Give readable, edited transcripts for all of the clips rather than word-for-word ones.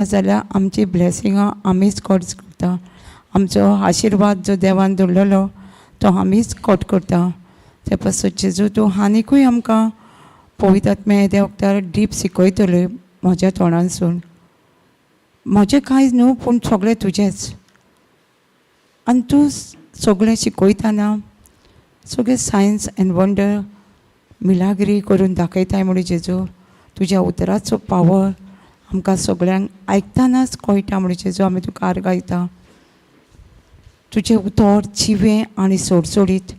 जाल्यार आमची ब्लेसिंगां आमीच कट करता. आमचो आशिर्वाद जो देवान दवरलेलो तो आमीच कट करता. ते पासून जेजू तूं आनिकूय आमकां पवित्र आत्म्या त्या वखदार डीप शिकयतले म्हज्या तोंडानसून. म्हजें कांय न्हू पूण सगळें तुजेंच. आनी तूं सगळें शिकयतना सगळें सायन्स एंड वंडर मिलाग्री करून दाखयताय म्हणून जेजू तुज्या उतराचो पावर आमकां सगळ्यांक आयकतनाच कळटा म्हणून जेजू आमी तुका आर्गां. तुजें उतर जिवें आनी सोडसोडीत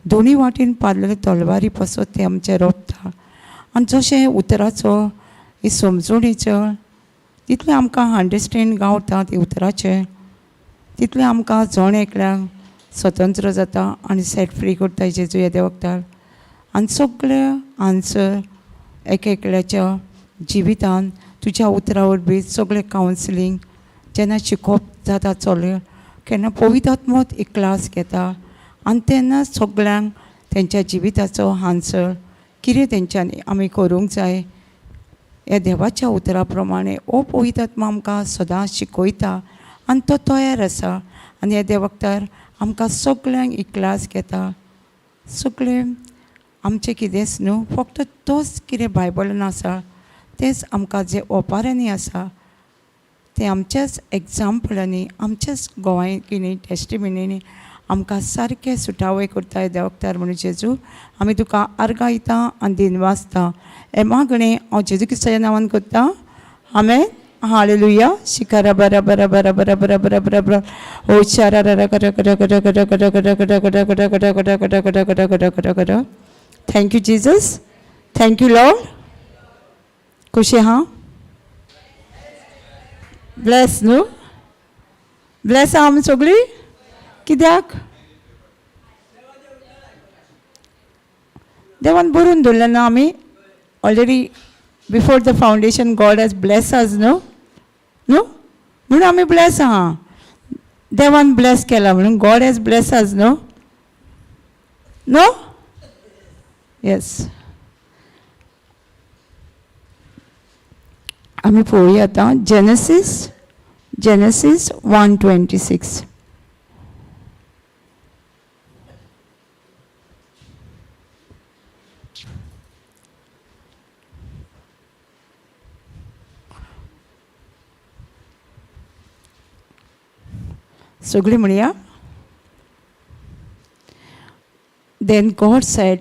दोनी वाटेन पारलेले तलवारी पसत तें आमचें रोपता. आनी जशें उतराचो ही समजणीचो तितलें आमकां अंडरस्टेंड गावता ते उतराचें तितलें आमकां जण एकल्याक स्वतंत्र जाता आनी सेट फ्री करता जेजू येद्या वखदार. आनी सगळे आन्सर एक एकल्याच्या जिवितान तुज्या उतरा वरवीं सगळें कावन्सिलींग जेन्ना शिकोवप जाता चले केन्ना पवित्र आत्मो एक क्लास घेता आनी तेन्ना सगळ्यांक तेंच्या जिविताचो आन्सर कितें तेंच्यांनी आमी करूंक जाय ह्या देवाच्या उतरा प्रमाणे हो पवित्र आत्मो आमकां सदां शिकयता आनी तो तयार आसा. आनी ह्या देवा वखदार आमकां सगळ्यांक एक क्लास घेता. सगळें आमचें कितेंच न्हू फक्त तोच कितें बायबलान आसा तेंच आमकां जें ओपारांनी आसा तें आमच्याच एग्जाम्पलांनी आमच्याच गोवायकिनी टेस्टिमनीनी आमकां सारकें सुटावे करता देवा वखदार. म्हणून जेजू आमी तुका आर्गां दिता आनी दिनवासता. हे मागणें हांव जेजू क्रिस्ताच्या नांवान करता. आमेन. हालेलुया. शिकारा बरा बरा बरा बरा बरा बरा बरा बरा ओ शारा रा करा करा करा करा करा करा करा करा करा करा करा करा करा करा करा करा करा. Thank you Jesus. Thank you Lord. खुशी आहा? ब्लेस न्हू? ब्लेस आहा आमी सगळीं? कित्याक देवान बरोवन दवरलें ना आमी already before the foundation God has bless us न्हू? न्हू म्हणून आमी ब्लेस आहा. देवान ब्लेस केला म्हणून गॉड हॅज ब्लेस अस न्हू? न्हू? येस. आमी पळोवया आतां जेनेसीस 1:26. सगळीं म्हणया. Then God said,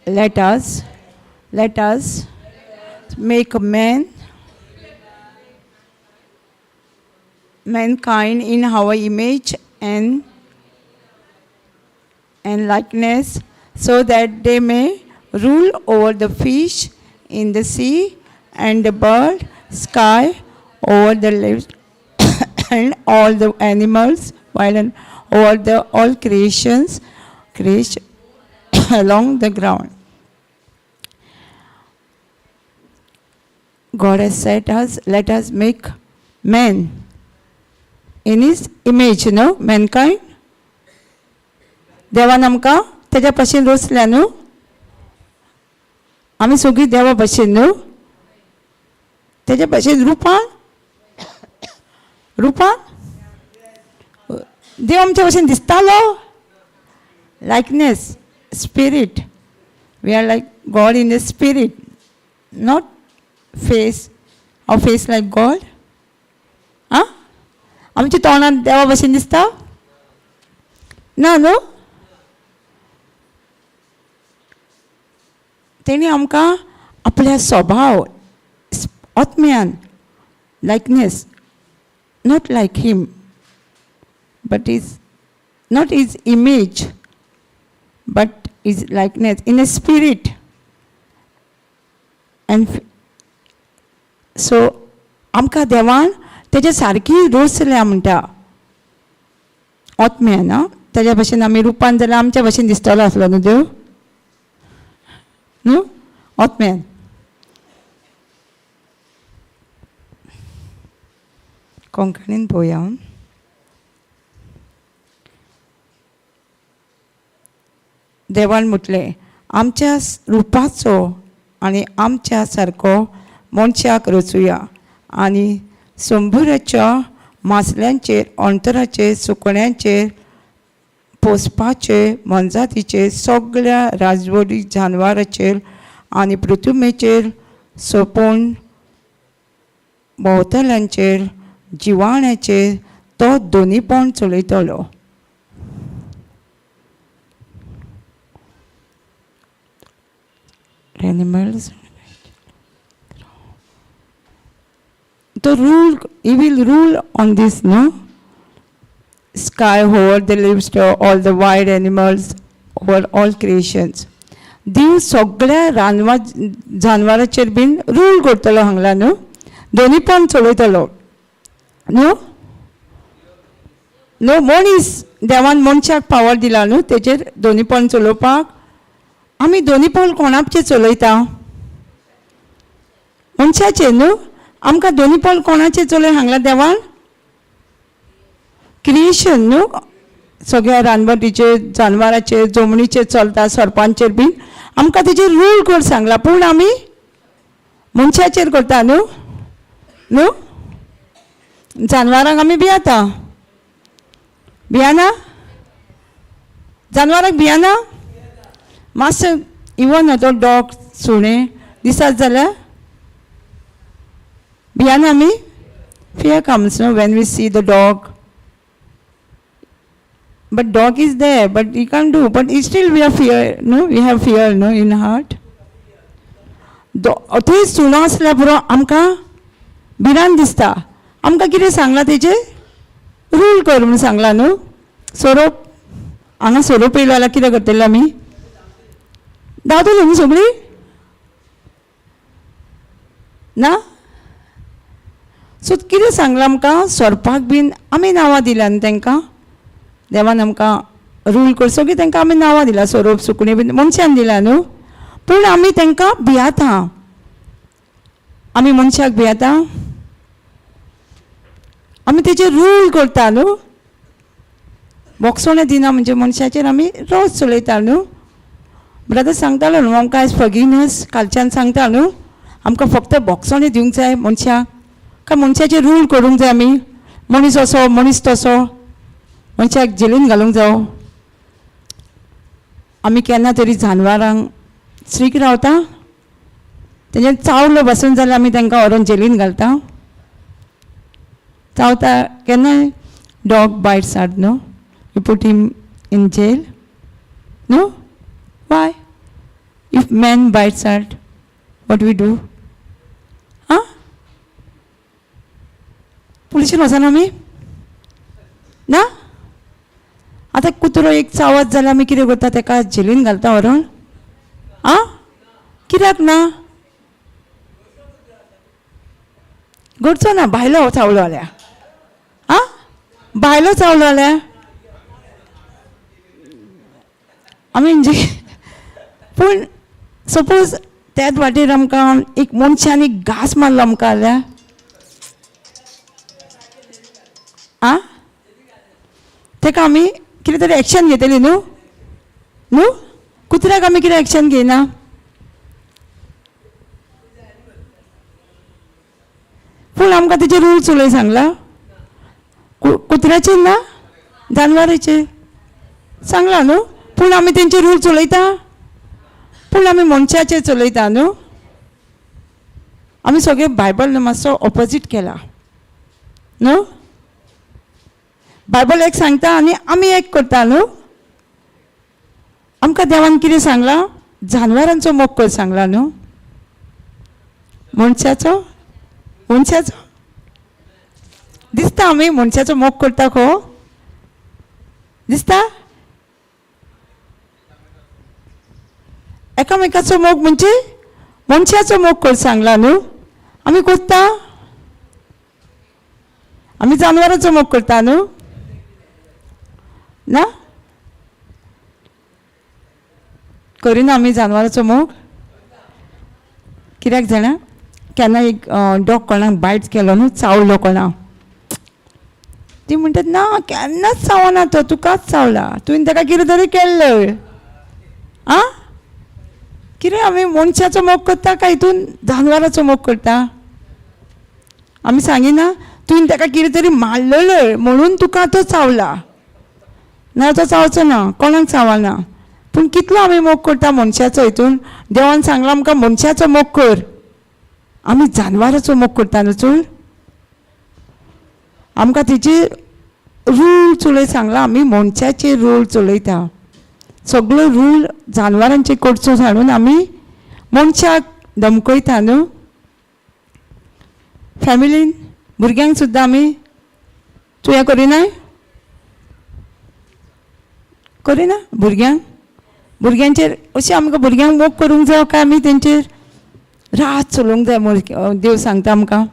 let us make a man, mankind in our image and likeness, so that they may rule over the fish in the sea and the bird sky, over the leaves and all the animals, while and over the all creations, creation along the ground. God has said us, let us make man in his image, no? Mankind. देवान आमकां तेज्या भशेन रचल्या न्हू? आमी सगळीं देवा भशेन न्हू? तेज्या भशेन रुपान रुपान देव आमच्या भशेन दिसतालो. Likeness, spirit. We are like God in the spirit, not face. Our face like God. आं आमच्या तोंडान देवा भशेन दिसता ना न्हू? तेणी आमकां आपल्या स्वभाव आत्म्यान likeness, not like him but is not his image but his likeness in a spirit. And so आमकां देवान तेज्या सारकी रोसल्या म्हणटा आत्म्यान. आं तेज्या भशेन आमी रुपान जाल्यार आमच्या भशेन दिसतलो आसलो न्हू देव? न्हू? आत्म्यान. कोंकणीन पळोवया. देवान म्हटलें आमच्या रुपाचो आनी आमच्या सारको मनशाक रचुया आनी संबुराच्या मासल्यांचेर, अंतराचेर, सुकण्यांचेर, पोसपाचेर, मोनजातीचेर, सगळ्या राजवटी जानवराचेर आनी पृथुमेचेर सोंपून भोंवतल्यांचेर, जिवाण्याचेर तो दोनीपण चलयतलो. Animals. The rule, he will rule on this, no? Sky over the leaves to all the wild animals, over all creations. देव सगळ्या रानवा जानवराचेर बीन रूल करतलो हांगला न्हू, दोनी पण चलयतलो न्हू. न्हू, मनीस देवान मनशाक पावर दिला न्हू तेजेर दोनी पण चलोवपाक. आमी दोनी पण कोणाचेर चलयता? मनशाचेर न्हू. आमकां दोनी पण कोणाचेर चलय हांगला देवान? क्रिएशन न्हू, सगळ्या रानवटीचेर, जानवराचेर, जमनीचेर चलता, सोरपांचेर बीन आमकां तेजेर रूल कर सांगला, पूण आमी मनशाचेर करता न्हू. न्हू, जानवरांक आमी भियाता. भियाना? जानवरांक भियाना? मातसो इवन तो डॉग, सुणें दिसत जाल्यार भियाना आमी. Fear comes, no, when we see the dog. But dog is there, but he can't do. But still we have fear, no? We have fear, no, in heart. थंय सुणो आसल्यार पुरो, आमकां भिरांत दिसता. आमकां कितें सांगलां तेजेर? रूल कर म्हणून सांगलां न्हू. सोरोप, हांगा सोरोप येयलो जाल्यार कितें करतले आमी? धांवतली न्हू सगळीं ना. सो कितें सांगलां आमकां? सोरपाक बीन आमी नांवां दिल्या न्हू तांकां. देवान आमकां रूल कर, सगळीं तांकां आमी नांवां दिला, सोरोप, सुकणीं बीन मनशान दिला न्हू. पूण आमी तांकां भियाता. आमी मनशाक भियाता. आमी तेजेर रूल करता न्हू. बोगसोणें दिना म्हणजे मनशाचेर आमी रोज चलयता न्हू. ब्रदर सांगतालो न्हू आमकां आयज फॉरगिवनस कालच्यान सांगता न्हू. आमकां फक्त बोगसोणें दिवंक जाय मनशाक, काय मनशाचेर रूल करूंक जाय आमी? मनीस असो, मनीस तसो, मनशाक जेलीन घालूंक जावो. आमी केन्ना तरी जानवरांक स्ट्रीक रावता? तेंच्यान चावलो बसून जाल्यार आमी तांकां व्हरोन जेलीन घालता. चावता केन्नाय, dog bites us, no, you put him in jail, no? Why? If man bites us, what we do? आं, पुलिशीन वचना आमी ना. आतां कुत्रो एक चावत जाल्यार आमी कितें करता? ताका जेलीन घालता व्हरोन. आं, कित्याक ना? घडचो ना. भायलो चावलो जाल्यार, आं, भायलो चावलो जाल्यार आमी म्हणजे, पूण सपोज त्याच वाटेर आमकां एक मनशान एक घांस मारलो आमकां जाल्यार, आं, ताका आमी कितें तरी एक्शन घेतली न्हू. न्हू, कुत्र्याक आमी कितें एक्शन घेयना? पूण आमकां तेजे रूल्स उलय सांगला. कुत्र्याचेर ना, जानवराचेर सांगला न्हू. पूण आमी तेंचे रूल्स उलयता, पूण आमी मनशाचेर चलयता न्हू. आमी सगळे बायबल न्हू मातसो ऑपोजीट केला न्हू. बायबल एक सांगता आनी आमी एक करता न्हू. आमकां देवान कितें सांगलां? जानवरांचो मोग कर सांगला न्हू. मनशाचो, मनशाचो दिसता आमी मनशाचो मोग करता खो दिसता. एकामेकाचो मोग म्हणजे मनशाचो मोग कर सांगला न्हू. आमी करता, आमी जानवरांचो मोग करता न्हू ना? करिना आमी जानवरांचो मोग? कित्याक जाणा, केन्ना एक डॉग कोणाक बायट केलो न्हू, चावलो कोणाक, ती म्हणटात ना केन्नाच चावना तो, तुकाच चावला, तुवें ताका कितें तरी केल्लें. आं, कितें आमी मनशाचो मोग करता काय हितून जानवराचो मोग करता? आमी सांगिना तुवें ताका कितें तरी मारलेलें म्हणून तुका तो चावला, ना तो चावचो ना, कोणाक चावना. पूण कितलो आमी मोग करता मनशाचो. हितून देवान सांगलां आमकां मनशाचो मोग कर, आमी जानवराचो मोग करता न्हू चड. आमकां तेजी रूल चलय सांगलां, आमी मनशाचे रूल चलयता. सगळो रूल जानवरांचे करचो हाडून आमी मनशाक धमकयता न्हू. फॅमिलीन भुरग्यांक सुद्दां आमी तूं हें करिनाय, करिना भुरग्यांक. भुरग्यांचेर अशें आमकां भुरग्यांक मोग करूंक जाय काय आमी तेंचेर रात चलोवंक जाय? देव सांगता आमकां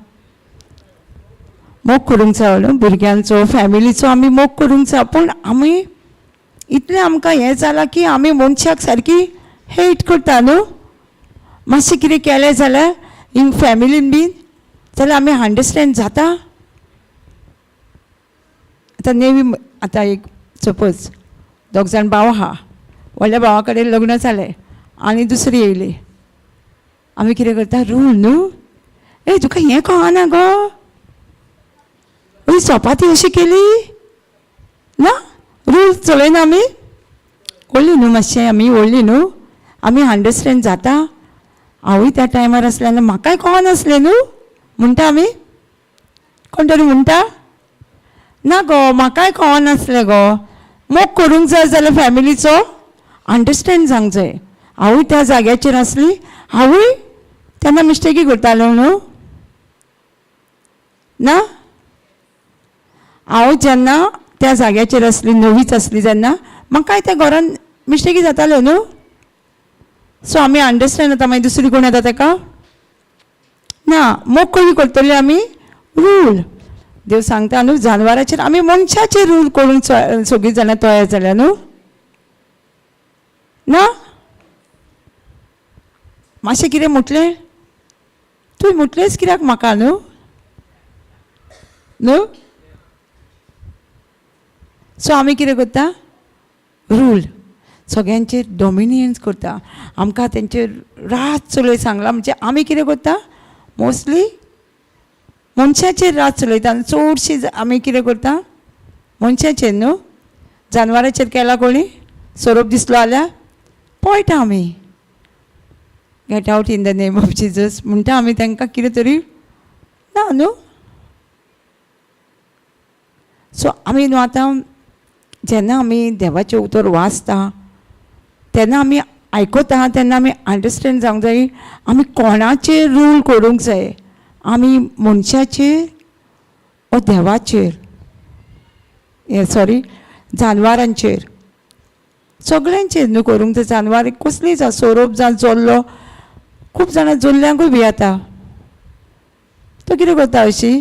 मोग करूंक जाय न्हू भुरग्यांचो, फॅमिलीचो आमी मोग करूंक जाय. पूण आमी इतलें आमकां हें जालां की आमी मनशाक सारकी हेट करता न्हू. मातशें कितें केलें जाल्यार इन फॅमिलीन बीन जाल्यार आमी अंडरस्टँड जाता. आतां नेवी, आतां एक सपोज दोग जाण भाव आहा, व्हडल्या भावा कडेन लग्न जालें आनी दुसरी येयली, आमी कितें करता? रूल न्हू. ए तुका हें कळना गो, हय चपाती अशी केली ना, रूल चलयना आमी. व्हडली न्हू मातशें आमी व्हडली न्हू, आमी अंडरस्टँड जाता. हांवूय त्या टायमार आसलें जाल्यार म्हाकाय कळनासलें न्हू. म्हणटा आमी कोण तरी म्हणटा ना गो म्हाकाय कळनासलें गो. मोग करूंक जाय जाल्यार फॅमिलीचो अंडरस्टँड जावंक जाय. हांवूय त्या जाग्याचेर आसली, हांवूय तेन्ना मिस्टेकी करतालें न्हू ना. हांव जेन्ना त्या जाग्याचेर आसली, नवीच आसली तेन्ना म्हाकाय त्या घरान मिस्टेकी जाताल्यो न्हू. सो आमी अंडरस्टँड जाता. मागीर दुसरी कोण येता ताका ना मोग कशी करतली आमी? रूल देव सांगता न्हू जानवराचेर आमी मनशाचेर रूल करूंक सगळीं जाणां तयार जाल्या न्हू ना. मातशें कितें म्हटलें तुवें, म्हटलेंच कित्याक म्हाका न्हू न्हू. सो आमी कितें करता? रूल सगळ्यांचेर डॉमिनियन्स करता. आमकां तेंचेर राज चलय सांगलां म्हणजे आमी कितें करता? मोस्टली मनशाचेर राज चलयता आनी चडशी आमी कितें करता मनशाचेर न्हू. जानवराचेर केला कोणी? सोरोप दिसलो जाल्यार पळटा आमी, "Get out in the name of Jesus" म्हणटा आमी तांकां कितें तरी ना न्हू. सो आमी न्हू आतां जेन्ना आमी देवाचें उतर वाचता तेन्ना आमी आयकता तेन्ना आमी अंडरस्टँड जावंक जाय आमी कोणाचेर रूल करूंक जाय, आमी मनशाचेर ओ देवाचेर, हे सॉरी जानवरांचेर, सगळ्यांचेर न्हू करूंक जाय. जानवर कसलीय जावं, सोरोप जावं, जोल्लो, खूब जाणां जोल्ल्यांकूय भियेता. तो कितें करता अशी?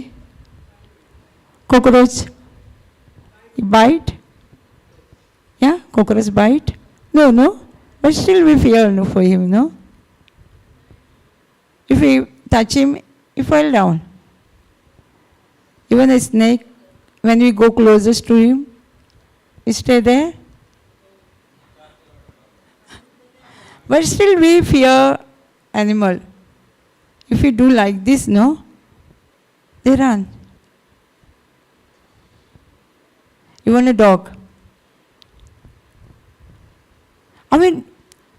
Cockroach bite, yeah, cockroach bite? No, no, but still we fear no for him, no. If we touch him, he fall down. Even a snake, when we go closest to him, he stay there. But still we fear animal. If we do like this, no, they run. Even a dog. आमी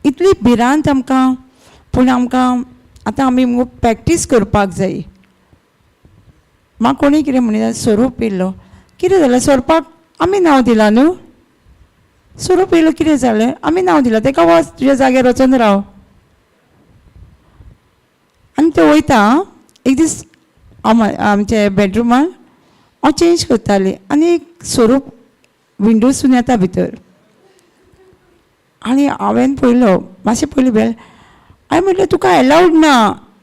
इतली भिरांत आमकां, पूण आमकां आतां आमी मुगो practice करपाक जाय. म्हाका कोणी कितें म्हणिना, सोरोप येयलो कितें जालें? सोरपाक आमी नांव दिलां न्हू. सोरोप येयलो कितें जालें? आमी नांव दिलां ताका, वच तुज्या जाग्यार वचोन राव. आनी ते वयता. एक दीस आमच्या बेडरुमान हांव चेंज करतालें आनी एक सोरोप विंडोसून येता भितर आनी हांवें पळयलो, मातशें पयलीं बेल. हांवें म्हटलें, तुका एलावड ना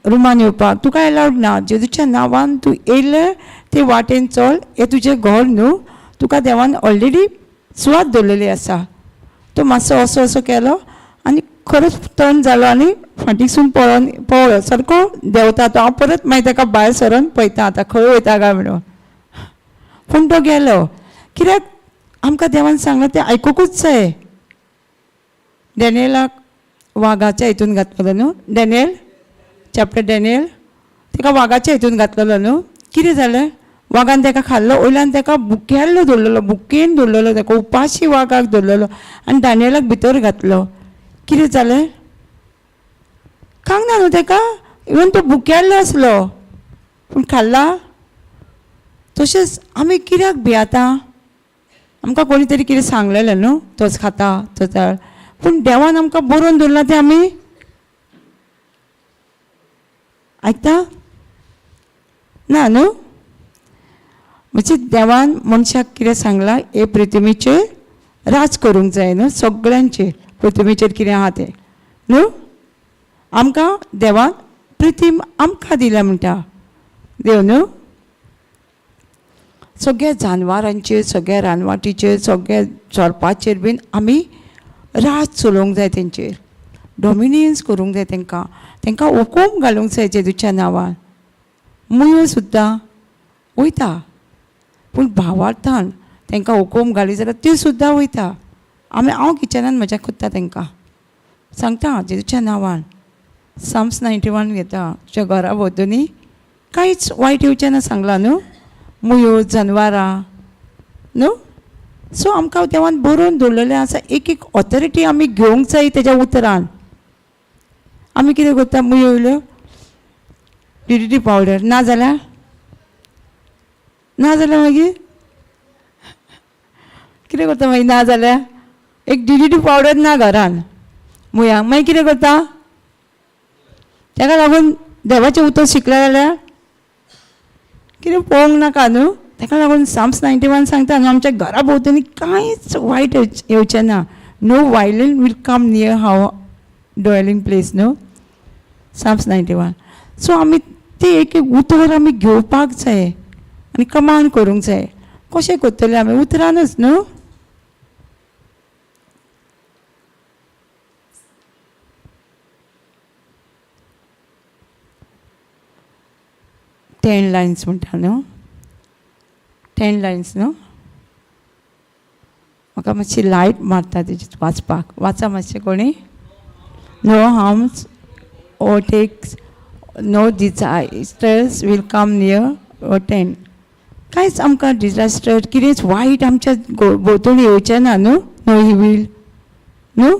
रुमान येवपाक, तुका एलावड ना. जेजूच्या नांवान तूं येयलें ते वाटेन चल, हें तुजें घर न्हू, तुका देवान ऑलरेडी सुवात दवरलेली आसा. तो मातसो असो असो केलो आनी खरोच टर्न जालो आनी फाटीकसून पळोवन पळोवलो, सारको देंवता तो. हांव परत मागीर ताका भायर सरोन पळयता आतां खंय वयता काय म्हणून, पूण तो गेलो. कित्याक आमकां देवान सांगलां तें आयकुकूच जाय. डॅनियलाक वागाच्या हितून घातलेलो न्हू, डॅनियल चॅप्टर, डॅनियल, ताका वागाच्या हितून घातलेलो न्हू. कितें जालें? वागान ताका खाल्लो, वयल्यान ताका बुक्याल्लो दवरलेलो, बुकेन दवरलेलो ताका, उपाशी वागाक दवरलेलो आनी दानियलाक भितर घातलो. कितें जालें? खावंक ना न्हू ताका, इवन तो बुक्याल्लो आसलो पूण खाल्ला. तशेंच आमी कित्याक भियेता? आमकां कोणी तरी कितें सांगलेलें न्हू, तोच खाता तोच, पूण देवान आमकां बरोवन दवरलां तें आमी आयकता ना न्हू. म्हणजे देवान मनशाक कितें सांगलां, हे पृथ्वीचेर राज करूंक जाय न्हू, सगळ्यांचेर, पृथ्वीचेर कितें आहा तें न्हू. आमकां देवान पृथ्वी आमकां दिल्या म्हणटा देव न्हू. सगळ्या जानवरांचेर, सगळ्या रानवाटीचेर, सगळ्या सोरपाचेर बीन आमी राज चलोवंक जाय, तेंचेर डॉमिनियन्स करूंक जाय, तांकां तांकां हुकूम घालूंक जाय जेजूच्या नांवान. मुयो सुद्दां वयता पूण भावार्थान तांकां हुकूम घाली जाल्यार त्यो सुद्दां वयता. आमी हांव किचनान म्हज्या कोत्ता, तांकां सांगता जेजूच्या नांवान साम्स 91 घेता, तुज्या घरा भोंवतणी कांयच वायट येवचें ना सांगलां न्हू, मुयो जनवरां न्हू. सो आमकां देवान बरोवन दवरलेलें आसा, एक एक ऑथॉरिटी आमी घेवंक जाय तेज्या उतरान. आमी कितें करता, मुयो येयल्यो डीडीटी पावडर, ना जाल्यार ना जाल्यार मागीर कितें करता मागीर, ना जाल्यार एक डीडीटी पावडर ना घरान मुयांक, मागीर कितें करता? ताका लागून देवाचें उतर शिकलें जाल्यार कितें पळोवंक नाका न्हू. ताका लागून साम्स 91 सांगता न्हू, आमच्या घरा भोंवतणी कांयच वायट येवचें ना. No violent will come near our dwelling place न्हू, साम्स 91. सो आमी ती एक एक उतर आमी घेवपाक जाय आनी कमांड करूंक जाय. कशें करतले आमी? उतरानच न्हू. 10 लायन्स म्हणटा न्हू, 10 लायन्स न्हू. म्हाका मातशी लायट मारता तेजी वाचपाक. वाचा मातशें कोणी. No harms overtakes, no disasters will come near your tent. कांयच आमकां डिजास्टर कितेंच वायट आमच्या भोंवतणी येवचें ना न्हू. नो इवील न्हू,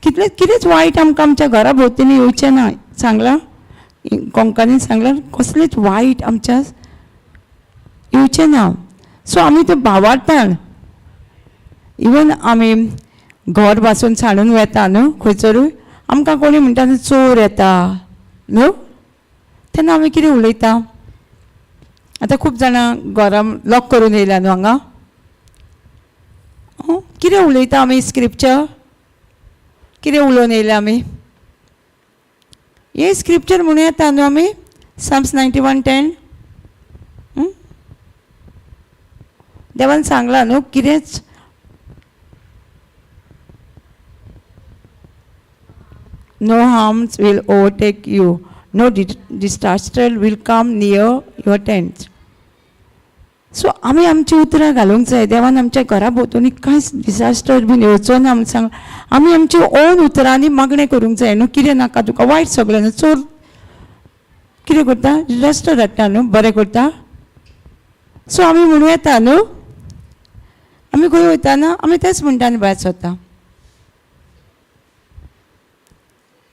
कितलें कितेंच वायट आमकां आमच्या घरा भोंवतणी येवचें ना सांगलां. कोंकणीन सांगलां, कसलेंच वायट आमच्या येवचें ना. सो आमी ते भावार्थान इवन आमी घर बासून सांडून वेता न्हू खंयसरूय, आमकां कोणी म्हणटा न्हू चोर येता न्हू, तेन्ना आमी कितें उलयता? आतां खूब जाणां घरां लॉक करून येयल्या न्हू हांगा, कितें उलयता आमी? स्क्रिप्चर कितें उलोवन येयल्या आमी? हे स्क्रिप्चर म्हणूं येता न्हू आमी, साम्स 91:10. देवान सांगलां न्हू कितेंच no harms will overtake you, no disaster will come near your tent. So आमी आमची उतरां घालूंक जाय. देवान आमच्या घरा भोंवतणी कांयच डिसास्टर बीन येवचो ना म्हूण सांग. आमी आमची ओन उतरांनी मागणें करूंक जाय न्हू. कितें नाका तुका वायट सगळें न्हू. चोर कितें करता? डिजास्टर हाडटा न्हू, बरें करता. सो आमी म्हणूं येता न्हू, आमी खंय वयता आमी तेंच म्हणटा न्हू भायर सरता,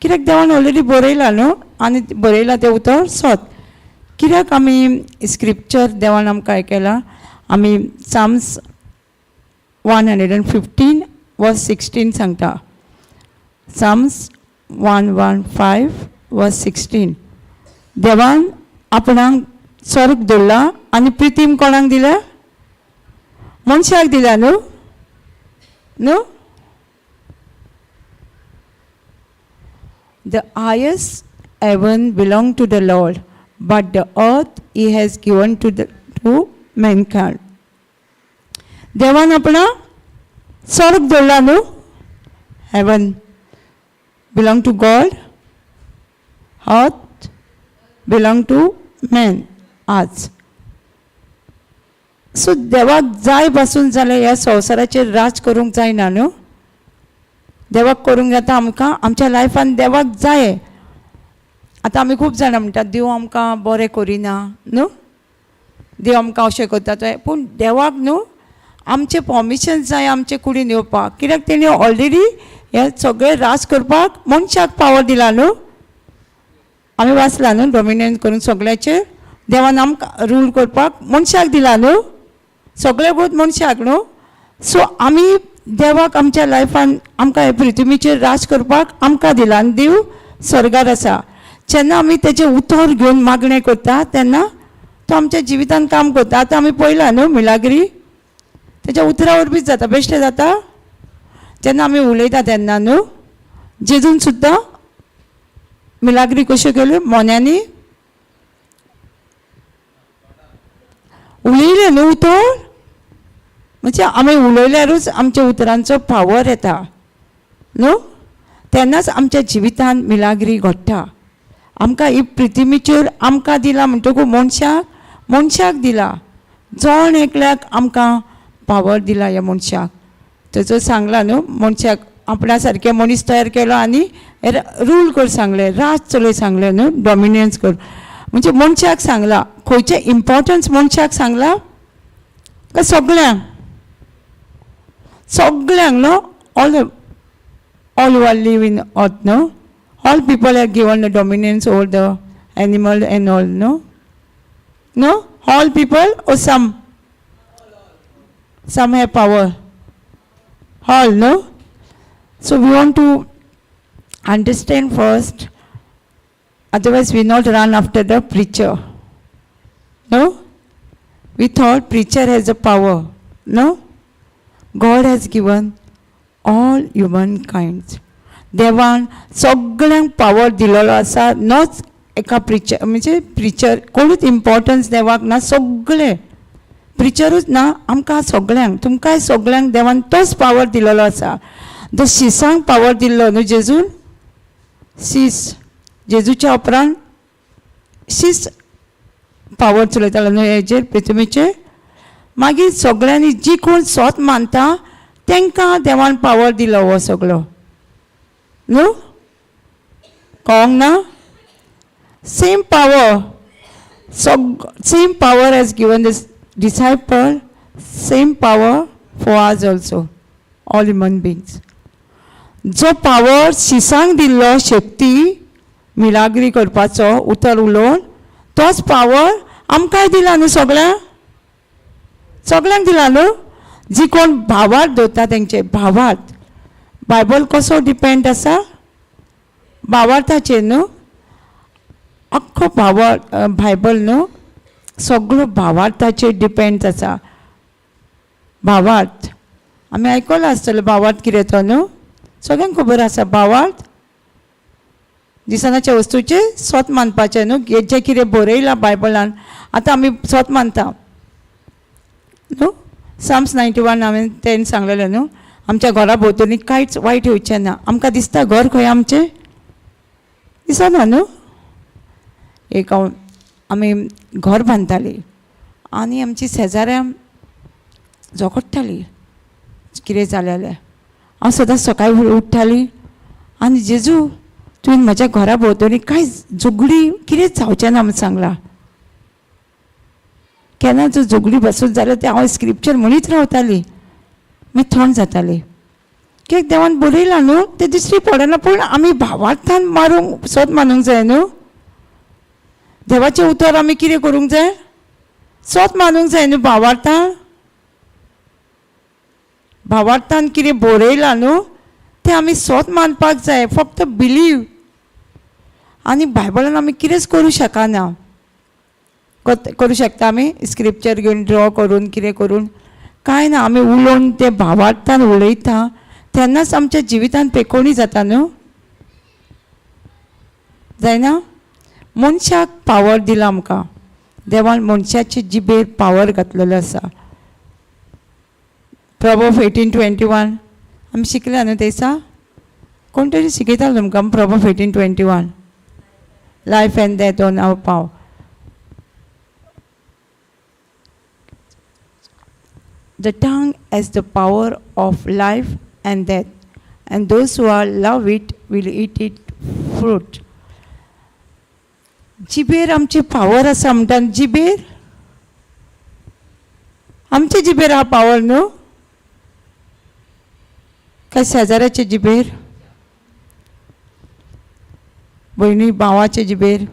कित्याक देवान ऑलरेडी बरयलां न्हू, आनी बरयलां तें उतर सत. कित्याक आमी स्क्रिप्चर देवान आमकां हें केलां? आमी Psalms 115 verse 16 सांगता, Psalms 115 verse 16. देवान आपणाक स्वर्ग दवरला आनी पृथ्वी कोणाक दिल्या? मनशाक दिल्या न्हू न्हू. The highest heaven belong to the Lord, but the earth he has given to mankind. देवान आपणा स्वर्ग दवरला न्हू, heaven belong to God, earth belong to man. आज सो देवाक जाय पासून जाल्यार ह्या संवसाराचेर राज करूंक जायना न्हू. देवाक करूंक जाता आमकां आमच्या लायफान देवाक जाय. आतां आमी खूब जाणां म्हणटात देव आमकां बरें करिना न्हू. देव आमकां अशें करता तो, पूण देवाक न्हू आमचें परमिशन जाय आमचे कुडीन येवपाक, कित्याक तेणी ऑलरेडी हें सगळें राज करपाक मनशाक पावर दिला न्हू. आमी वाचला न्हू डॉमिनेट करून सगळ्याचेर देवान आमकां रूल करपाक मनशाक दिला न्हू, सगळे भूत मनशाक न्हू. सो आमी देवाक आमच्या लायफान आमकां हे पृथ्वीचेर राज करपाक आमकां दिला आनी देव स्वर्गार आसा. जेन्ना आमी तेजें उतर घेवन मागणें करता तेन्ना तो आमच्या जिवितान काम करता. आतां आमी पळयला न्हू मिलाग्री तेज्या उतरा वरवींच जाता, बेश्टें जाता जेन्ना आमी उलयता तेन्ना न्हू. जेजून सुद्दां मिलाग्री कश्यो केल्यो, मोन्यांनी उलयलें न्हू उतर, म्हणजे आमी उलयल्यारूच आमच्या उतरांचो पावर येता न्हू, तेन्नाच आमच्या जिवितान मिलाग्री घडटा. आमकां ही पृथ्वीचेर आमकां दिला म्हणटकूच मनशाक, मनशाक दिला, जण एकल्याक आमकां पावर दिला ह्या मनशाक. तेचो सांगला न्हू मनशाक आपणा सारके मनीस तयार केलो आनी रूल कर सांगलें, राज चलय सांगलें न्हू, डॉमिनियन्स कर, म्हणजे मनशाक सांगला. खंयचें इम्पोर्टन्स मनशाक सांगला काय सगळ्यांक? सगळ्यांक न्हू, all who are live in earth, no? All people are given the dominance over the animal and all, no? No? All people or some? Some have power. All, no? So we want to understand first, otherwise we not run after the preacher. No? We thought preacher has a power. No? God has given all humankind. देवान सगळ्यांक power दिलेलो आसा, नोच एका preacher, म्हणजे preacher कोणूच importance देवाक ना, सगळे प्रिचरूच ना, आमकां सगळ्यांक, तुमकांय सगळ्यांक देवान तोच पावर दिलेलो आसा. जो शिसांक पावर दिल्लो न्हू जेजून, शीस जेजूच्या उपरांत शीस पावर चलयतालो न्हू हेजेर पृथ्वीचेर. मागीर सगळ्यांनी जी कोण सोत मानता तांकां देवान पावर दिलो हो सगळो न्हू, कळोंक ना? Same power, same power has given this disciple, same power for us also, all human beings. जो पावर शिसांक दिल्लो शक्ती मिलाग्री करपाचो उतर उलोवन, तोच पावर आमकांय दिला न्हू, सगळ्यांक, सगळ्यांक दिला न्हू. जी कोण भावार्थ दवरता तेंचे भावार्थ, बायबल कसो डिपेंड आसा भावार्थाचेर न्हू, अख्खो भावार्थ बायबल न्हू सगळो भावार्थाचेर डिपेंड आसा. भावार्थ आमी आयकलां आसतलें, भावार्थ कितें तो न्हू, सगळ्यांक खबर आसा. भावार्थ दिसनाच्या वस्तूचें सोत मानपाचें न्हू, जें कितें बरयलां बायबलान आतां आमी सोत मानता न्हू. साम्स 91 हांवें तेणें सांगलेलें न्हू, आमच्या घरा भोंवतणी कांयच वायट येवचें ना. आमकां दिसता घर खंय आमचें? दिसना न्हू. एक हांव आमी घर बांदतालीं आनी आमची शेजाऱ्यां झगडटालीं कितें जालें जाल्यार. हांव सदांच सकाळीं उठ्ठालीं आनी जेजू तुवें म्हज्या घरा भोंवतणी कांय झगडीं कितेंच जावचें ना म्हूण सांगलां. केन्ना जर झगडीं बसून जाल्यार तें हांव स्क्रिप्चर म्हणीत रावतालीं, मागीर थंड जातालीं. कित्याक देवान बरयलां न्हू, तें दिश्टी पडना, पूण आमी भावार्थान मारूंक सोद मानूंक जाय न्हू. देवाचें उतर आमी कितें करूंक जाय? सोद मानूंक जाय न्हू भावार्थान. भावार्थान कितें बरयलां न्हू तें आमी सोद मानपाक जाय, फक्त बिलीव. आनी बायबलान आमी कितेंच करूं शकना. करूं शकता आमी स्क्रिप्चर घेवन ड्रॉ करून कितें करून? कांय ना. आमी उलोवन तें भावार्थान उलयता तेन्नाच आमच्या जिवितान पेकोवणी जाता न्हू, जायना? मनशाक पावर दिला आमकां देवान, मनशाचे जिबेर पावर घातलेलो आसा. प्रोवर्ब 18:21 आमी शिकल्या न्हू तेसा, कोण तरी शिकयतालो तुमकां. Proverb 18:21, life and death on our power. The tongue has the power of life and death, and those who are love it will eat it fruit. जिबेर आमची पावर आसा म्हणटा, जिबेर आमचे जिबेर आहा पावर न्हू, काय शेजाऱ्याचे जिबेर, भयणी भावाचे जिबेर?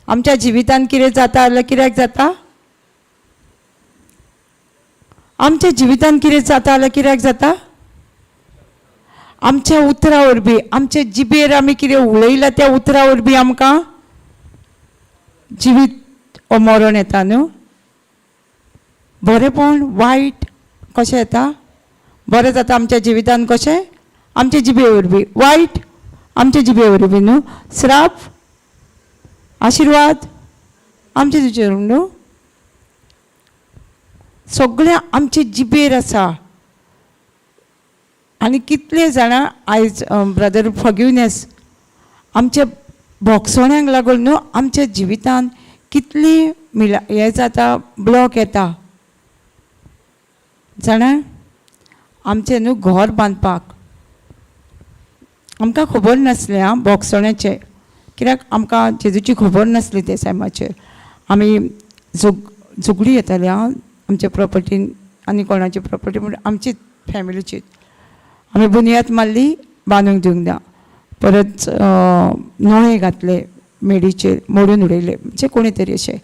आमच्या जिवितान कितें जाता जाल्यार कित्याक जाता? आमच्या जिवितान कितें जाता जाल्यार कित्याक जाता? आमच्या उतरां वरवीं, आमच्या जिबेर आमी कितें उलयलां त्या उतरां वरवीं आमकां जिवीत वो मरण येता न्हू. बरेंपण वायट कशें येता? बरें जाता आमच्या जिवितान कशें? आमच्या जिबे वरवीं. वायट आमच्या जिबे वरवीं न्हू. श्राप आशिर्वाद आमचे जिबेर न्हू. सगळें आमचे जिबेर आसा. आनी कितले जाणां आयज ब्रदर फॉरगिवनेस आमच्या भोगसण्यांक लागून न्हू आमच्या जिवितान कितली मिला हें जाता, ब्लॉक येता जाणा. आमचें न्हू घर बांदपाक आमकां खबर नासलें आं भोगसण्याचें, कित्याक आमकां जेजूची खबर नासली ते टायमाचेर. आमी झगडी येताली आं आमच्या प्रॉपर्टीन आनी कोणाची प्रॉपर्टी, म्हण आमची फॅमिलीची. आमी बुनयाद मारली, बांदूंक दिवंक ना, परत नळे घातले मेडीचेर, मोडून उडयले, म्हणजे कोणी तरी अशें.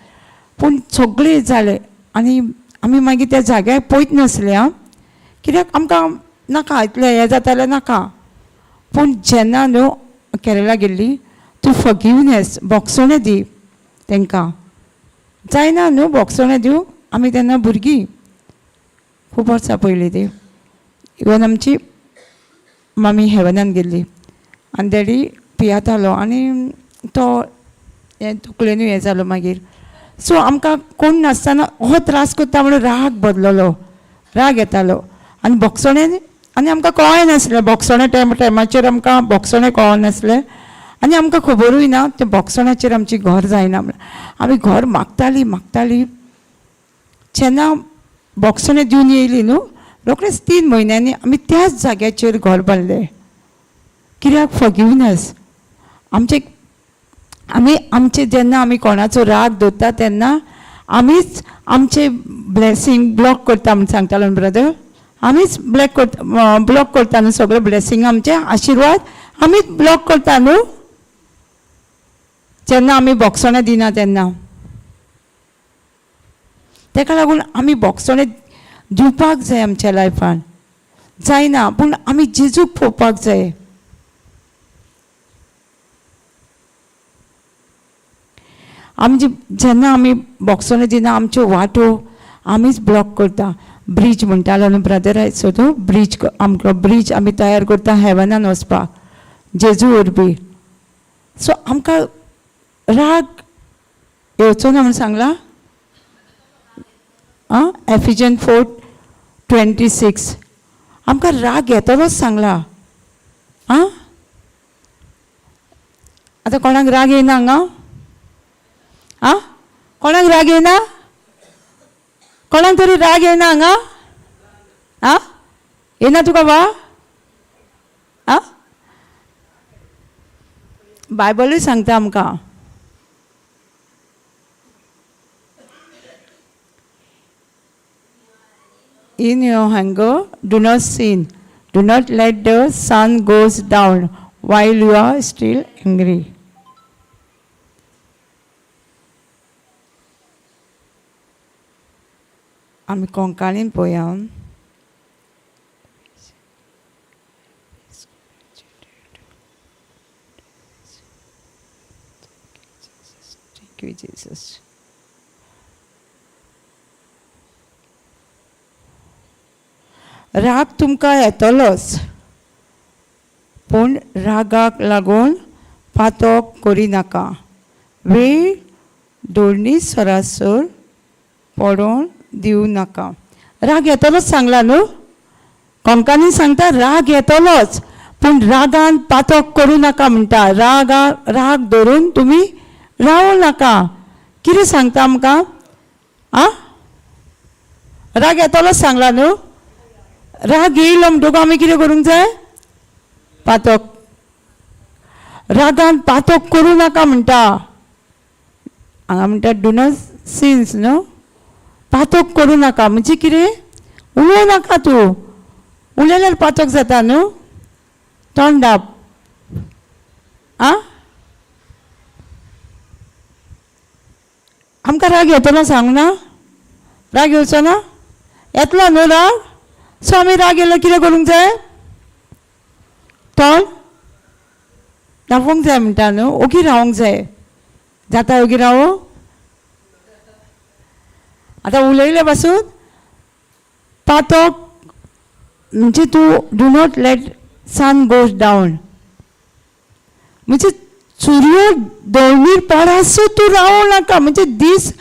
पूण सगळें जालें आनी आमी मागीर त्या जाग्यार पळयत नासले आं, कित्याक आमकां नाका इतलें हें जातालें नाका. पूण जेन्ना न्हू केरळा गेल्ली, तूं फॉरगिवनेस भोगसणें दी तांकां, जायना न्हू भोगसणें दिवंक. आमी तेन्ना भुरगीं, खूब वर्सां पयलीं ती. इवन आमची मामी हेवनान गेल्ली आनी डॅडी पियेतालो आनी तो हें तकलेनूय हें जालो मागीर. सो आमकां कोण नासतना हो त्रास करता म्हणून राग बदललो, राग येतालो आनी भोगसणें आनी आमकां कळनासलें नासलें भोगसणें टायमाचेर आमकां भोगसणें कळनासलें आनी आमकां खबरूय ना तें भोगसण्याचेर आमचें घर जायना म्हणून. आमी घर मागतालीं मागतालीं, जेन्ना भोगसणें दिवन येयली न्हू रोखडेच 3 म्हयन्यांनी आमी त्याच जाग्याचेर घर बांदलें. कित्याक? फॉरगिवनेस. आमचे आमी आमचे जेन्ना आमी कोणाचो राग दवरता तेन्ना आमीच आमचे ब्लेसींग ब्लॉक करता म्हूण सांगतालो ब्रदर. आमीच ब्लॅक करता, ब्लॉक करता न्हू सगळे ब्लेसींग, आमचे आशिर्वाद आमीच ब्लॉक करता न्हू जेन्ना आमी भोगसणें दिना तेन्ना. तेका लागून आमी भोगसणें दिवपाक जाय आमच्या लायफान, जायना पूण आमी जेजूक पळोवपाक जाय. आमची जेन्ना आमी भोगसणें दिना आमच्यो वाटो आमीच ब्लॉक करता. ब्रीज म्हणटालो न्हू ब्रदर आयज तो ब्रीज, आमकां ब्रीज आमी तयार करता हेवनान वचपाक जेजू वरवीं. सो आमकां राग येवचो ना म्हूण सांगलां आं, एफिजन 4:26. आमकां राग येतलोच सांगला आं. आतां कोणाक राग येयना हांगा? आं, कोणाक राग येयना? कोणाक तरी राग येयना हांगा? आं, येना तुका बा? आं, बायबलूय सांगता आमकां. In your anger, do not sin. Do not let the sun goes down while you are still angry. आमी कोंकणीन पळोवया. Thank you, Jesus. राग तुमकां येतलोच, पूण रागाक लागून पातक करिनाका. वेळ दोळणी सरासर पडोवन दिवं नाका. राग येतलोच सांगला न्हू, कोंकणी सांगता राग येतलोच, पूण रागान पातक करूं नाका म्हणटा. राग धरून तुमी रावूं नाका. कितें सांगता आमकां? आं, राग येतलोच सांगला न्हू. राग येयलो म्हणटकूच आमी कितें करूंक जाय? पातक. रागान पातक करूं नाका म्हणटा. हांगा म्हणटा do not since न्हू. पातोक करूं नाका म्हणजे कितें, उलोवं नाका तूं, उलयल्यार पातक जाता न्हू, तोंड दाप. आं, आमकां राग येतलो सांग ना, राग येवचो ना, येतलो न्हू राग. सो आमी राग येयलो कितें करूंक जाय, तोंड दापोवंक जाय म्हणटा न्हू, ओगी रावंक जाय. जाता ओगी रावूं? आतां उलयले पासून पातक म्हणजे तूं do not let sun goes down, म्हणजे सूर्य दोनीर पडासो तूं रावूं नाका, म्हणजे दीस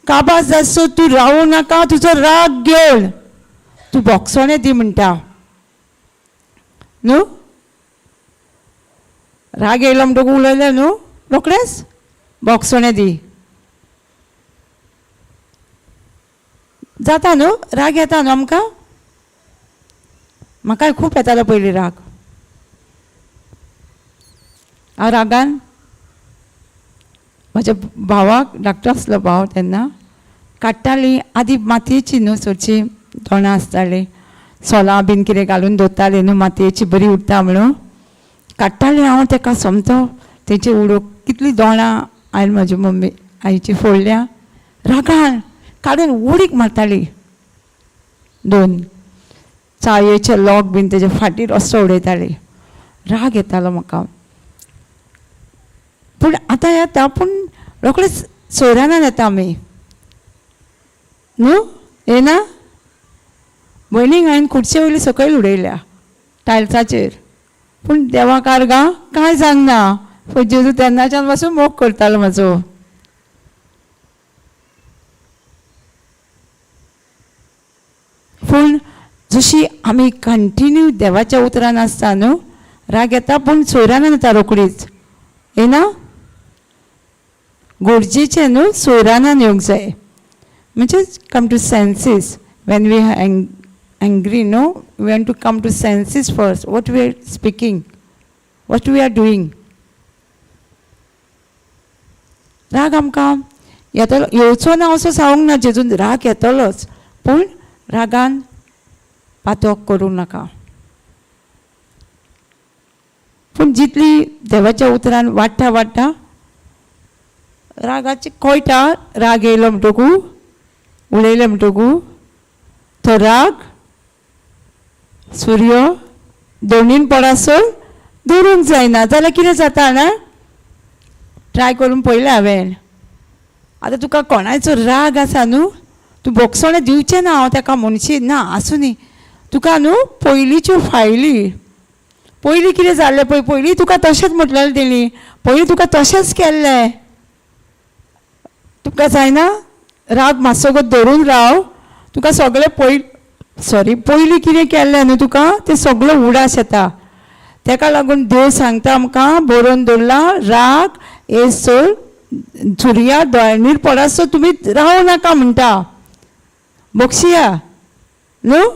काबार जासो तूं रावूं नाका, तुजो राग घेवन तूं बोगसणें दी म्हणटा न्हू. राग येयलो म्हणटकूच उलयलें न्हू, रोखडेंच बोगसणें दी. जाता न्हू, राग येता न्हू आमकां. म्हाकाय खूब येतालो पयलीं राग. हांव रागान म्हज्या भावाक, धाकटो आसलो भाव तेन्ना, काडटाली आदी मातयेची न्हू चडशी तोंडां आसतालीं, सोलां बीन कितें घालून दवरतालीं न्हू, मातयेची बरी उरता म्हणून काडटालें हांव तेका सोमतो तेचे उडोवंक. कितलीं दोणां हांवें म्हजी मम्मी आईची फोडल्या रागान, काडून उडीक मारताली. दोन चायेचे लॉक बीन तेजे फाटीर असो उडयताली. राग येतालो म्हाका. पूण आतां येता, पूण रोखडेच सोयऱ्यानान येता आमी न्हू, येना. भयणीक हांवें खुर्चे वयली सकयल उडयल्या टायल्साचेर, पूण देवाक आर्गां कांय जावंक ना. पूण जेजू तेन्नाच्यान पासून मोग करतालो म्हाजो. पूण जशी आमी कंटिन्यू देवाच्या उतरान आसता न्हू, राग येता पूण सोयऱ्यानान येता रोखडीच, येना. गरजेचें न्हू सोयऱ्यानान येवंक जाय, म्हणजे come to senses when we angry no, we want to come to senses first, what we are speaking, what we are doing. राग आमकां येतलो, येवचो ना असो सांगूंक ना जेजून, राग येतलोच, पूण रागान पातोक करूं नाका. पूण जितली देवाच्या उतरान वाडटा वाडटा रागाची कळटा, राग येयलो म्हणटकू, उलयलें म्हणटकू तो राग सूर्य दोनीन पडासर दवरूंक जायना. जाल्यार कितें जाता जाणा, ट्राय करून पळयलें हांवें. आतां तुका कोणायचो राग आसा न्हू, तूं बोगसणें दिवचें ना हांव तेका म्हणशी ना, आसूं न्ही. तुका न्हू पयलींच्यो फायली, पयलीं कितें जाल्लें पळय, पयलीं तुका तशेंच म्हटलेलें तेणी, पयलीं तुका तशेंच केल्लें, तुका जायना राग मातसो धरून राव, तुका सगळें पयलीं कितें केल्लें न्हू तुका तें सगळें उडास येता. तेका लागून देव सांगता आमकां बरोवन दवरला, राग येसर सुर्या दोळ्यांनीर पडासो तुमी रावं नाका म्हणटा, बक्षिया न्हू.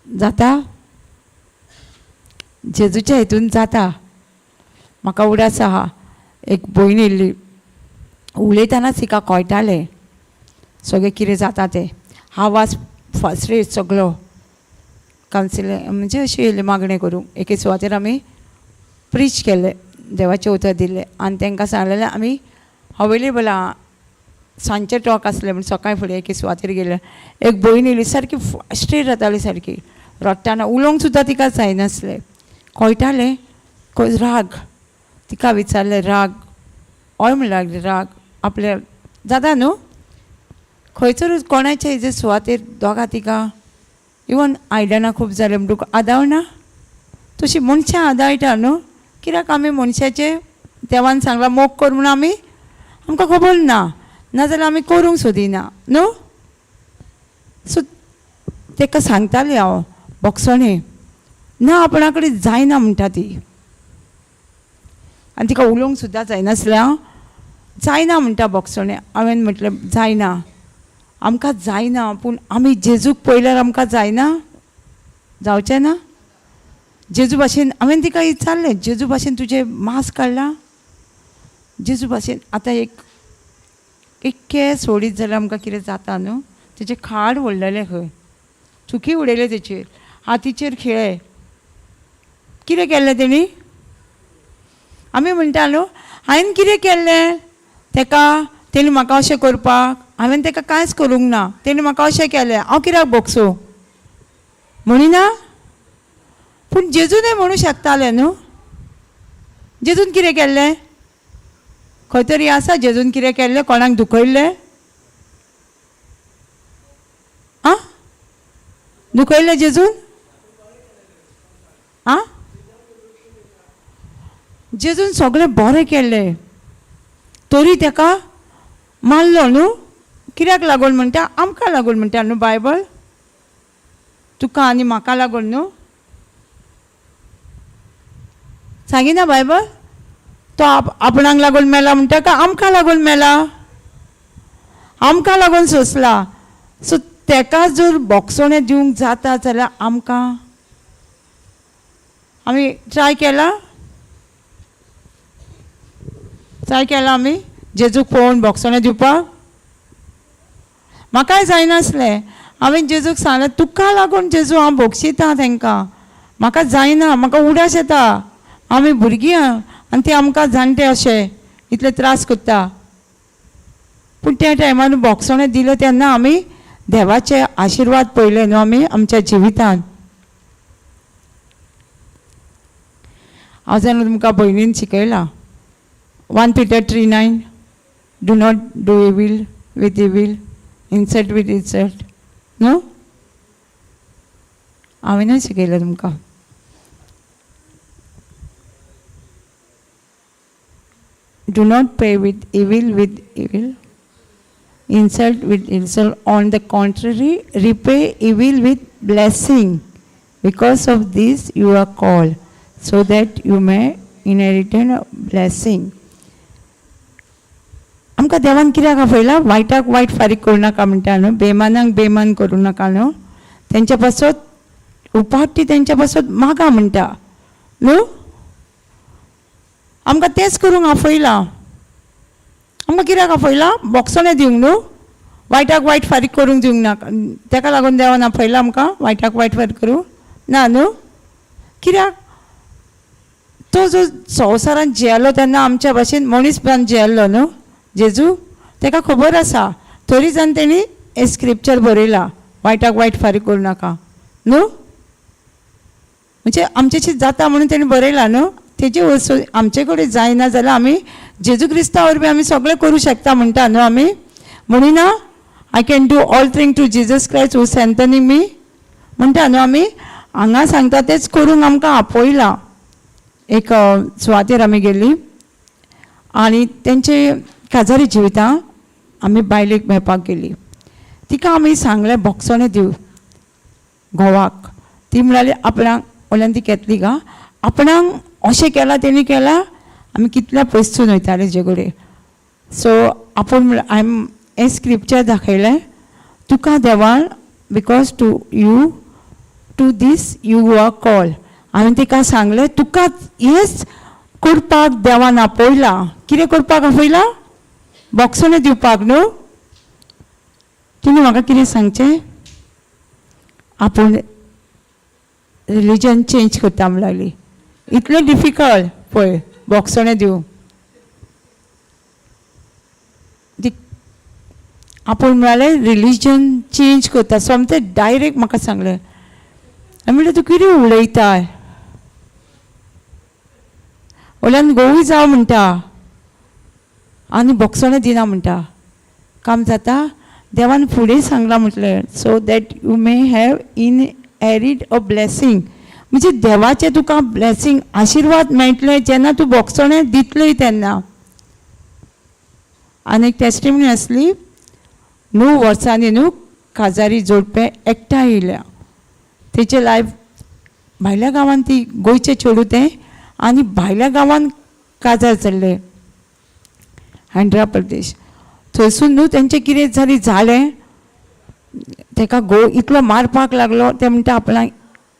जाता जेजूच्या हितून जाता. म्हाका उडास आहा, एक भयण येयल्ली, उलयतनाच तिका कळटालें सगळें कितें जाता तें. हांव वाज फर्स्ट रेट सगळो कावन्सिल म्हणजे अशी येयल्ली मागणें करूंक. एके सुवातेर आमी प्रीच केल्लें, देवाचें उतर दिल्लें आनी तांकां सांगलेलें आमी अवेलेबल आहा. सांजचें टॉक आसलें म्हण सकाळ फुडें एके सुवातेर गेले, एक भयण येयली, सारकी फ्रस्ट्रेट जाताली, सारकी रडटाना, उलोवंक सुद्दां तिका जायनासलें, कळटालें राग. तिका विचारलें राग, हय म्हणूंक लागली, राग आपल्या जाता न्हू खंयसरूच कोणाच्या हेजे सुवातेर दोगां तिका इवन आयदनां खूब जालें म्हणटकूच आदावना, तशी मनशां आदाळटा न्हू, कित्याक आमी मनशाचे देवान सांगलां मोग कर म्हणून आमी, आमकां खबर ना, नाजाल्यार आमी करूंक सोदिना न्हू. सो ताका सांगतालें हांव बोगसणें ना आपणा कडेन जायना म्हणटा ती, आनी तिका उलोवंक सुद्दां जायनासलें. हांव जायना म्हणटा बोगसणें, हांवें म्हटलें जायना, आमकां जायना, पूण आमी जेजूक पळयल्यार आमकां जायना, जावचें ना. जेजू भाशेन हांवें तिका विचारलें, जेजू भाशेन तुजें मास्क काडलां, जेजू भाशेन आतां एक एक केंस सोडीत जाल्यार आमकां कितें जाता न्हू, तेजें खाड व्हडलेलें खंय, थुकी उडयलें तेचेर, हातीचेर खेळ्ळे, कितें केल्लें तेणी? आमी म्हणटा न्हू हांवें कितें केल्लें तेका, तेणी म्हाका अशें करपाक, हांवें तेका कांयच करूंक ना, तेणी म्हाका अशें केलें, हांव कित्याक भोगसूं म्हणिना? पूण जेजूनय म्हणूं शकतालें न्हू. जेजून कितें केल्लें? खंय तरी आसा जेजून कितें केल्लें, कोणाक दुखयल्लें? आं, दुखयल्लें जेजून? आं, जेजून सगळें बरें केल्लें तरी तेका मारलो न्हू. कित्याक लागून म्हणटा? आमकां लागून म्हणटा न्हू बायबल, तुका आनी म्हाका लागून न्हू. सांगिना बायबल? तो आपणाक लागून मेला म्हणटा काय आमकां लागून मेला? आमकां लागून सोंसला. सो तेका जर बोगसणें दिवंक जाता जाल्यार आमकां, आमी ट्राय केला? ट्राय केला आमी जेजूक पळोवन बोगसणें दिवपाक? म्हाकाय जायनासलें. हांवें जेजूक सांगलें तुका लागून जेजू हांव भोगशिता तेंकां, म्हाका जायना, म्हाका उडास येता, आमी भुरगीं आनी ते आमकां जाणटे अशे इतले त्रास करता. पूण त्या टायमार बोगसणें दिलें तेन्ना आमी देवाचे आशिर्वाद पळयले न्हू आमी आमच्या जिवितान. हांव जाणा तुमकां भयणीन शिकयलां 1 Peter 3:9, do not do evil with evil, insult with insult, न्हू? हांवेनूय शिकयलें तुमकां. Do not pay with evil with evil, insult with insult. On the contrary, repay evil with blessing. Because of this you are called, so that you may inherit a blessing. आमकां देवान कित्याक आपयला? वायटाक वायट फारीक करूं नाका म्हणटा न्हू, बेमानाक बेमान करूं नाका न्हू, तेंच्या पासत उपाटी तेंच्या पासत मागा म्हणटा न्हू. आमकां तेंच करूंक आपयलां. आमकां कित्याक आपयलां? बोगसणें दिवंक न्हू, वायटाक वायट फारीक करूंक दिवंक नाका. तेका लागून देवान आपयलां आमकां वायटाक वायट फारीक करूं ना न्हू. कित्याक? तो जो संवसारांत जियेलो तेन्ना आमच्या भाशेन मनीसपणान जियेल्लो न्हू जेजू, तेका खबर आसा, तरी जावन तेणी हें स्क्रिप्चर बरयलां वायटाक वायट फारीक करूं नाका न्हू. म्हणजे आमच्याशी जाता म्हणून तेणी बरयलां न्हू. तेजे वस्तू आमचे कडेन जायना जाल्यार आमी जेजू क्रिस्ता वरवीं आमी सगळें करूं शकता म्हणटा न्हू आमी. म्हणिना I can do all thing to Jesus Christ who strengthening me म्हणटा न्हू आमी. हांगा सांगता तेंच करूंक आमकां आपयलां. एक सुवातेर आमी गेल्ली आनी तेंचे काजारी जिवितां आमी बायलेक मेळपाक गेली. तिका आमी सांगलें बोगसणें दिव घोवाक. ती म्हणाली आपणाक, वयल्यान ती कॅथलीक आं, आपणाक अशें केलां तेणी केलां, आमी कितल्या पयसून वयताले तेजे कडेन. सो आपूण म्हणल्यार हांवें हें स्क्रिप्चर दाखयलें तुका देवान, because to you to this you are call. हांवें तिका सांगलें तुका हेंच करपाक देवान आपयलां. कितें करपाक आपयलां? बोगसणें दिवपाक न्हू. तिणें म्हाका कितें सांगचें, आपूण रिलीजन चेंज करता म्हण लागली. इतलें डिफिकल्ट पळय बोगसणें दिवं. ती आपूण म्हळ्यार रिलीजन चेंज करता. सोमतें डायरेक्ट म्हाका सांगलें. हांवें म्हणलें तूं कितें उलयता? वयल्यान घोवूय जावं म्हणटा आनी बोगसणें दिना म्हणटा. काम जाता? देवान फुडें सांगलां म्हटलें, so that you may have inherit a blessing. म्हणजे देवाचें तुका ब्लेसींग आशिर्वाद मेळटले जेन्ना तूं बोगसणें दितली तेन्ना. आनी एक टेस्टिमनी आसली, णव वर्सांनी न्हू काजारी जोडपें एकठांय येयल्या. तेचें लायफ भायल्या गांवान, ती गोंयचें चेडूं तें आनी भायल्या गांवान काजार चल्लें, आंध्रा प्रदेश. थंयसून न्हू तेंचें कितें जालें जालें, तेका घोव इतलो मारपाक लागलो. ते म्हणटा आपणाक,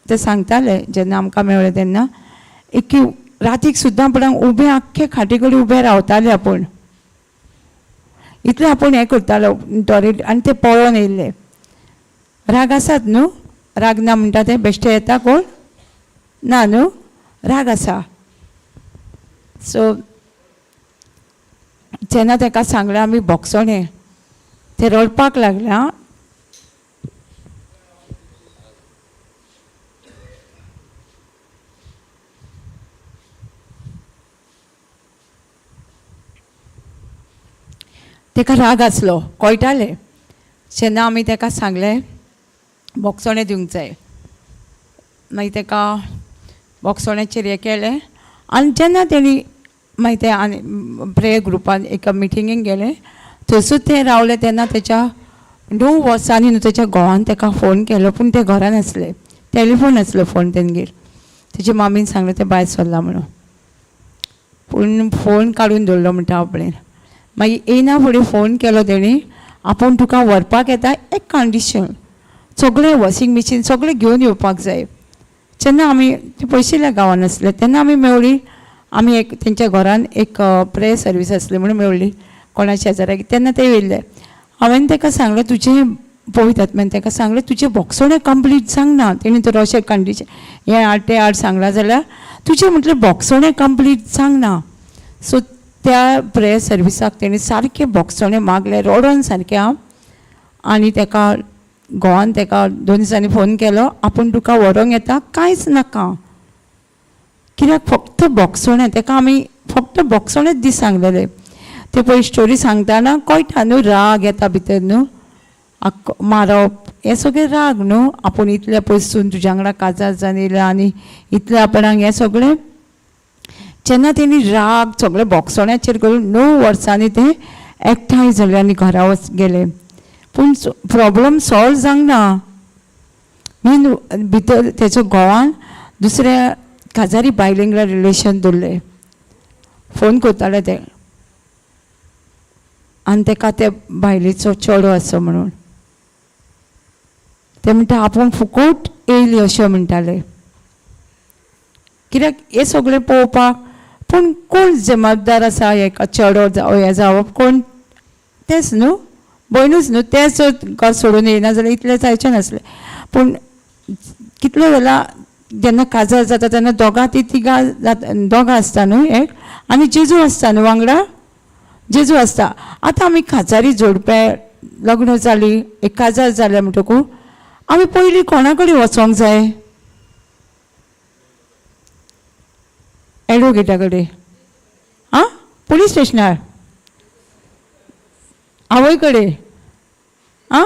ते सांगताले जेन्ना आमकां मेळ्ळें तेन्ना, एक रातीक सुद्दां आपणाक उबें आख्खे खाटी कडेन उबें रावतालें आपूण, इतलें आपूण हें करतालो टॉयलेट. आनी ते पळोवन येयल्ले. राग आसात न्हू, राग ना म्हणटा ते बेश्टे येता कोण ना न्हू, राग आसा. सो जेन्ना ताका सांगलें आमी भोगसणें, ते रडपाक लागले. आं, ताका राग आसलो, कळटालें. जेन्ना आमी ताका सांगलें भोगसणें दिवंक जाय, मागीर ताका भोगसण्याचेर हें केलें. आनी जेन्ना तेणी मागीर ते आनी प्रेयर ग्रुपान एका मिटिंगेक गेले, थंयसर ते रावले. तेन्ना तेच्या 9 वर्सांनी न्हू तेच्या घोवान ताका फोन केलो, पूण ते घरान आसले, टेलिफोन आसलो फोन तेंगेर. तेजे मामीन सांगलें तें भायर सरलां म्हणून, पूण फोन काडून दवरलो म्हणटा आपणें. मागीर येयना फुडें फोन केलो तेणी, आपूण तुका व्हरपाक येता, एक कंडिशन, सगळें वॉशिंग मिशीन सगळें घेवन येवपाक जाय. जेन्ना आमी ती पयशिल्ल्या गांवान आसले तेन्ना आमी मेवली, आमी एक तेंच्या घरान एक प्रेयर सर्वीस आसली म्हणून मेवली कोणा शेजाऱ्याक, तेन्ना ते येयल्ले. हांवें ताका सांगलें तुजें पवित्र आत्म्यान ताका सांगलें तुजें भोगसणें कंप्लीट सांगना, तेणी तर अशें कंडिशन हें आड तें आड सांगलां जाल्यार तुजें म्हटलें भोगसणें कंप्लीट सांगना. सो त्या प्रेयर सर्विसाक तेणी सारकें भोगसणें मागलें रडोन सारकें. हांव आनी ताका घोवान ताका 2 दिसांनी फोन केलो, आपूण तुका व्हरोंक येता, कांयच नाका, कित्याक फक्त भोगसणें. ताका आमी फक्त भोगसणेंच दीस सांगलेले. ते पळय स्टोरी सांगतना कळटा न्हू, राग येता भितर न्हू, आक्को मारप हें सगळें राग न्हू. आपूण इतलें पयसून तुज्या वांगडा काजार जावन येयला आनी इतलें आपणाक हें सगळें. जेन्ना तेणी राग सगळें भोगसण्याचेर करून 9 वर्सांनी ते एकठांय जाले आनी घरा वच गेले. पूण प्रोब्लम सॉल्व जावंक ना. मेन भितर तेचो घोवान दुसऱ्या काजारी बायले वांगडा रिलेशन दवरलें, फोन करताले ते, आनी ताका त्या बायलेचो चेडो आसा म्हणून. ते म्हणटा आपूण फुकट येयली अशें म्हणटाले, कित्याक हें सगळें पळोवपाक पूण कोण जबाबदार आसा हेका चेडो जावं हें जावप कोण, तेंच न्हू, भयणूच न्हू. तेंच घर सोडून येयना जाल्यार इतलें जायचें नासलें. पूण कितलें जाल्यार जेन्ना काजार जाता तेन्ना दोगां ती तिगां जाता, दोगां आसता न्हू एक, आनी जेजू आसता न्हू वांगडा, जेजू आसता. आतां आमी काजारी जोडपे लग्न जाली, एक काजार जालें म्हणटकूच आमी पयलीं कोणा कडेन वचोंक जाय? एडवोकेटा कडेन, आं, पुलीस स्टेशनार, आवय कडेन, आं,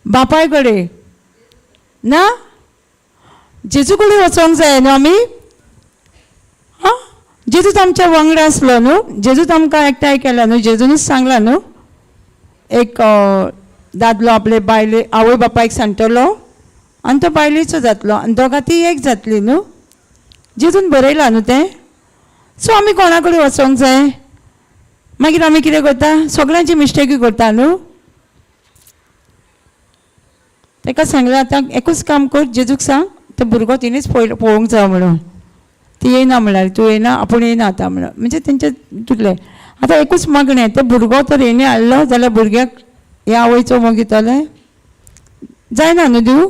बापाय कडेन ना, जेजू कडेन वचोंक जाय न्हू आमी. आं, जेजूच आमच्या वांगडा आसलो न्हू, जेजूच आमकां एकठांय केला न्हू, जेजूनच सांगला न्हू, एक दादलो आपले बायले आवय बापायक सांगतलो आनी तो बायलेचो जातलो आनी दोगां ती एक जातली न्हू, जेजून बरयलां न्हू तें. सो आमी कोणा कडेन वचोंक जाय? मागीर आमी कितें करता, सगळ्यांची मिस्टेकूय करता न्हू. ताका सांगलें आतां एकूच काम कर, जेजूक सांग तो भुरगो तिणेच पळोवंक जाय म्हणून. ती येयना म्हणल्यार तूं येयना, आपूण येयना आतां म्हणून, म्हणजे तेंचें तुटलें. आतां एकूच मागणें, ते भुरगो तर हेणी हाडलो जाल्यार भुरग्याक ह्या आवयचो मोग दितलें जायना न्हू दिवं,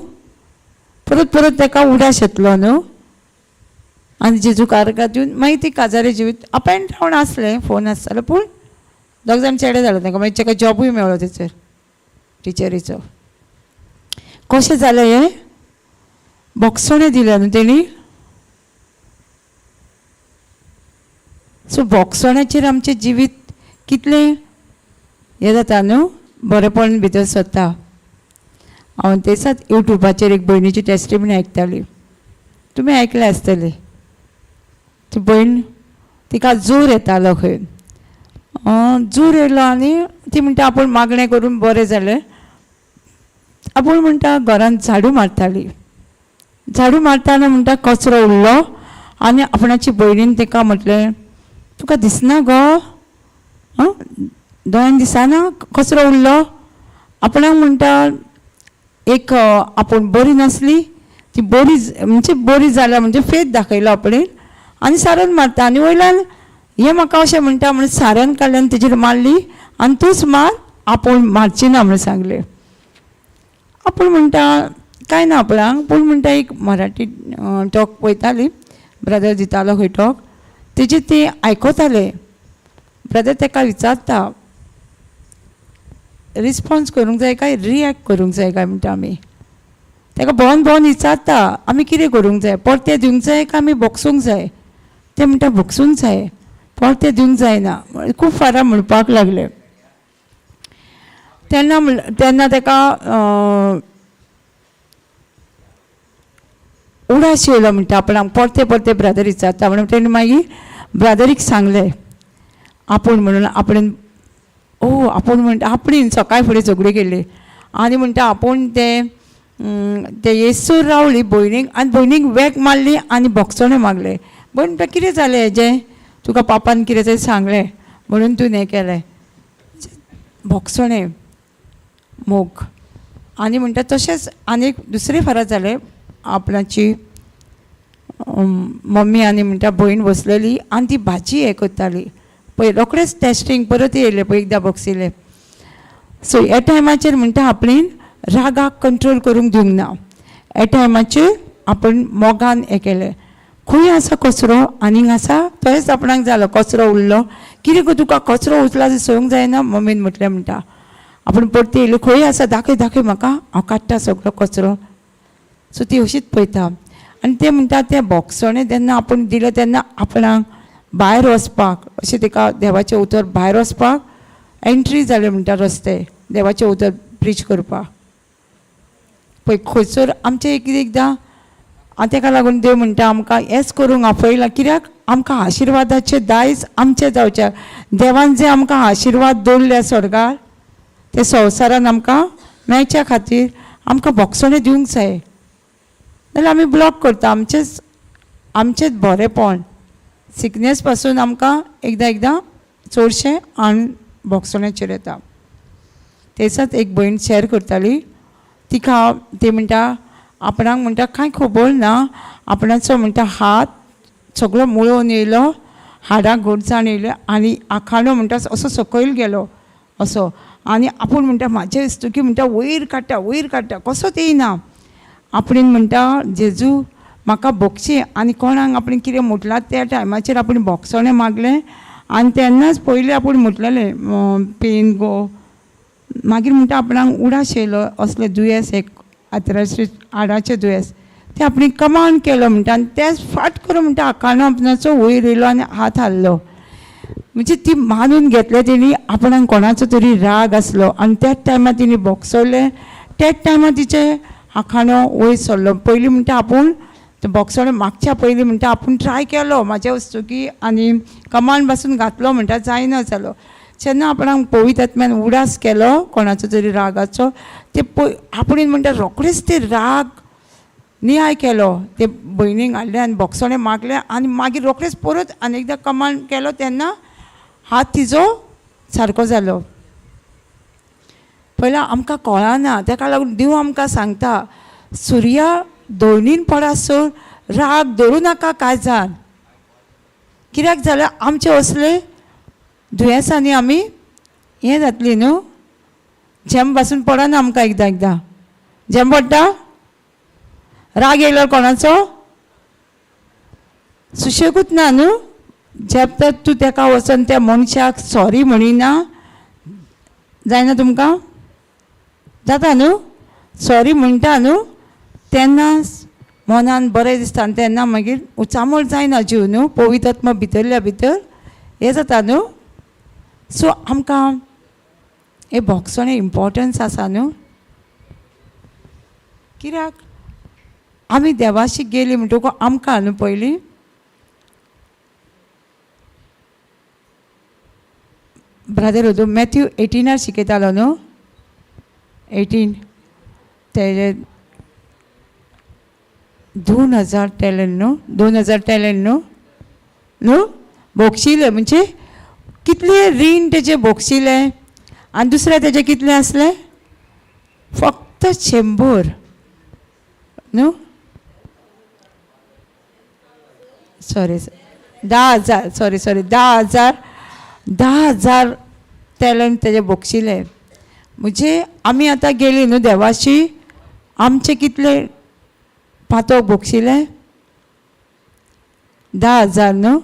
परत परत ताका उडास येतलो न्हू. आनी जेजू आर्गां दिवन मागीर ती काजारी जिवीत अप एंड डावन आसलें, फोन आसतालो, पूण दोग जाण चेडे जालो तांकां. मागीर ताका जॉबूय मेळ्ळो थंयसर टिचरीचो. कशें जालें हें? भोगसणें दिलें न्हू तेणी. सो भोगसण्याचेर आमचें जिवीत कितलें हें जाता न्हू, बरेंपण भितर सरता. हांव तेसात यूट्यूबाचेर एक भयणीची टेस्टिमनी आयकताली, तुमी आयकलें आसतलें. ती भयण तिका जोर येतालो खंय, जोर येयलो आनी ती म्हणटा आपूण मागणें करून बरें जालें. आपूण म्हणटा घरान झाडू मारताली, झाडू मारतना म्हणटा कचरो उरलो आनी आपणाची भयणीन ताका म्हटलें तुका दिसना गो, आं दोळ्यान दिसना कचरो उरलो. आपणाक म्हणटा एक आपूण बरी नासली, ती बरी म्हणजे बरी जाल्या म्हणजे फेत दाखयलो आपणें आनी सारण मारता आनी वयल्यान हें म्हाका अशें म्हणटा म्हणून सारण काडलें आनी तेजेर मारली आनी तूंच मार, आपूण मारची ना म्हणून सांगलें. आपूण म्हणटा कांय ना आपणाक, पूण म्हणटा एक मराठी टॉक पळयताली, ब्रदर दितालो खंय टॉक, तेजे ते आयकताले. ब्रदर तेका विचारता रिस्पोन्स करूंक जाय काय रिएक्ट करूंक जाय काय म्हणटा आमी. तेका भोंवन भोंवन विचारता आमी कितें करूंक जाय, परतें दिवंक जाय काय आमी भोगसूंक जाय. ते म्हणटा भोगसूंक जाय, परतें दिवंक जायना. खूब फारां म्हणपाक लागले. तेन्ना तेन्ना तेका उडास येयलो म्हणटा आपणाक परते परते ब्रदर विचारता म्हणून. तेणें मागीर ब्रदरीक सांगलें आपूण म्हणून आपणेन ओ आपूण म्हणटा आपणेन सकाळ फुडें झगडी केली आनी म्हणटा आपूण ते ते येसूर रावली भयणीक आनी भयणीक वेग मारली आनी भोगसणें मागलें. भयण म्हणटा कितें जालें हेजें, तुका पापान कितें तरी सांगलें म्हणून तूं हें केलें. भोगसणें मोग. आनी म्हणटा तशेंच आनी एक दुसरें फारात जालें, आपणाची मम्मी आनी म्हणटा भयण बसलेली आनी ती भाजी हें करताली पळय, रोखडेच टेस्टींग परत येयलें पळय एकदां भोगसिलें. सो ह्या टायमाचेर म्हणटा आपणेन रागाक कंट्रोल करूंक दिवंक ना, ह्या टायमाचेर आपण मोगान हें केलें. खंय आसा कचरो आनीक आसा तोच आपणाक जालो कचरो उरलो, कितें गो तुका कचरो उरला सोंक जायना मम्मीन म्हटलें. म्हणटा आपूण परती येयली, खंय आसा दाखय दाखय म्हाका, हांव काडटा सगळो कचरो. सो ती अशीच पळयता आनी ते म्हणटा तें भोगसणें जेन्ना आपूण दिलें तेन्ना आपणाक भायर वचपाक अशें तेका देवाचें उतर भायर वचपाक एंट्री जालें म्हणटा रस्ते देवाचें उतर प्रीच करपाक. पळय खंयसर आमचें एक एकदां आनी तेका लागून देव म्हणटा आमकां हेंच करूंक आपयलां, कित्याक आमकां आशिर्वादाचें दायज आमचें जावचें. देवान जे आमकां आशिर्वाद दवरले स्वर्गार ते संवसारान आमकां मेळच्या खातीर आमकां भोगसणें दिवंक जाय, नाल्यार आमी ब्लॉक करता आमचेंच आमचेंच बरेंपण. सिकनेस पासून आमकां एकदां एकदां चडशें आन भोगसण्याचेर येता. तेचाच एक भयण शेअर करताली, तिका ती म्हणटा आपणाक म्हणटा कांय खबर ना, आपणाचो म्हणटा हात सगळो मुळोवन येयलो, हाडां घटसाण येयल्यो आनी आखाणो म्हणटा असो सकयल गेलो असो, आनी आपूण म्हणटा म्हाजे इस्तुकी म्हणटा वयर काडटा वयर काडटा कसोच येयना. आपणेन म्हणटा जेजू म्हाका भोगशी आनी कोणाक आपणें कितें म्हटलां त्या टायमाचेर आपूण भोगसणें मागलें आनी तेन्नाच पयलीं आपूण म्हटलेलें पेन गो. मागीर म्हणटा आपणाक उडास येयलो असलें दुयेंस एक आत्राचे हाडाचें दुयेंस तें आपणें कमांड केलो म्हणटा आनी तेंच फाट करून म्हणटा आखाणो आपणाचो वयर येयलो आनी हात हाल्लो. म्हणजे ती मानून घेतलें तेणी आपणाक कोणाचो तरी राग आसलो आनी त्याच टायमार तिणें भोगसलें, त्याच टायमार तिचें आखाणो वयर सरलो. पयलीं म्हणटा आपूण भोगसणें मागच्या पयलीं म्हणटा आपूण ट्राय केलो म्हाज्या वस्तुकी आनी कमांड पासून घातलो म्हणटा जायना जालो. जेन्ना आपणाक पवित्र आत्म्यान उडास केलो कोणाचो तरी रागाचो ते पय आपणेन म्हणटा रोखडेच ते राग नियाळ केलो, ते भयणीक हाडलें आनी भोगसणें मागलें आनी मागीर रोखडेच परत आनी एकदां कमांड केलो तेन्ना हात तिजो सारको जालो. पयलीं आमकां कळना, तेका लागून देव आमकां सांगता सुर्या दोनीन पडासर राग धरूं नाका काळजान, कित्याक जाल्यार आमचे असले दुयेंसांनी आमी हें जातली न्हू. झेम पासून पडना आमकां एकदां एकदां झेम पडटा, राग येयल्यार कोणाचो सुशेगूच ना न्हू. झेप तर तूं तेका वचोन त्या मनशाक सॉरी म्हणिना जायना तुमकां जाता न्हू, सॉरी म्हणटा न्हू तेन्ना मनान बरें दिसता आनी तेन्ना मागीर उचामळ जायना जीव न्हू, पवित्र आत्मा भितरल्या भितर हें जाता न्हू. सो आमकां हें भोगसणें इम्पोर्टन्स आसा न्हू, कित्याक आमी देवाशी गेली म्हणटकूच आमकां न्हू पयलीं ब्रदर होतो मॅथ्यू 18 शिकयतालो न्हू, 18 तेजे 2000 टॅलंट न्हू, 2000 टॅलंट न्हू न्हू भोगशिले म्हणजे कितले रीण तेजे भोगशिले आनी दुसरे तेजे कितले आसले फक्त 100 न्हू, सॉरी 10,000, सॉरी सॉरी, 10,000, 10,000 टॅलंट तेजे बक्षिले. म्हणजे आमी आतां गेली न्हू देवाशी, आमचे कितले पातोक बक्षिले? 10,000 न्हू.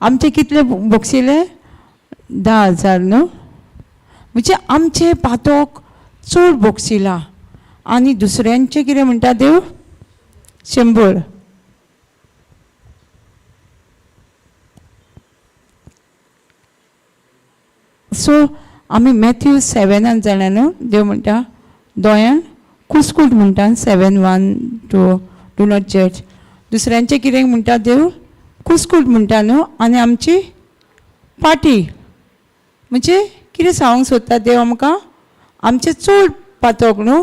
आमचे कितले बक्षिले? 10,000 न्हू. म्हणजे आमचे पातोक चड बक्षिला आनी दुसऱ्यांचे कितें म्हणटा देव? 100. सो आमी मॅथ्यू 7 जाणा न्हू, देव म्हणटा दोयान कुसकूट म्हणटा 7:1-2, do not जज. दुसऱ्यांचे कितें म्हणटा देव? कुसकूट म्हणटा न्हू. आनी आमची पाटी म्हणजे कितें सांगूंक सोदता देव आमकां? आमचें चड पातोक न्हू,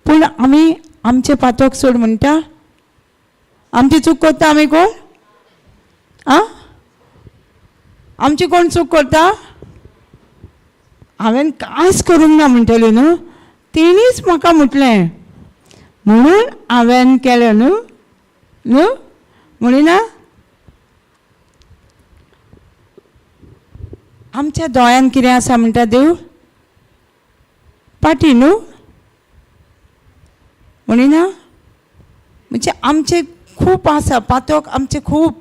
पूण आमी आमचें पातोक चड म्हणटा. आमची चूक करता आमी कोण? आं, आमची कोण चूक करता? हांवें कांयच करूंक ना म्हणटली न्हू, तेणीच म्हाका म्हटलें म्हणून हांवें केलें न्हू, न्हू म्हणिना. आमच्या दोळ्यान कितें आसा म्हणटा देव? पाटी न्हू, म्हणिना. म्हणजे आमचें खूब आसा पातोक आमचें खूब,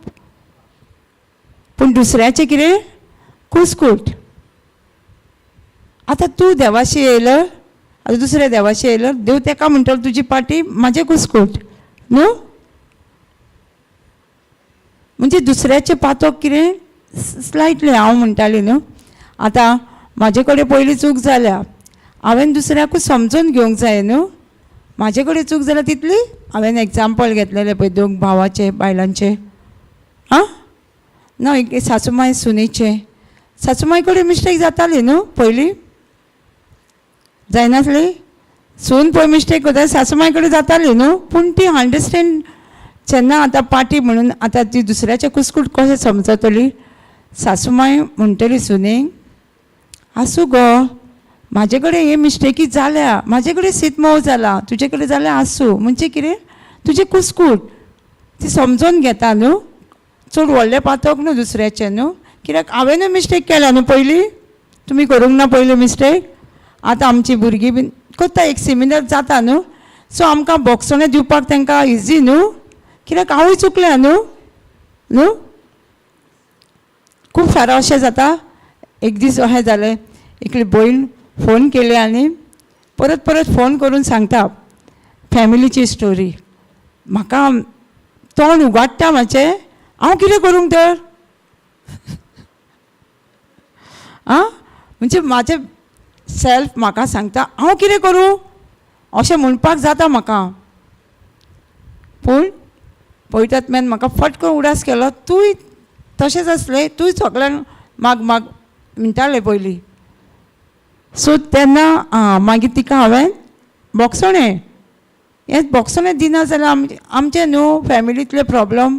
पूण दुसऱ्याचें कितें? कुसकूट. आतां तूं देवाशी येयलो, आतां दुसऱ्या देवाशी येयलो, देव तेका म्हणटलो तुजी पाटी म्हाजें कुसकूट न्हू. म्हणजे दुसऱ्याचें पातोक कितें स्लायटली हांव म्हणटालें न्हू, आतां म्हाजे कडेन पयलीं चूक जाल्या, हांवें दुसऱ्याकूच समजून घेवंक जाय न्हू. म्हाजे कडेन चूक जाल्या तितली हांवें एग्जाम्पल घेतलेलें पळय दोन भावाचें बायलांचें, आं ना एक सासूमाय सुनेचें, सासूमाय कडेन मिस्टेक जाताली न्हू पयलीं, जायनासली? सून पळय मिस्टेक करता, सासूमाय कडेन जाताली न्हू, पूण ती अंडरस्टँड जेन्ना आतां पाटी म्हणून आतां ती दुसऱ्याचें कुसकूट कशें समजतली? सासूमाय म्हणटली सुनेक, आसूं गो, म्हाजे कडेन हे मिस्टेकी जाल्या, म्हाजे कडेन शीत मोव जाला, तुजे कडेन जाल्या, आसूं. म्हणजे कितें तुजें कुसकूट ती समजून घेता न्हू, चड व्हडलें पातोक न्हू दुसऱ्याचें न्हू, कित्याक हांवेंनूय मिस्टेक केल्या न्हू पयलीं, तुमी करूंक ना पयलीं मिस्टेक. आतां आमची भुरगीं बीन करता एक सिमिलर जाता न्हू, सो आमकां बोगसणें दिवपाक तांकां इजी न्हू, कित्याक हांवूय चुकल्या न्हू, न्हू. खूब फारां अशें जाता. एक दीस अशें जालें, एकली भयण फोन केली आनी परत परत फोन करून सांगता फॅमिलीची स्टोरी. म्हाका तोंड उगाडटा म्हाजें, हांव कितें करूंक तर? आं, म्हणजे म्हाजें सेल्फ म्हाका सांगता हांव कितें करूं अशें म्हणपाक जाता म्हाका. पूण पळयतात मॅन म्हाका फट करून उडास केलो, तूंय तशेंच आसलें, तूंय सगळ्यांक माग माग म्हणटालें पयलीं. सो तेन्ना आं मागीर तिका हांवें बोगसणें, हें बोगसणें दिना जाल्यार आमचें न्हू फॅमिलींतले प्रॉब्लम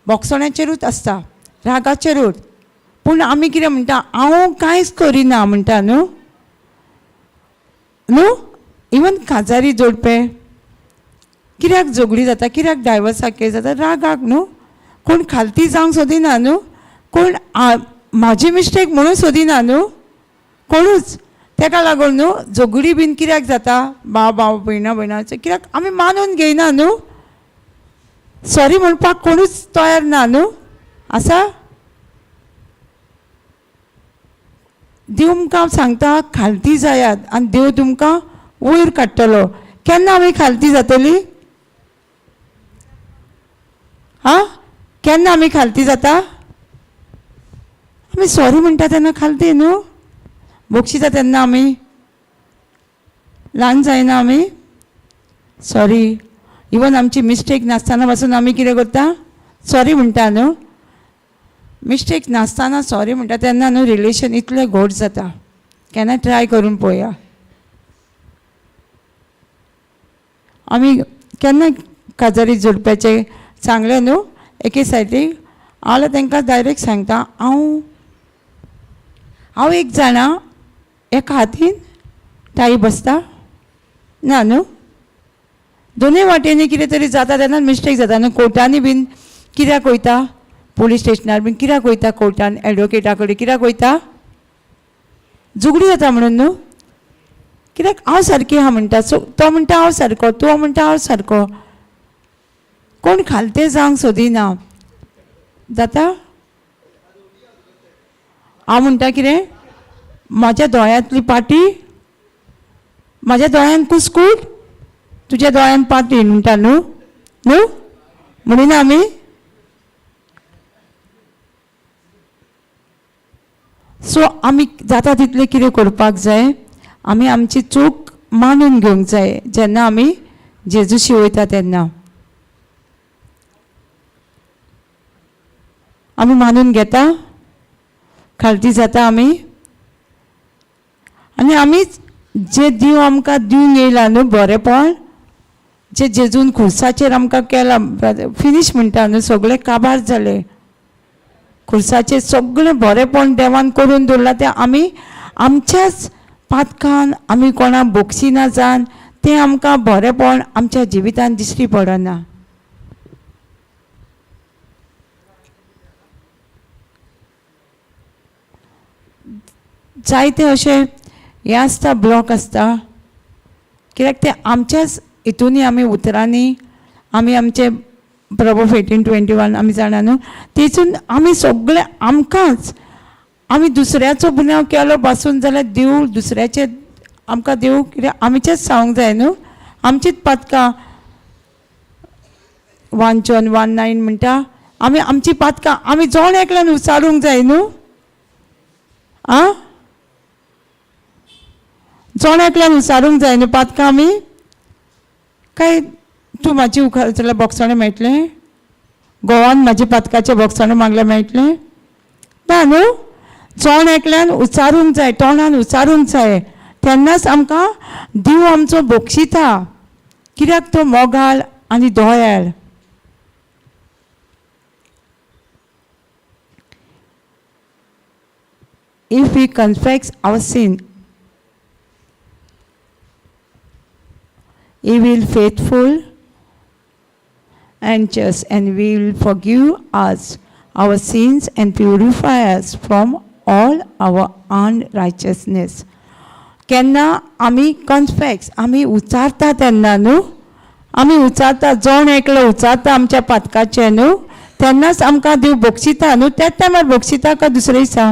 बोगसण्याचेरूच आसता, रागाचेरूच. पूण आमी कितें म्हणटा, हांव कांयच करिना म्हणटा न्हू, न्हू. इवन काजारी जोडपें कित्याक झगडी जाता, कित्याक डायवर्साक केस जाता? रागाक न्हू. कोण खालती जावंक सोदिना न्हू, कोण म्हाजी मिस्टेक म्हणून सोदिना न्हू कोणूच. तेका लागून न्हू झगडी बीन कित्याक जाता, भाव भाव भयणां भयणां, कित्याक आमी मानून घेयना न्हू, सॉरी म्हणपाक कोणूच तयार ना न्हू. आसा देव तुमकां सांगता खालती जायात आनी देव तुमकां वयर काडटलो. केन्ना आमी खालती जातली? आं, केन्ना आमी खालती जाता? आमी सॉरी म्हणटा तेन्ना खालती न्हू, बक्षिता तेन्ना आमी ल्हान जायना, आमी सॉरी. इवन आमची मिस्टेक नासतना पासून आमी कितें करता? सॉरी म्हणटा न्हू. मिस्टेक नासतना सॉरी म्हणटा तेन्ना न्हू रिलेशन इतलें घोट जाता. केन्ना ट्राय करून पळोवया आमी केन्ना काजारी जोडप्याचें सांगलें न्हू, एके सायडीक हांव जाल्यार तांकां डायरेक्ट सांगता, हांव हांव एक जाणा एका हातीन टाळी बसता ना न्हू, दोनूय वाटेनी कितें तरी जाता तेन्ना मिस्टेक जाता न्हू. कोर्टांनी बीन कित्याक वयता, पोलीस स्टेशनार बीन कित्याक वयता, कोर्टान एडवोकेटा कडेन कित्याक वयता, झगडी जाता म्हणून न्हू. कित्याक हांव सारकी आहा म्हणटा, सो तो म्हणटा हांव सारको, तूं म्हणटा हांव सारको, कोण खालते जावंक सोदिना जाता. हांव म्हणटा कितें, म्हाज्या दोळ्यांतली पाटी, म्हाज्या दोळ्यान कुस्कूट, तुज्या दोळ्यान पाटी म्हणटा न्हू, न्हू म्हणिना आमी. सो आमी जाता तितलें कितें करपाक जाय, आमी आमची चूक मानून घेवंक जाय जेन्ना आमी जेजूशी वयता तेन्ना. आमी मानून घेता, खालती जाता आमी, आनी आमीच जे देव आमकां दिवन येयला न्हू बरेंपण, जे जेजून खुर्साचेर आमकां केलां फिनीश म्हणटा न्हू, सगळें काबार जालें, खुर्साचेर सगळें बरेंपण देवान करून दवरलां, तें आमी आमच्याच पातकान आमी कोणाक बोगसिना जावन तें आमकां बरेंपण आमच्या जिवितान दिश्टी पडना. जायते अशें हें आसता, ब्लॉक आसता, कित्याक तें आमच्याच हितूनी आमी उतरांनी आमी आमचे प्रभु 18:21 आमी जाणा न्हू, तेतून आमी सगळे आमकांच आमी दुसऱ्याचो गुन्यांव केलो पासून जाल्यार देव दुसऱ्याचे आमकां देव कित्याक आमचेंच सांगूंक जाय न्हू, आमचीच पातकां. 1 John 1:9 म्हणटा आमी आमची पातकां आमी जण एकल्यान उचारूंक जाय न्हू, आं, जण एकल्यान उचारूंक जाय न्हू पातकां आमी. काय तूं म्हाजी उखार जाल्यार बोगसाणें मेळटलें, गोवान म्हाजी पातकाचें बोगसाणें मागल्यार मेळटलें ना न्हू. जण एकल्यान उचारूंक जाय, तोंडान उचारूंक जाय, तेन्नाच आमकां देव आमचो बक्षिता, कित्याक तो मोगाल आनी दयाळ. If we confess our sin, He will faithful and just and will forgive us our sins and purify us from all our unrighteousness. केन्ना आमी कन्फेक्स, आमी उचारता तेन्ना न्हू, आमी उचारता, जण एकलो उचारता आमच्या पातकाचें न्हू, तेन्नाच आमकां देव बक्षिता न्हू. त्याच टायमार बक्षिता काय दुसरे दिसा,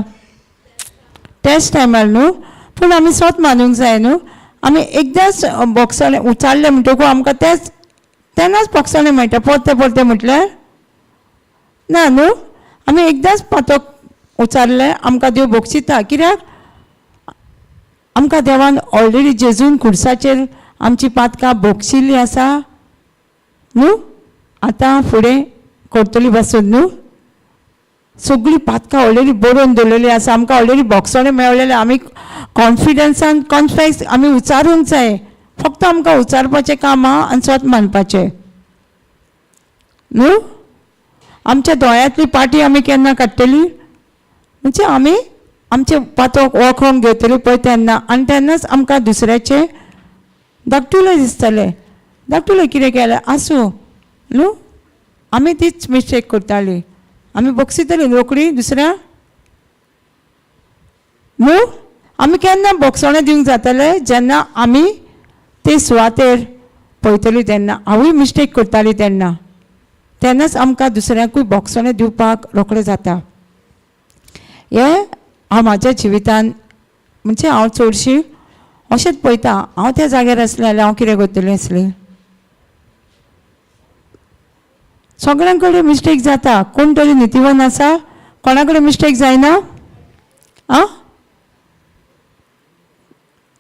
त्याच टायमार न्हू. पूण आमी स्वत मानूंक जाय न्हू, आमी एकदांच बोगसाणें उचारलें म्हणटकूच आमकां तेच तेन्नाच बोगसाणें मेळटा, परतें परतें म्हटल्यार ना न्हू. आमी एकदांच पातक उचारलें आमकां देव बक्षिता, कित्याक आमकां देवान ऑलरेडी जेजून खुर्साचेर आमची पातकां बक्षिल्लीं आसा न्हू. आतां फुडें करतली बसून न्हू, सगळीं पातकां ऑलरेडी बरोवन दवरलेलीं आसा, आमकां ऑलरेडी बोगसणें मेळलेलें, आमी कॉन्फिडन्सान कॉन्फेक्स आमी उचारूंक जाय, फक्त आमकां उचारपाचें काम आहा आनी स्वत मानपाचें न्हू. आमच्या दोळ्यांतली पाटी आमी केन्ना काडटली, म्हणजे आमी आमचें पातक वळखोंक घेतली पळय तेन्ना, आनी तेन्नाच आमकां दुसऱ्याचें धाकटुलें दिसतलें, धाकटुलें कितें केलें आसूं न्हू. आमी तीच मिस्टेक करताली, आमी बक्षितली रोखडी दुसऱ्या न्हू. आमी केन्ना बोगसणें दिवंक जातलें, जेन्ना आमी ते सुवातेर पळयतली तेन्ना, हांवूय मिस्टेक करताली तेन्ना, तेन्नाच आमकां दुसऱ्यांकूय बोगसणें दिवपाक रोखडें जाता. हें हांव म्हाज्या जिवितान म्हणजे हांव चडशी अशेंच पळयता, हांव त्या जाग्यार आसलें जाल्यार हांव कितें करतलें आसलें. सगळ्यां कडेन मिस्टेक जाता, कोण तरी नितीवन आसा, कोणा कडेन मिस्टेक जायना, आं,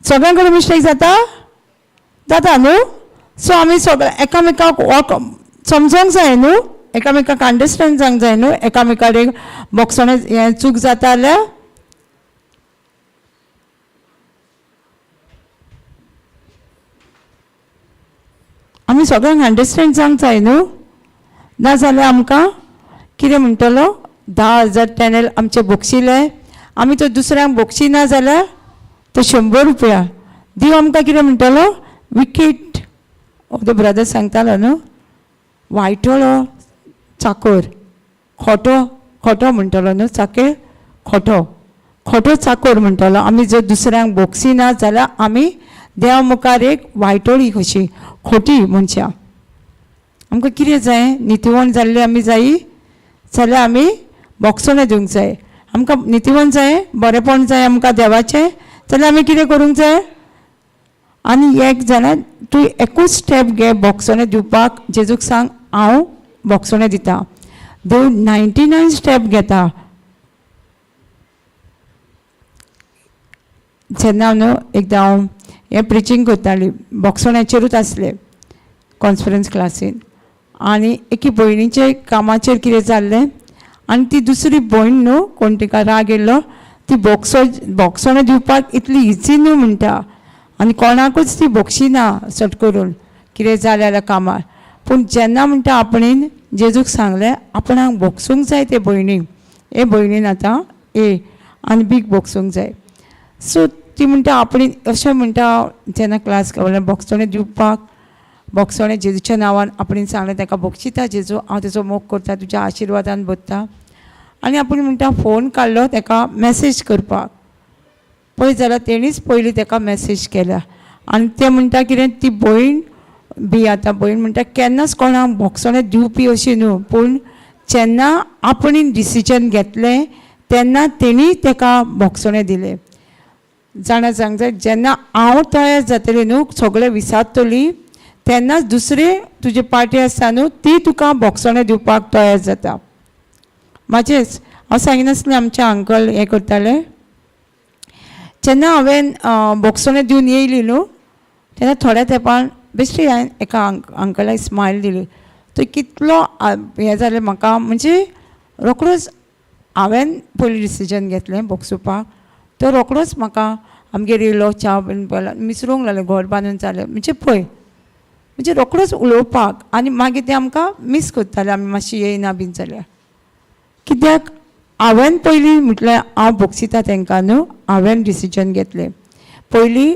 सगळ्यां कडेन मिस्टेक जाता, जाता न्हू. सो आमी सगळे एकामेकाक वळख समजोंक जाय न्हू, एकामेकाक अंडरस्टँड जावंक जाय न्हू, एकामेका कडेन बोगसणें हें चूक जाता जाल्यार आमी सगळ्यांक अंडरस्टँड जावंक जाय न्हू, नाजाल्यार आमकां कितें म्हणटलो? 10,000 टॅनल आमचे बोगशिले, आमी तो दुसऱ्यांक बोगशिना जाल्यार तो 100 रुपया देव आमकां कितें म्हणटलो? विकेट ऑफ the brother सांगतालो न्हू, वायटोळो चाकोर, खोटो खोटो म्हणटलो न्हू, चाके खोटो खोटो चाकोर म्हणटलो. आमी जर दुसऱ्यांक बोगसिना जाल्यार आमी देवा मुखार एक वायटोळी कशी खोटी मनशां. आमकां कितें जाय? नितीवण जाल्ली आमी जायी जाल्यार आमी बोगसणें दिवंक जाय. आमकां नितीवण जाय, बरेंपण जाय आमकां देवाचें, जाल्यार आमी कितें करूंक जाय? आनी एक जाल्यार तूं एकूच स्टेप घे बोगसणें दिवपाक, जेजूक सांग हांव बोगसणें दिता. देव 99 स्टेप घेता. जेन्ना न्हू एकदां हांव हें प्रिचींग करताली, बोगसण्याचेरूच आसलें कॉन्फरन्स क्लासीन, आनी एके भयणीचे कामाचेर कितें जाल्लें आनी ती दुसरी भयण न्हू कोण तिका राग येयलो, ती बोगसणें दिवपाक इतली इजी न्हू म्हणटा, आनी कोणाकूच ती बोगशिना सट करून कितें जालें जाल्यार कामार. पूण जेन्ना म्हणटा आपणेन जेजूक सांगलें आपणाक बोगसूंक जाय ते भयणीक, हे भयणीन आतां ए आनी बीक बोगसूंक जाय. सो ती म्हणटा आपणेन अशें म्हणटा जेन्ना क्लास बोगसणें दिवपाक, बोगसणें जेजूच्या नांवान आपणेन सांगलें ताका बोगशिता जेजू, हांव तेजो मोग करता, तुज्या आशिर्वादान भरता. आनी आपूण म्हणटा फोन काडलो ताका मॅसेज करपाक, पळय जाल्यार तेणीच पयलीं ताका मॅसेज केल्या. आनी तें म्हणटा कितें ती भयण बी आतां भयण म्हणटा केन्नाच कोणाक बोगसणें दिवपी अशी न्हू, पूण जेन्ना आपणेन डिसिजन घेतलें तेन्ना तेणी ताका बोगसणें दिलें. जाणा सांग जाय, जेन्ना हांव तयार जातलें न्हू सगळें विसारतली तेन्नाच दुसरे तुजे पार्टी आसता न्हू ती तुका बोगसणें दिवपाक तयार जाता. म्हाजेच हांव सांगिनासलें आमचे अंकल हें करताले, जेन्ना हांवें बोगसणें दिवन येयली न्हू तेन्ना थोड्या तेंपान बेश्टी हांवें एका अंकलाक स्मायल दिली, तो कितलो हें जालें म्हाका, म्हणजे रोकडोच हांवें पयलीं डिसिजन घेतलें बोगसुपाक, तो रोकडोच म्हाका आमगेर येयलो, च्या बीन पळयला, मिसळूंक लागलें, घर बांदून जालें म्हणजे पळय म्हणजे रोकडोच उलोवपाक. आनी मागीर ते आमकां मीस करताले आमी मातशी येयना बीन जाल्यार, कित्याक हांवें पयलीं म्हटल्यार हांव बोगसिता तांकां न्हू, हांवें डिसिजन घेतलें पयलीं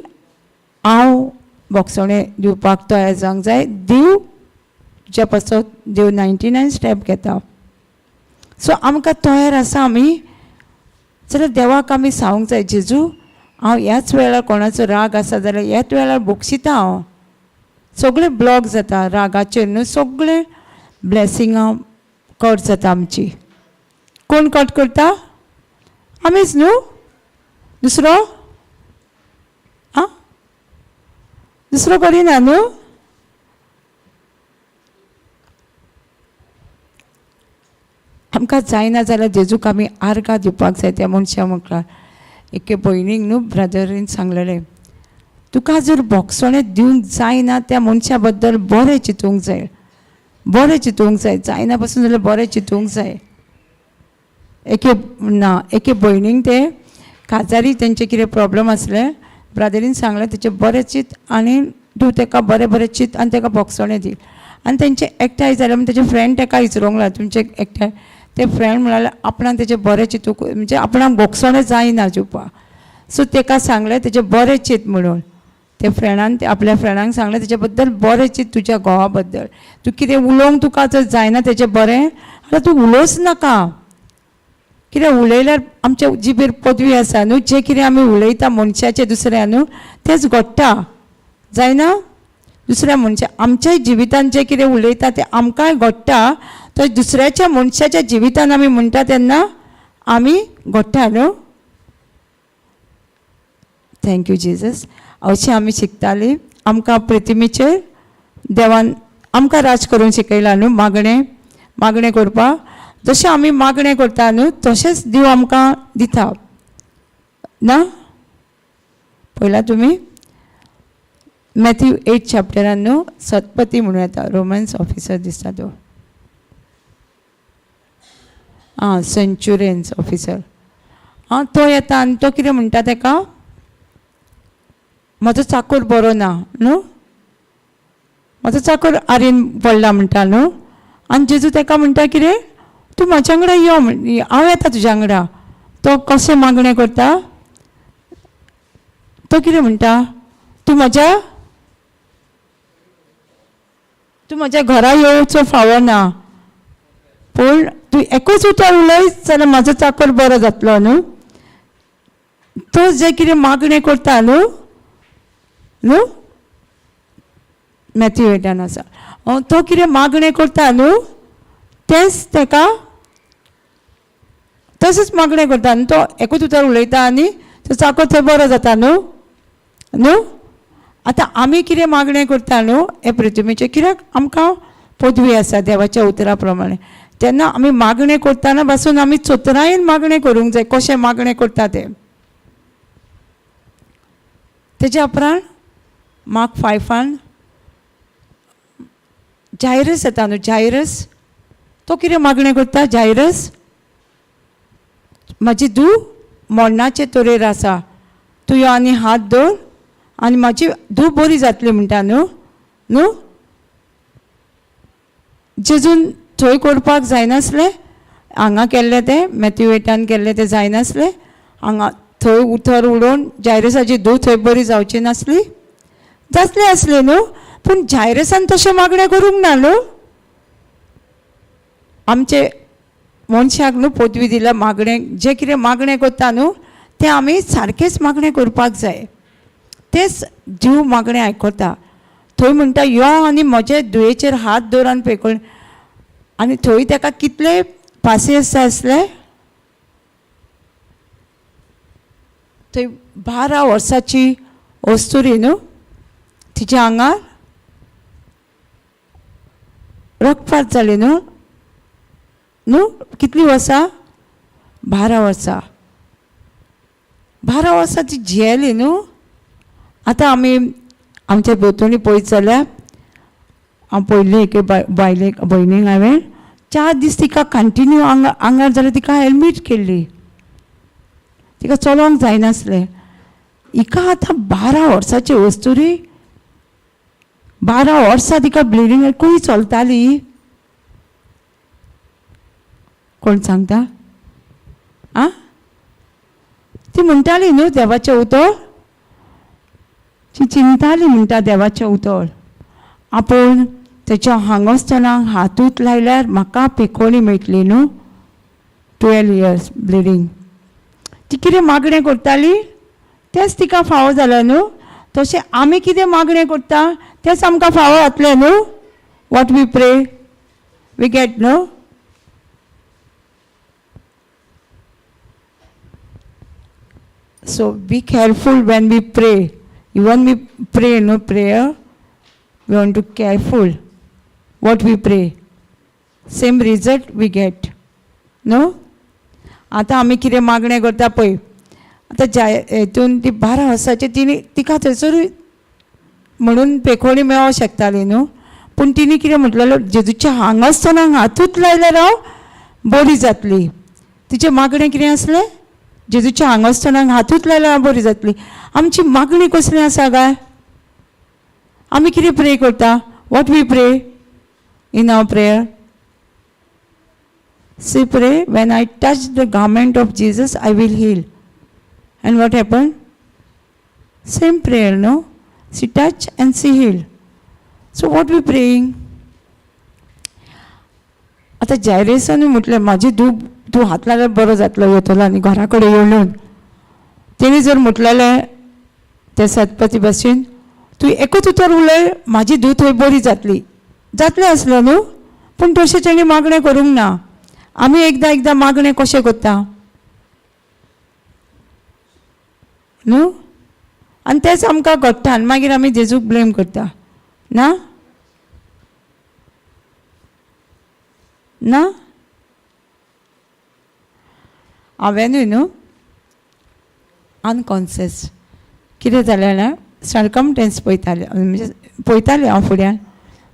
हांव बोगसणें दिवपाक तयार जावंक जाय. देव तुज्या पासत देव 99 स्टेप घेता. सो आमकां तयार आसा आमी जाल्यार देवाक आमी सांगूंक जाय, जेजू हांव ह्याच वेळार कोणाचो राग आसा जाल्यार ह्याच वेळार बोगशिता हांव. सगळें ब्लॉक जाता रागाचेर न्हू, सगळें ब्लेसिंगां कट जाता आमची. कोण कट करता? आमीच न्हू, दुसरो आं दुसरो करिना न्हू. आमकां जायना जाल्यार जेजूक आमी आर्गां दिवपाक जाय. त्या मनशा मुखार एके भयणीक न्हू ब्रदरीन सांगलेलें, तुका जर बोगसणें दिवंक जायना त्या मनशा बद्दल बरें चिंतूंक जाय, बरें चिंतूंक जाय, जायना पसून जाल्यार बरें चिंतूंक जाय. एके ना एके भयणीक ते काजारी तेंचे कितें प्रॉब्लम आसलें, ब्रादरीन सांगलें तेचें बरें चिंत आनी तूं तेका बरें बरें चिंत आनी तेका बोगसणें दी. आनी तेंचे एकठांय जालें म्हण तेजे फ्रेंड तेका विचारूंक लागले, तुमचे एकठांय ते फ्रेंड म्हणाले आपणाक तेचें बरें चिंतूंक म्हणजे आपणाक बोगसणें जायना दिवपाक. सो तेका सांगलें तेचें बरें चिंत म्हणून, ते फ्रेंडान आपल्या फ्रेंडांक सांगलें तेचे बद्दल बरें चिंत, तुज्या घोवा बद्दल तूं कितें उलोवंक तुका जर जायना तेचें बरें जाल्यार तूं उलोवच नाका. कितें उलयल्यार आमच्या जिबेर पदवी आसा न्हू, जें कितें आमी उलयता मनशाचें दुसऱ्या न्हू तेंच घडटा, जायना? दुसऱ्या मनशा आमच्याय जिवितान जें कितें उलयता तें आमकांय घडटा, तर दुसऱ्याच्या मनशाच्या जिवितान आमी म्हणटा तेन्ना आमी घडटा न्हू. Thank you Jesus. अशें आमी शिकतालीं. आमकां प्रतिमेचेर देवान आमकां राज करूंक शिकयला न्हू, मागणें मागणें करपाक. जशें आमी मागणें करता न्हू तशेंच देव आमकां दिता ना. पळयला तुमी मॅथ्यू 8 चॅप्टरान न्हू सतपती म्हणून येता, रोमन्स ऑफिसर दिसता तो, आं सेंच्युरियन्स ऑफिसर, आं तो येता आनी तो कितें म्हणटा तेका, म्हजो चाकूर बरो ना न्हू, म्हजो चाकूर आरीन पडला म्हणटा न्हू. आनी जेजू तेका म्हणटा कितें, तूं म्हाज्या वांगडा यो हांव येता तुज्या वांगडा. तो कशें मागणें करता, तो कितें म्हणटा, तूं म्हज्या घरा येवचो फावो ना, पूण तूं एकूच उतर उलय जाल्यार म्हाजो चाकर बरो जातलो न्हू. तो जें कितें मागणें करता न्हू न्हू मॅथ्यू एटान आसा, तो कितें मागणें करता न्हू तेंच तेका तशेंच मागणें करता आनी तो एकूच उतर उलयता आनी तो चाकर थंय बरो जाता न्हू न्हू. आतां आमी कितें मागणें करता न्हू हे पृथ्वीचेर, कित्याक आमकां पदवी आसा देवाच्या उतरा प्रमाणे, तेन्ना आमी मागणें करतना पासून आमी चतुरायेन मागणें करूंक जाय, कशें मागणें करता तें. तेज्या उपरांत मार्क 5 जायरस येता न्हू, जायरस तो कितें मागणें करता, जायरस म्हाजी धूव मरणाचे तरेर आसा, तूं यो आनी हात दवर आनी म्हाजी धूव बरी जातली म्हणटा न्हू न्हू. जेजून थंय करपाक जायनासलें, हांगा केल्लें तें मॅथ्यू 8 केल्लें तें जायनासलें, हांगा थंय उतर उडोवन जायरसाची धूव थंय बरी जावची नासली, जातली आसली न्हू, पूण जायरसान तशें मागणें करूंक ना न्हू. आमचे मनशाक न्हू पदवी दिल्या मागणें, जें कितें मागणें करता न्हू तें आमी सारकेंच मागणें करपाक जाय, तेंच जीव मागणें आयकता. थंय म्हणटा यो आनी म्हजे धुयेचेर हात दवर आनी पेकळ, आनी थंय तेका कितले पासियेंस जाय आसले, थंय 12 वर्साची अस्तुरी न्हू, तिच्या आंगार रक्तपात जाली न्हू न्हू, कितलीं वर्सां, 12 वर्सां, 12 वर्सां ती जियेली न्हू. आतां आमी आमच्या भोंवतणी पळयत जाल्यार हांव पयलीं एके बायलेक भयणीक हांवें 4 दीस तिका कंटिन्यू आंगार जाल्यार तिका हेल्मेट केल्ली, तिका चलोवंक जायनासलें. हिका आतां 12 वर्साची अस्तुरी, 12 वर्सां तिका ब्लिडींग खंय चलताली, कोण सांगता? आं, ती म्हणटाली न्हू देवाचें उतर, ती चिंताली म्हणटा देवाचें उतर, आपूण तेच्या हांगासतना हातूंत लायल्यार म्हाका पेकोणी मेळटली न्हू. 12 इयर्स ब्लिडींग, ती कितें मागणें करताली तेंच तिका फावो जालें न्हू. तशें आमी कितें मागणें करता तेंच आमकां फावो जातलें न्हू. What we pray we get न्हू. So be careful when we pray. Even we pray, no prayer, we want to careful what we pray. Same result we get. No? आतां आमी कितें मागणें करता पळय, आतां ज्या हेतून ती 12 वर्साची तिणी तिका थंयसरूय म्हणून पेखोणी मेळोंक शकताली न्हू, पूण तिणी कितें म्हटलेलें, जेजूच्या हांगासतना हातूच लायल्यार हांव बरी जातली. तिचें मागणें कितें आसलें, जेजूच्या हांगासतना हातूच लायल्यार हांव बरी जातली. आमची मागणी कसली आसा काय? आमी कितें प्रे करता? What we pray in our prayer? She pray, when I touch the garment of Jesus, I will heal. And what happened? Same prayer, no? She touched and she healed. So what we praying? आतां जायरसान म्हटलें म्हाजी धूव तूं हात लायल्यार बरो जातलो, येतलो आनी घरा कडेन येवन. तेणी जर म्हटलेलें ते सतपती भशेन तूं एकूच उतर उलय, म्हाजी धूव थंय बरी जातली, जातलें आसलें न्हू. पूण तशें तेणी मागणें करूंक ना. आमी एकदां एकदां मागणें कशें करता न्हू, आनी तेंच आमकां घडटा आनी मागीर आमी जेजूक ब्लेम करता. ना ना, हांवेंनूय न्हू अनकॉन्सियस कितें जालें जाणां, सर्कमटेन्स पळयतालें, म्हणजे पळयतालें हांव फुड्यान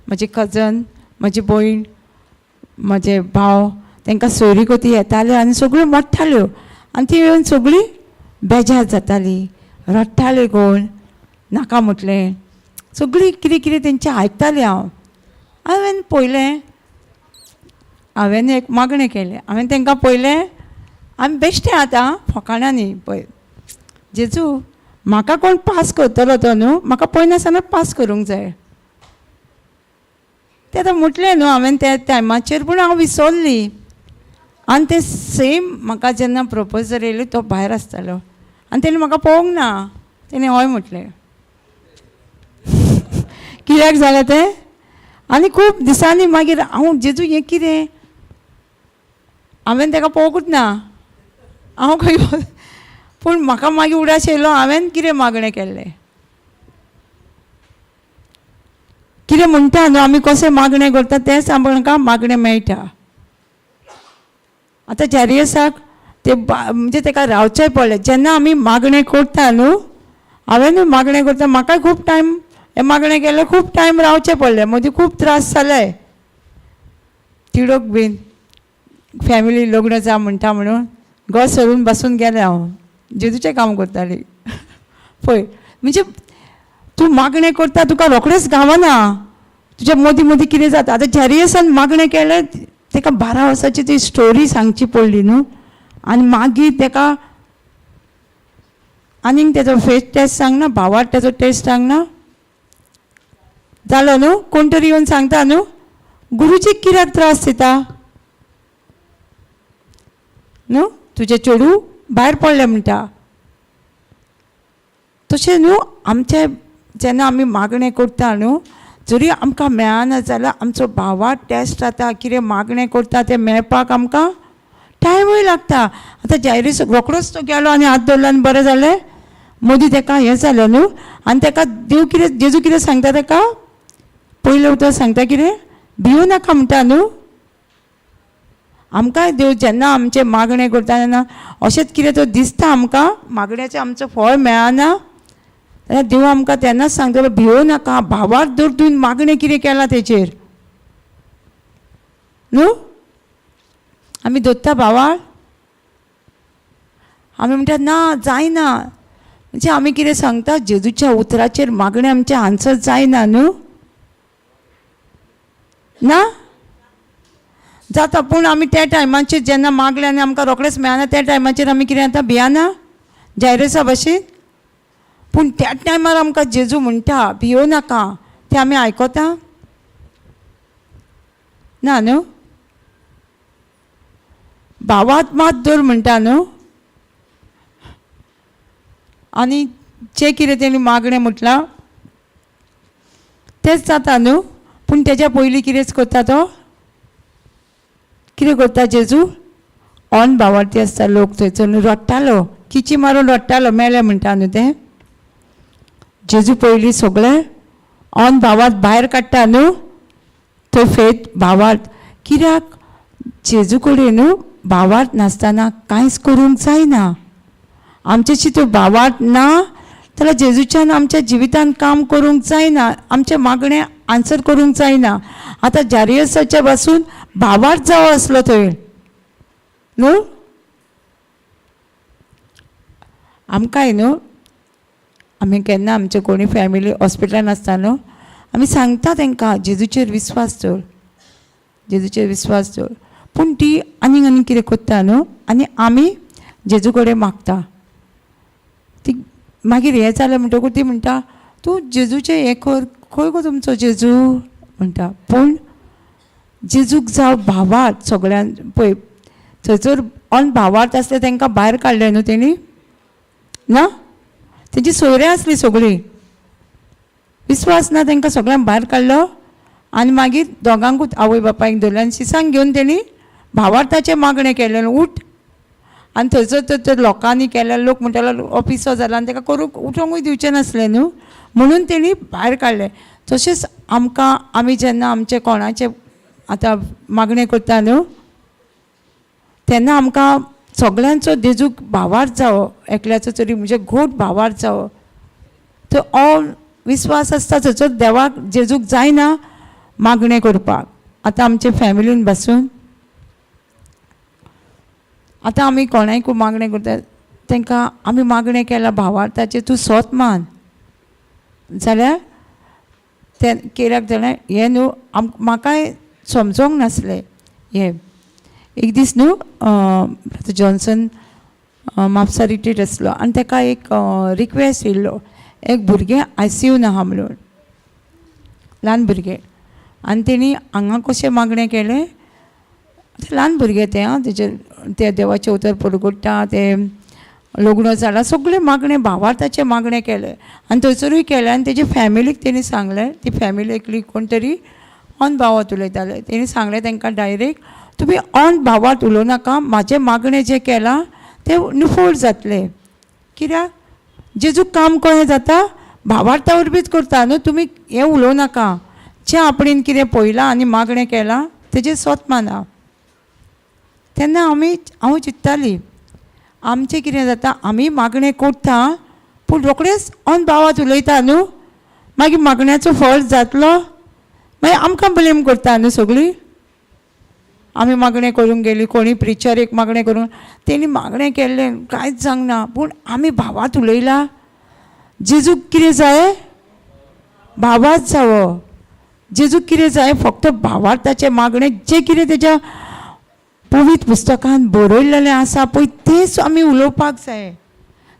म्हजी कजन, म्हजी भयण, म्हजे भाव, तांकां सोयरीगती येताल्यो आनी सगळ्यो मोडटाल्यो आनी ती येवन सगळीं बेजार जातालीं, रडटाल्यो, कोण नाका म्हटलें, सगळीं कितें कितें तेंचें आयकतालें हांव. हांवें पळयलें हांवें एक मागणें केलें. हांवें तांकां पळयलें, आमी बेश्टें आतां फकाणां न्ही. पळय जेजू, म्हाका कोण पास करतलो तो न्हू, म्हाका पळयनासतना पास करूंक जाय. तें आतां म्हटलें न्हू हांवें त्या टायमाचेर, पूण हांव विसरली. आनी तें सेम म्हाका जेन्ना प्रपोजल येयलें तो भायर आसतालो आनी तेणें म्हाका पळोवंक ना, तेणें हय म्हटलें. कित्याक जालें तें? आनी खूब दिसांनी मागीर हांव जेजू हें कितें, हांवें ताका पळोवंकूच ना, हांव खंय. पूण म्हाका मागीर उडास येयलो हांवें कितें मागणें केल्लें, कितें म्हणटा न्हू आमी कशें मागणें करता तेंच आमकां मागणें मेळटा. आतां जेरियसाक ते म्हणजे ताका रावचें पडलें. जेन्ना आमी मागणें करता न्हू, हांवें मागणें करता, म्हाका खूब टायम हें मागणें केलें, खूब टायम रावचें पडलें, मदीं खूब त्रास जाले, तिडक बीन, फॅमिली लग्न जा म्हणटा म्हणून घर सोडून बसून गेलें हांव, जेजूचें काम करतालीं. पळय म्हणजे तूं मागणें करता तुका रोखडेंच गावना, तुज्या मदीं मदीं कितें जाता. आतां जेरियसान मागणें केलें, ताका 12 वर्साची ती स्टोरी सांगची पडली न्हू. आनी मागीर ताका आनीक तेजो फेस टेस्ट सांगना, भावार तेजो टेस्ट सांगना जालो न्हू. कोण तरी येवन सांगता न्हू, गुरुजीक कित्याक त्रास दिता न्हू, तुजें चेडूं भायर पडलें म्हणटा. तशें न्हू आमचें जेन्ना आमी मागणें करता न्हू, जरी आमकां मेळना जाल्यार आमचो भावार टेस्ट जाता, कितें मागणें करता तें मेळपाक आमकां टायमूय लागता. आतां जायरीस रोखडोच तो गेलो आनी हात दवरलो आनी बरें जालें. मदीं ताका हें जालें न्हू. आनी ताका देव कितें, जेजू कितें सांगता ताका, पयलें उतर सांगता कितें, भिवू नाका म्हणटा न्हू. आमकांय देव जेन्ना आमचें मागणें करता तेन्ना अशेंच कितें तो दिसता आमकां, मागण्याचें आमचें फळ मेळना जाल्यार देव आमकां तेन्नाच सांगतलो भिवू नाका, भावार दवर, तुवें मागणें कितें केलां तेचेर न्हू. आमी दवरता भावार, आमी म्हणटा ना जायना, म्हणजे आमी कितें सांगता जेजूच्या उतराचेर मागणें आमचें आन्सर जायना न्हू, ना जाता. पूण आमी त्या टायमाचेर जेन्ना मागलें आनी आमकां रोखडेंच मेळना त्या टायमाचेर आमी कितें जाता, भियाना जायरसा भशेन. पूण त्या टायमार आमकां जेजू म्हणटा भियो नाका, तें आमी आयकता ना न्हू. भावात मात दवर म्हणटा न्हू. आनी जें कितें तेणी मागणें म्हटलां तेंच जाता न्हू. पूण तेज्या पयलीं कितेंच करता तो, कितें करता जेजू, ऑन भावार्थी आसता लोक थंयसर न्हू, रडटालो, किची मारून रडटालो, मेले म्हणटा न्हू तें. जेजू पयलीं सगळें ऑन भावार्थ भायर काडटा न्हू, थंय फेत भावार्थ. कित्याक जेजू कडेन न्हू भावार्थ नासतना कांयच करूंक जायना. आमच्याशी तो भावार्थ ना जाल्यार जेजूच्यान आमच्या जिवितान काम करूंक जायना, आमचें मागणें आन्सर करूंक जायना. आतां जारियसाच्या पासून भावार्थ जावो आसलो थंय न्हू. आमकांय न्हू, आमी केन्ना आमचे कोणी फॅमिली हॉस्पिटलान आसता न्हू, आमी सांगता तांकां जेजूचेर विस्वास दवर, जेजूचेर विस्वास दवर. पूण ती आनीक आनीक कितें करता न्हू, आनी आमी जेजू कडेन मागता. ती मागीर हें जालें म्हणटकूच ती म्हणटा तूं जेजूचें हें कर, खंय गो तुमचो जेजू म्हणटा. पूण जेजूक जावं भावार्थ सगळ्यान पळय थंयसर ऑन भावार्थ आसले तांकां भायर काडलें न्हू तेणी ना, तेंची सोयऱ्यां आसली सगळीं, विस्वास ना तांकां सगळ्यांक भायर काडलो. आनी मागीर दोगांकूच आवय बापायक धरलें आनी शिसांक घेवन तेणी भावार्थाचें मागणें केलें, उठ. आनी थंयसर तर लोकांनी केलें, लोक म्हणटालो हो पिसो जाला आनी ताका करूंक उठोंकूय दिवचें नासलें न्हू, म्हणून तेणी भायर काडलें. तशेंच आमकां आमी जेन्ना आमचें कोणाचें आतां मागणें करता न्हू तेन्ना आमकां सगळ्यांचो जेजूक भावार्थ जावो, एकल्याचो तरी म्हणजे घोट भावार्थ जावो. तर ऑल विस्वास आसता थंयसर देवाक जेजूक जायना मागणें करपाक. आतां आमचे फॅमिलीन बसून आतां आमी कोणायकूय मागणें करता तांकां आमी मागणें केलां भावार्थाचें तूं सोत मान जाल्यार तें कित्याक जाणां हें न्हू म्हाकाय समजोंक नासलें हें. एक दीस न्हू ब्रदर जॉन्सन म्हापसा रिट्रीट आसलो आनी ताका एक रिक्वेस्ट येयल्लो, एक भुरगें आयसीयून आहा म्हणून, ल्हान भुरगें. आनी तेणी हांगा कशें मागणें केलें, तें ल्हान भुरगें तें आं, तेजेर तें देवाचें उतर परगट्टा, तें लग्न जालां, सगळें मागणें भावार्थाचें मागणें केलें आनी थंयसरूय केलें. आनी तेजे फॅमिलीक तेणी सांगलें, ती फॅमिली एकली कोण तरी ऑन भावार्त उलयताले, तेणी सांगलें तांकां डायरेक्ट, तुमी ऑन भावार्त उलोवं नाका, म्हाजें मागणें जें केलां तें निफळ जातलें. कित्याक जेजूक काम कशें जाता, भावार्था वरवींच करता न्हू, तुमी हें उलोवं नाका, जें आपणेन कितें पळयलां आनी मागणें केलां तेजें स्वत माना. तेन्ना हांव चिंत्ताली आमचें कितें जाता, आमी मागणें करता पूण रोखडेंच ऑन भावार्त उलयता न्हू, मागीर मागण्याचो फळ जातलो, मागीर आमकां ब्लेम करता न्हू सगळीं. आमी मागणें करूंक गेलीं, कोणी प्रिचर एक मागणें करूंक, तेणी मागणें केल्लें कांयच जावंक ना, पूण आमी भावार्त उलयला. जेजूक कितें जाय, भावार्त जावो. जेजूक कितें जाय, फक्त भावार्थाचें मागणें जें कितें तेज्या पवित्र पुस्तकान बरयलेलें आसा पळय तेंच आमी उलोवपाक जाय,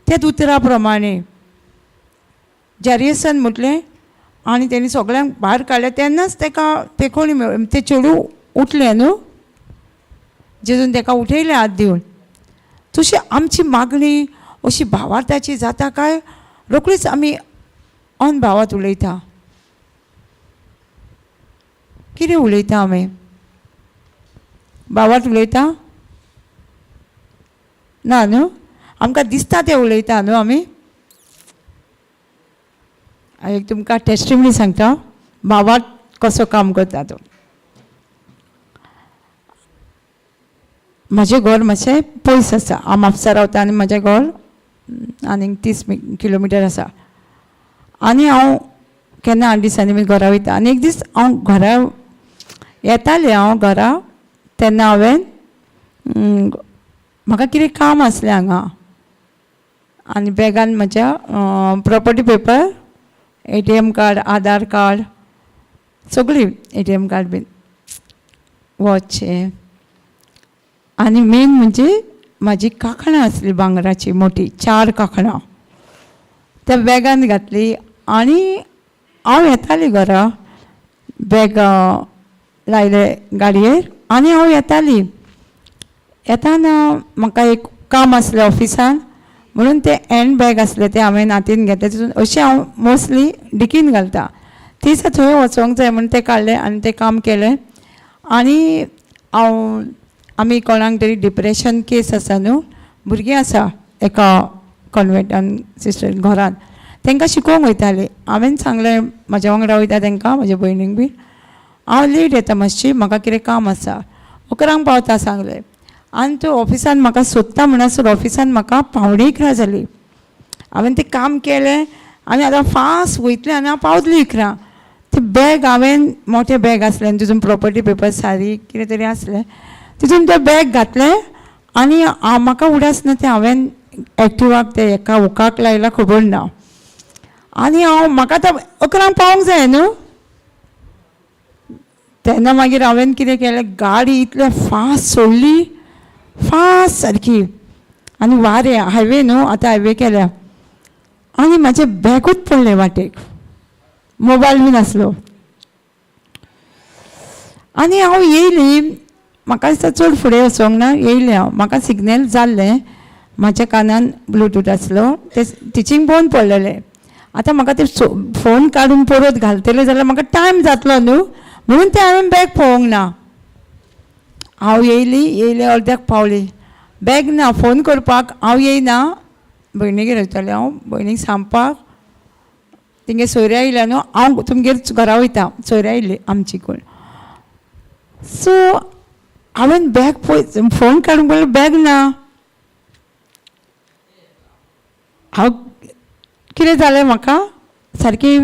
त्याच उतरा प्रमाणे. जेरियसान म्हटलें आनी तेणी सगळ्यांक भायर काडलें, तेन्नाच तेका तें कोणी तें चेडूं उठलें न्हू, जेजून तेका उठयलें हात दिवन. तशी आमची मागणी अशी भावार्थाची जाता काय रोखडीच आमी ऑन भावार्त उलयता? कितें उलयता आमी? भावार्त उलयता ना न्हू, आमकां दिसता तें उलयता न्हू आमी. हांव एक तुमकां टेस्टिमनी सांगता भावार्त कसो काम करता तो. म्हजें घर मातशें पयस आसा, हांव म्हापसा रावता आनी म्हजें घर आनीक 30 किलोमिटर आसा. आनी हांव केन्ना 8 दिसांनी बी घरा वयता. आनी एक दीस हांव घरा येतालें, हांव घरा तेन्ना हांवें म्हाका कितें काम आसलें हांगा, आनी बॅगान म्हज्या property paper, ATM card, Aadhaar card, सगळीं ATM card बीन, वॉच हें, आनी मेन म्हणजे म्हाजी कांकणां आसली भांगराची मोटी, 4 कांकणां त्या बॅगान घातली. आनी हांव येताली घरा, बॅग लायलें गाडयेर आनी हांव येताली. येताना म्हाका एक काम आसलें ऑफिसान, म्हणून तें हँड बॅग आसलें तें हांवें हातीन घेतलें, तितून अशें हांव मोस्टली डिकीन घालता, ती दिसा थंय वचोंक जाय म्हूण तें काडलें आनी तें काम केलें. आनी हांव आमी कोणाक तरी डिप्रेशन केस आसा न्हू, भुरगीं आसा एका कॉन्वेंटान सिस्टर घरान, तांकां शिकोवंक वयतालें. हांवें सांगलें म्हाज्या वांगडा वयता तांकां, म्हज्या भयणीक बी, हांव लेट येता मातशी, म्हाका कितें काम आसा, 11 पावता सांगलें. आनी तो ऑफिसान म्हाका सोदता म्हणसर ऑफिसान म्हाका 10:45 जाली. हांवें तें काम केलें आनी आतां फास्ट वयतलें आनी हांव पावतलें 11. तें बॅग हांवें मोटें बॅग आसलें आनी तितून प्रॉपर्टी पेपर सारी कितें तरी आसलें, तितून तें बॅग घातलें आनी म्हाका उडास ना तें हांवें एक्टिवाक तें एका हुकाक लायला खबर ना. आनी हांव म्हाका आतां 11 पावोंक जाय न्हू. तेन्ना मागीर हांवें कितें केलें, गाडी इतलें फास्ट सोडली, फास्ट सारकी, आनी वारें हायवे न्हू, आतां हायवे केल्या, आनी म्हाजें बॅगूच पडलें वाटेक, मोबायल बी नासलो. आनी हांव येयली, म्हाका दिसता चड फुडें वचोंक ना, येयलें हांव, म्हाका सिग्नल जाल्लें, म्हाज्या कानान ब्लुटूथ आसलो, तें टिचींग बंद पडलेलें. आतां म्हाका तें फोन काडून परत घालतलें जाल्यार म्हाका टायम जातलो न्हू, म्हणून तें हांवें बॅग पळोवंक ना. हांव येयली, येयले अर्द्याक पावली, बॅग ना, फोन करपाक हांव येयना, भयणीगेर वयतालें हांव, भयणीक सांगपाक, तेंगे सोयऱ्या येयल्या न्हू, हांव तुमगेर घरा वयता, सोयऱ्या येयली आमची कोण. सो हांवें बॅग पळय, फोन काडून पळयलें, बॅग ना. हांव कितें जालें म्हाका सारकी,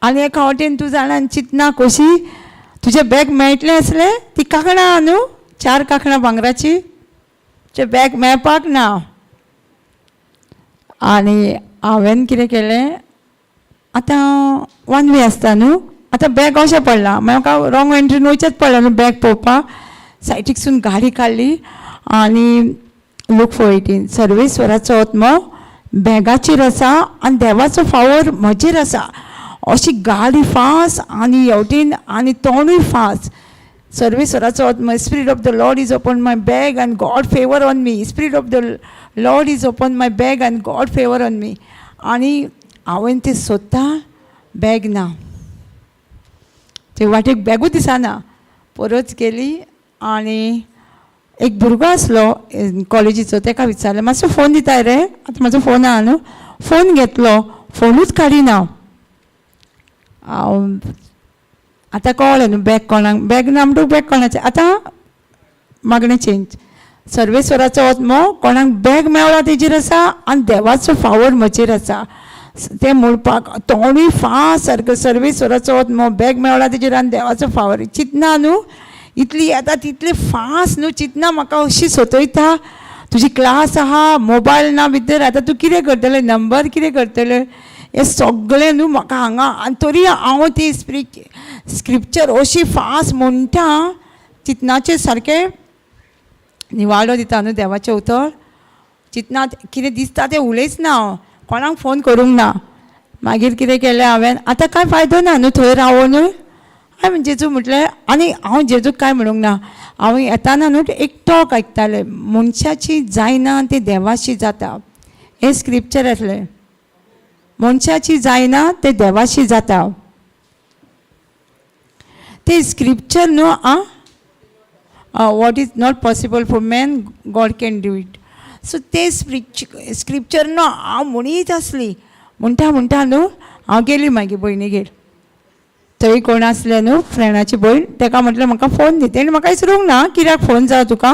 आनी एका वटेन तूं जाणा चिंतना कशी तुजें बॅग मेळटलें आसलें, ती कांकणां न्हू, 4 कांकणां भांगराची, तुजें बॅग मेळपाक ना. आनी हांवें कितें केलें, आतां वन वे आसता न्हू, आतां बॅग अशें पडलां, मागीर म्हाका रॉंग एंट्रीन वयचेंच पडलें न्हू बॅग पळोवपाक. सायटीकसून गाडी काडली आनी लूक 4:18, सर्वेस्वराचो आत्मो बॅगाचेर आसा आनी देवाचो फावोर म्हजेर आसा. अशी गाडी फास्ट आनी हेवटेन आनी तोंडूय फास्ट. सर्वेस्वराचो आत्मो, Spirit of the Lord is upon my bag and God favour on me. Spirit of the Lord is upon my bag and God favour on me. आनी हांवें तें सोदता, बॅग ना. ते वाटेक बॅगूच दिसना. परत गेली आनी एक भुरगो आसलो कॉलेजीचो, ताका विचारलें, मातसो फोन दिताय रे, आतां म्हाजो फोन आहा न्हू. फोन घेतलो, फोनूच काडिना. हांव आतां कळ्ळें न्हू बॅग कोणाक, बॅग ना म्हणटकूच बॅग कोणाचें. आतां मागणें चेंज. सर्वेस्वराचो आत्मो कोणाक बॅग मेवला तेजेर आसा आनी देवाचो फावोर म्हजेर आसा तें म्हणपाक तोंडूय फास्ट सारकें. सर्वेस्वराचो आत्मो, बॅग मेवला तेजेर आनी देवाचो फावोर. चिंतना न्हू इतली येता तितली फास्ट न्हू चिंतना म्हाका अशी सतयता. तुजी क्लास आहा, मोबायल ना भितर, आतां तूं कितें करतलें, नंबर कितें करतलें, हें सगळें न्हू म्हाका हांगा. आनी तरी हांव ती स्क्रिप्चर अशी फास्ट म्हणटा, चिंतनाचेर सारकें निवाडो दिता न्हू देवाचें उतर. चिंतना कितें दिसता तें उलयच ना हांव, कोणाक फोन करूंक ना. मागीर कितें केलें हांवें, आतां कांय फायदो ना न्हू थंय रावोनूय. हांवें जेजू म्हटलें, आनी हांव जेजूक कांय म्हणूंक ना. हांव येताना न्हू एक टॉक आयकतालें, मनशाची जायना तें देवाशी जाता, हें स्क्रिप्चर आसलें. मनशाची जायना तें देवाशी जाता, तें स्क्रिप्चर न्हू. आं, what is not possible for man, God can do it. So तें स्क्रिप्चर न्हू हांव म्हणीत आसली. म्हणटा म्हणटा न्हू हांव गेली मागीर भयणीगेर. थंय कोण आसलें न्हू फ्रेंडाची भयण, ताका म्हटलें म्हाका फोन दी. तेणें म्हाका विचारूंक ना कित्याक फोन जाय तुका.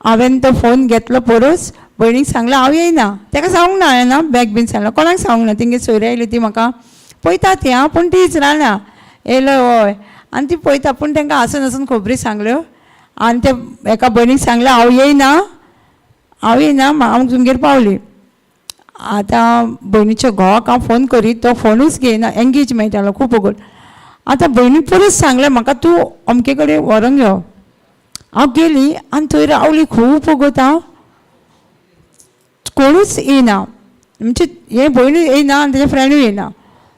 हांवें तो फोन घेतलो, पोरस भयणीक सांगलें हांव येयना. ताका सांगूंक ना हांवें ना बॅग बीन सांगलें, कोणाक सांगूंक ना. तेंगे सोयरी आयली ती म्हाका पळयता ती आं, पूण ती विचारना येयलो हय, आनी ती पळयता, पूण तांकां आसून आसून खबरी सांगल्यो. आनी ते एका भयणीक सांगलें हांव येयना, हांव येयना, हांव तुमगेर पावली. आतां भयणीच्या घोवाक हांव फोन करीत, तो फोनूच घेयना, एंगेज मेळटालो खूब वगत. आतां भयणीक परत सांगलें म्हाका तूं अमके कडेन व्हरोंक यो. हांव गेली आनी थंय रावली खूब वगत. हांव कोणूच येयना, म्हणजे हे भयणूय येयना आनी तेजे फ्रेंडूय येयना.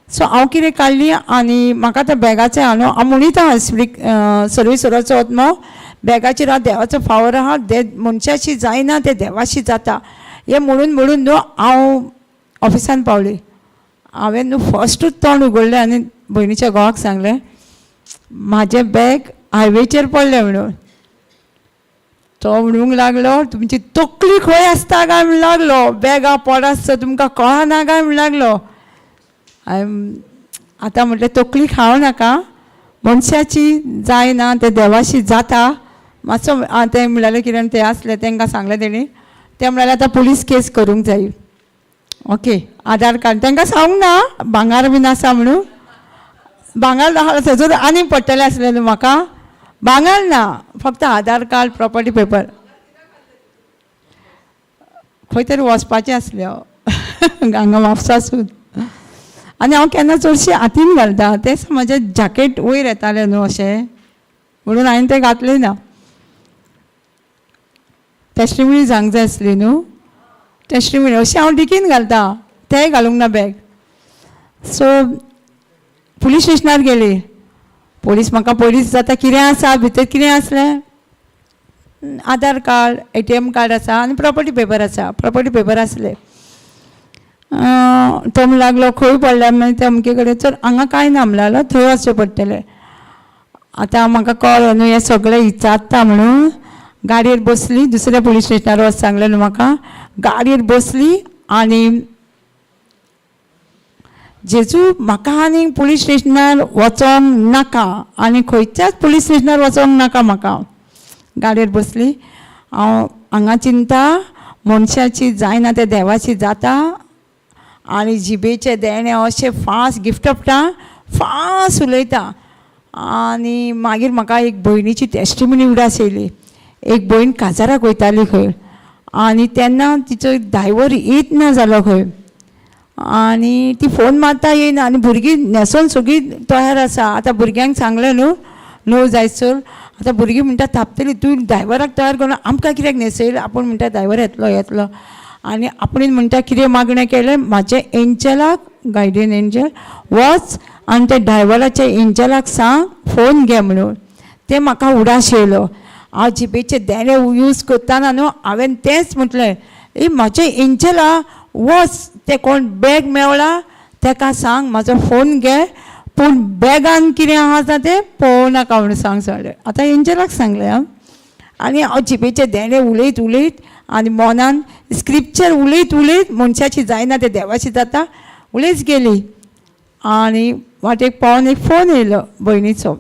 सो हांव कितें काडली आनी म्हाका त्या बॅगाचें आहा न्हू, हांव म्हणीत आहा सर्वेस्वराचो आत्मो बॅगाचेर आहा, देवाचो फावर आहा, दे मनशाशी जायना तें देवाशी जाता, हें म्हणून म्हणून न्हू हांव ऑफिसान पावली. हांवें न्हू फस्टूच तोंड उगडलें आनी भयणीच्या घोवाक सांगलें म्हाजें बॅग हायवेचेर पडलें म्हणून. तो म्हणूंक लागलो तुमची तकली खंय आसता काय म्हणूंक लागलो, बॅगां पड आसता तुमकां कळना काय म्हणूंक लागलो. हांवें आतां म्हटलें तकली खावं नाका, मनशाची जायना तें देवाशी जाता. मातसो तें म्हणलें कितें तें आसलें तांकां सांगलें तेणी, तें म्हणलें आतां पुलीस केस करूंक जाय. ओके, आधार कार्ड तांकां सांगूंक ना भांगार बीन आसा म्हणून. भांगार आहा थंयसर आनी पडटलें आसलें न्हू म्हाका. भांगार ना, फक्त आधार कार्ड, प्रॉपर्टी पेपर. खंय तरी वचपाचें आसलें हांव हांगा म्हापसासून. आनी हांव केन्ना चडशी हातीन घालता तें, म्हजें जॅकेट वयर येतालें न्हू अशें म्हणून हांवें तें घातलें ना. टेस्टिमनी सांग जाय आसली न्हू, टेस्टिमनी अशें हांव डिकीन घालता, तेंय घालूंक ना बॅग. सो पुलीस स्टेशनार गेली. पोलीस म्हाका पयलींच जाता कितें आसा भितर, कितें आसलें, आधार कार्ड, एटीएम कार्ड आसा आनी प्रॉपर्टी पेपर आसा. प्रॉपर्टी पेपर आसले. तो म्हणूंक लागलो खंय पडल्या. मागीर ते अमके कडेन, चल हांगा कांय ना म्हणलें, थंय वचचें पडटलें. आतां म्हाका कळ्ळें न्हू हें सगळें विचारता म्हणून. गाडयेर बसली, दुसऱ्या पुलीस स्टेशनार वच सांगलें न्हू म्हाका. गाडयेर बसली आनी जेजू म्हाका आनी पुलीस स्टेशनार वचोंक नाका आनी खंयच्याच पुलीस स्टेशनार वचोंक नाका म्हाका. गाडयेर बसली हांव, हांगा चिंता मनशाची जायना तें देवाची जाता. आनी जिबेचें देणें अशें फास्ट गिफ्ट फास्ट उलयता. आनी मागीर म्हाका एक भयणीची टेस्टिमनी उडास येयली. एक भयण काजाराक वयताली खंय आनी तेन्ना तिचो ड्रायव्हर येत ना जालो खंय, आनी ती फोन मारता येयना, आनी भुरगीं न्हेसोन सगळीं तयार आसा. आतां भुरग्यांक सांगलें न्हू 9 जायसर आतां भुरगीं म्हणटा तापतलीं, तूं ड्रायवराक तयार करून आमकां कित्याक न्हेसयलें? आपूण म्हणटा ड्रायवर येतलो येतलो. आनी आपणेन म्हणटा कितें मागणें केलें, म्हाजें एंजलाक, गायडियन एंजल वच आनी त्या ड्रायवराच्या एंजलाक सांग फोन घे म्हणून. तें म्हाका उडास येयलो. हांव जिबेचें देणें यूज करतना न्हू हांवें तेंच म्हटलें, ए म्हाजें एंजला वच, तें कोण बॅग मेवला तेका सांग म्हाजो फोन घे, पूण बॅगान कितें आसा तें पळोवं नाका म्हणून सांग सांगलें. आतां एंजलाक सांगलें आं. आनी हांव जिबेचें देणें उलयत उलयत आनी मनान स्क्रिप्चर उलयत उलयत, मनशाची जायना तें देवाची जाता, उलयत गेली. आनी वाटेक पावोन एक फोन येयलो भयणीचो.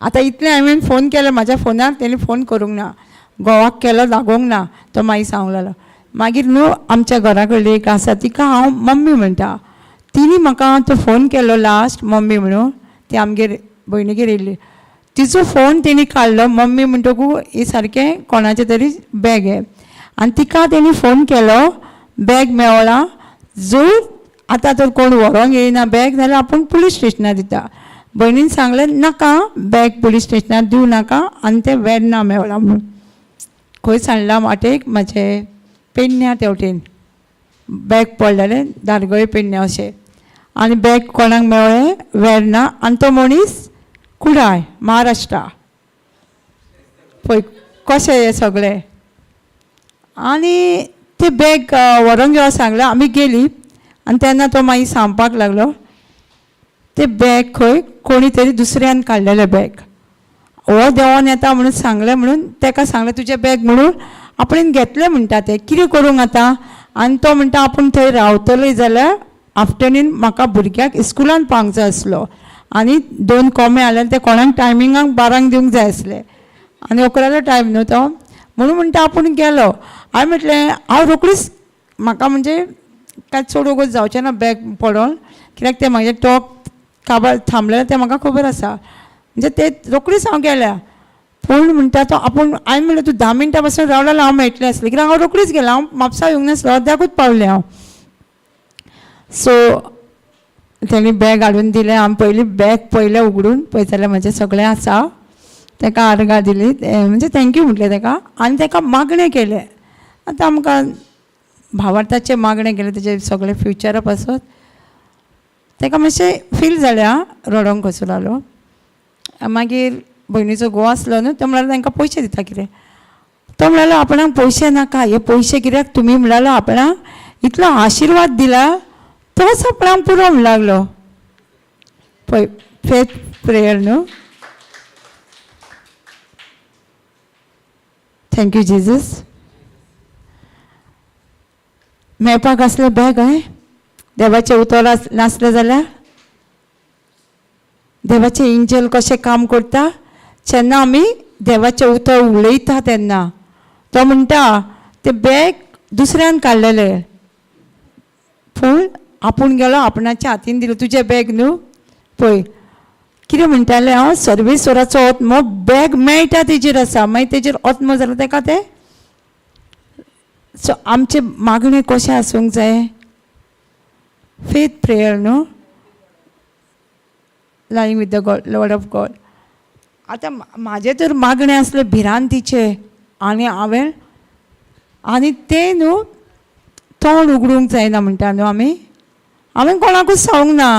आतां इतलें हांवें फोन केलो म्हाज्या फोनार, तेणी फोन करूंक ना. घोवाक केलो, लागोंक ना. तो मागीर सांगूंक लागलो. मागीर न्हू आमच्या घरा कडली एक आसा, तिका हांव मम्मी म्हणटा, तिणी म्हाका तो फोन केलो लास्ट मम्मी म्हणून. ती आमगेर भयणीगेर येयल्ली, तिचो फोन तेणी काडलो. मम्मी म्हणटकू ही सारकें कोणाचें तरी बॅग हें. आनी तिका तेणी फोन केलो, बॅग मेवला, जर आतां तर कोण व्हरोंक येयना बॅग जाल्यार आपूण पुलीस स्टेशनार दिता. भयणीन सांगलें नाका, बॅग पुलीस स्टेशनार दिवं नाका, आनी तें वेर्ना मेवलां म्हणून. खंय सांडलां वाटेक, म्हाजे पेडण्या तेवटेन बॅग पडलेलें, धारगळे पेडण्या अशें. आनी बॅग कोणाक मेवळें वेर्ना, आनी तो मनीस कुडाळ महाराष्ट्रा. पळय कशें हें सगळें. आनी तें बॅग व्हरोंक यो सांगलें, आमी गेलीं. आनी तेन्ना तो मागीर सांगपाक लागलो, तें बॅग खंय कोणी तरी दुसऱ्यान काडलेलें बॅग, हो देंवोन येता म्हणून सांगलें, म्हणून तेका सांगलें तुजें बॅग म्हणून आपणेन घेतलें म्हणटा तें कितें करूंक आतां. आनी तो म्हणटा आपूण थंय रावतलोय जाल्यार आफ्टरनून म्हाका भुरग्याक इस्कुलान पावंक जाय आसलो, आनी 2 कोमे आसले ते कोणाक टायमिंगाक 12 दिवंक जाय आसले, आनी अकरालो टायम न्हू तो, म्हणून म्हणटा आपूण गेलो. हांवें म्हटलें हांव रोकडीच, म्हाका म्हणजे कांय चड वगत जावचें ना बॅग पडोन, कित्याक तें म्हाजें टॉक काबार थांबलें तें म्हाका खबर आसा, म्हणजे ते रोकडीच हांव गेल्या. पूण म्हणटा तो आपूण, हांवें म्हणलें तूं 10 मिनटां पासून रावलो जाल्यार हांव मेळटलें आसलें, कित्याक हांव रोकडीच गेलें, हांव म्हापसा येवंक नासलो, अर्द्याकूच पावलें हांव. सो तेणी बॅग हाडून दिलें. हांवें पयलीं बॅग पयलें उगडून पळयत जाल्यार म्हजें सगळें आसा. तेका आर्गां दिली, म्हणजे thank you म्हटलें तेका, आनी तेका मागणें केलें. आतां आमकां भावार्थाचें मागणें केलें तेजें सगळें फ्युचरा पासत. तेका मातशें फील जालें आं, रडोंक कसो जालो. मागीर भयणीचो घोव आसलो न्हू, तो म्हळ्यार तांकां पयशे दिता कितें, तो म्हणालो आपणाक पयशे नाका, हे पयशे कित्याक तुमी म्हणालो आपणाक इतलो आशिर्वाद दिला तोच आपणाक पुरो म्हणूंक लागलो. पळय फेथ प्रेयर न्हू. Thank you Jesus. मेळपाक आसलें बॅग हांवें देवाचें उतर नासलें जाल्यार देवाचें एंजल कशें काम करता जेन्ना आमी देवाचें उतर उलयता तेन्ना. तो म्हणटा तें बॅग दुसऱ्यान काडलेलें, पूण आपूण गेलो आपणाच्या हातीन दिलें, तुजें बॅग न्हू. पळय कितें म्हणटालें हांव, सर्वेस्वराचो आत्मो बॅग मेळटा तेजेर आसा, मागीर तेजेर आत्मो जाल्यार तेका तें. सो आमचें मागणें कशें आसूंक जाय, फेथ प्रेयर न्हू, lying with the God, lord of God. आतां म्हाजें तर मागणें आसलें भिरांतीचें, आनी हांवें आनी तें न्हू तोंड उगडूंक जायना म्हणटा न्हू आमी, हांवें कोणाकूच सांगूंक ना.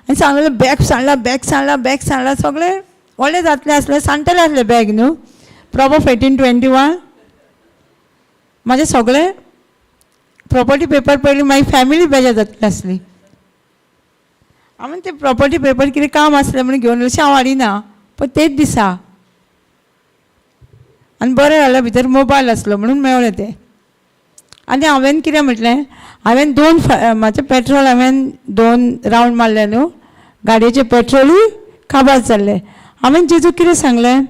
आनी सांगलें बॅग सांडलां, बॅग सांडलां, बॅग सांडलां, सगळें व्हडलें जातलें आसलें, सांडटलें आसलें बॅग न्हू. प्रोवर्ब 18:21 म्हाजें सगळें प्रॉपर्टी पेपर पयलीं मागीर फॅमिली बेजार जातली आसली. हांवें ते प्रॉपर्टी पेपर कितें काम आसलें म्हणून घेवन अशें हांव हाडिना, पण तेच दिसा आनी बरें जालें भितर मोबायल आसलो म्हणून मेळ्ळें तें. आनी हांवें कितें म्हटलें, हांवें 2 म्हाजें पेट्रोल हांवें 2 रावंड मारलें न्हू, गाडयेचें पेट्रोलूय काबार जाल्लें. हांवें जेजूक कितें सांगलें,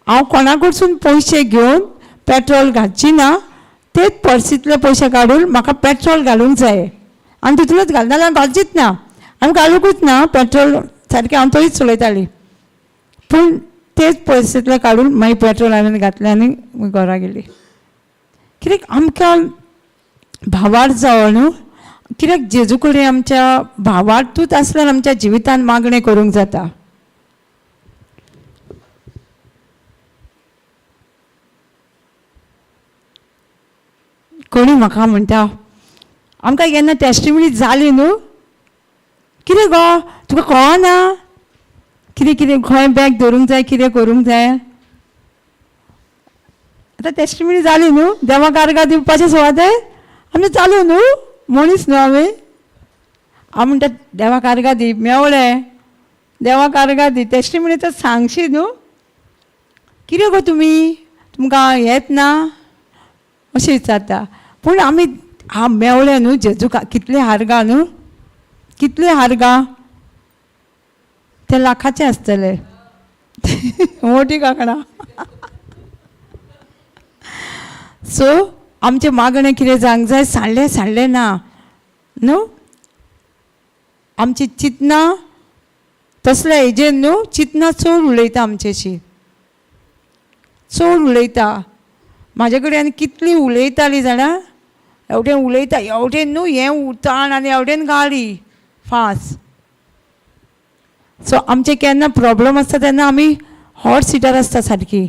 हांव कोणा कडसून पयशे घेवन पेट्रोल घालची ना, तेच पर्सींतले पयशे काडून म्हाका पेट्रोल घालूंक जाय, आनी तितूनच घालना जाल्यार घालचीच ना. आनी घालुंकूच ना पेट्रोल, सारकें हांव थंयच चलयतालीं, पूण तेच पर्सींतले काडून मागीर पेट्रोल हांवें घातलें आनी घरा गेली. कित्याक आमकां भावार्थ जावो न्हू, कित्याक जेजू कडेन आमच्या भावार्थूच आसल्यार आमच्या जिवितान मागणें करूंक जाता. कोणी म्हाका म्हणटा आमकां केन्ना टेस्टिमनी जाली न्हू, कितें गो तुका कळना कितें कितें खंय बॅग दवरूंक जाय, कितें करूंक जाय. आतां टेस्टिमनी जाली न्हू, देवाक आर्गां दिवपाचें सुवातेर आमी चालू न्हू, मनीस न्हू आमी. हांव म्हणटा देवाक आर्गां दी, मेवलें देवाक आर्गां दी, टेस्टिमनी तर सांगशी न्हू. कितें गो तुमी तुमकां येत ना अशें विचारता. पूण आमी हांव मेवलें न्हू जेजूक कितलीं आर्गां न्हू, कितलीं आर्गां, ते लाखाचे आसतले मोटी कांकणां. सो आमचें मागणें कितें जावंक जाय, सांडलें सांडलें ना न्हू. आमची चिंतनां तसल्या हेजेर न्हू, चिंतनां चड उलयता आमच्याशी, चड उलयता. म्हाजे कडेन आनी कितली उलयताली जाणा, एवढें उलयता एवढें न्हू, हें उताण आनी एवढेन गाळी फास्ट. सो आमचें केन्ना प्रॉब्लम आसता तेन्ना आमी हॉट सिटार आसता सारकी,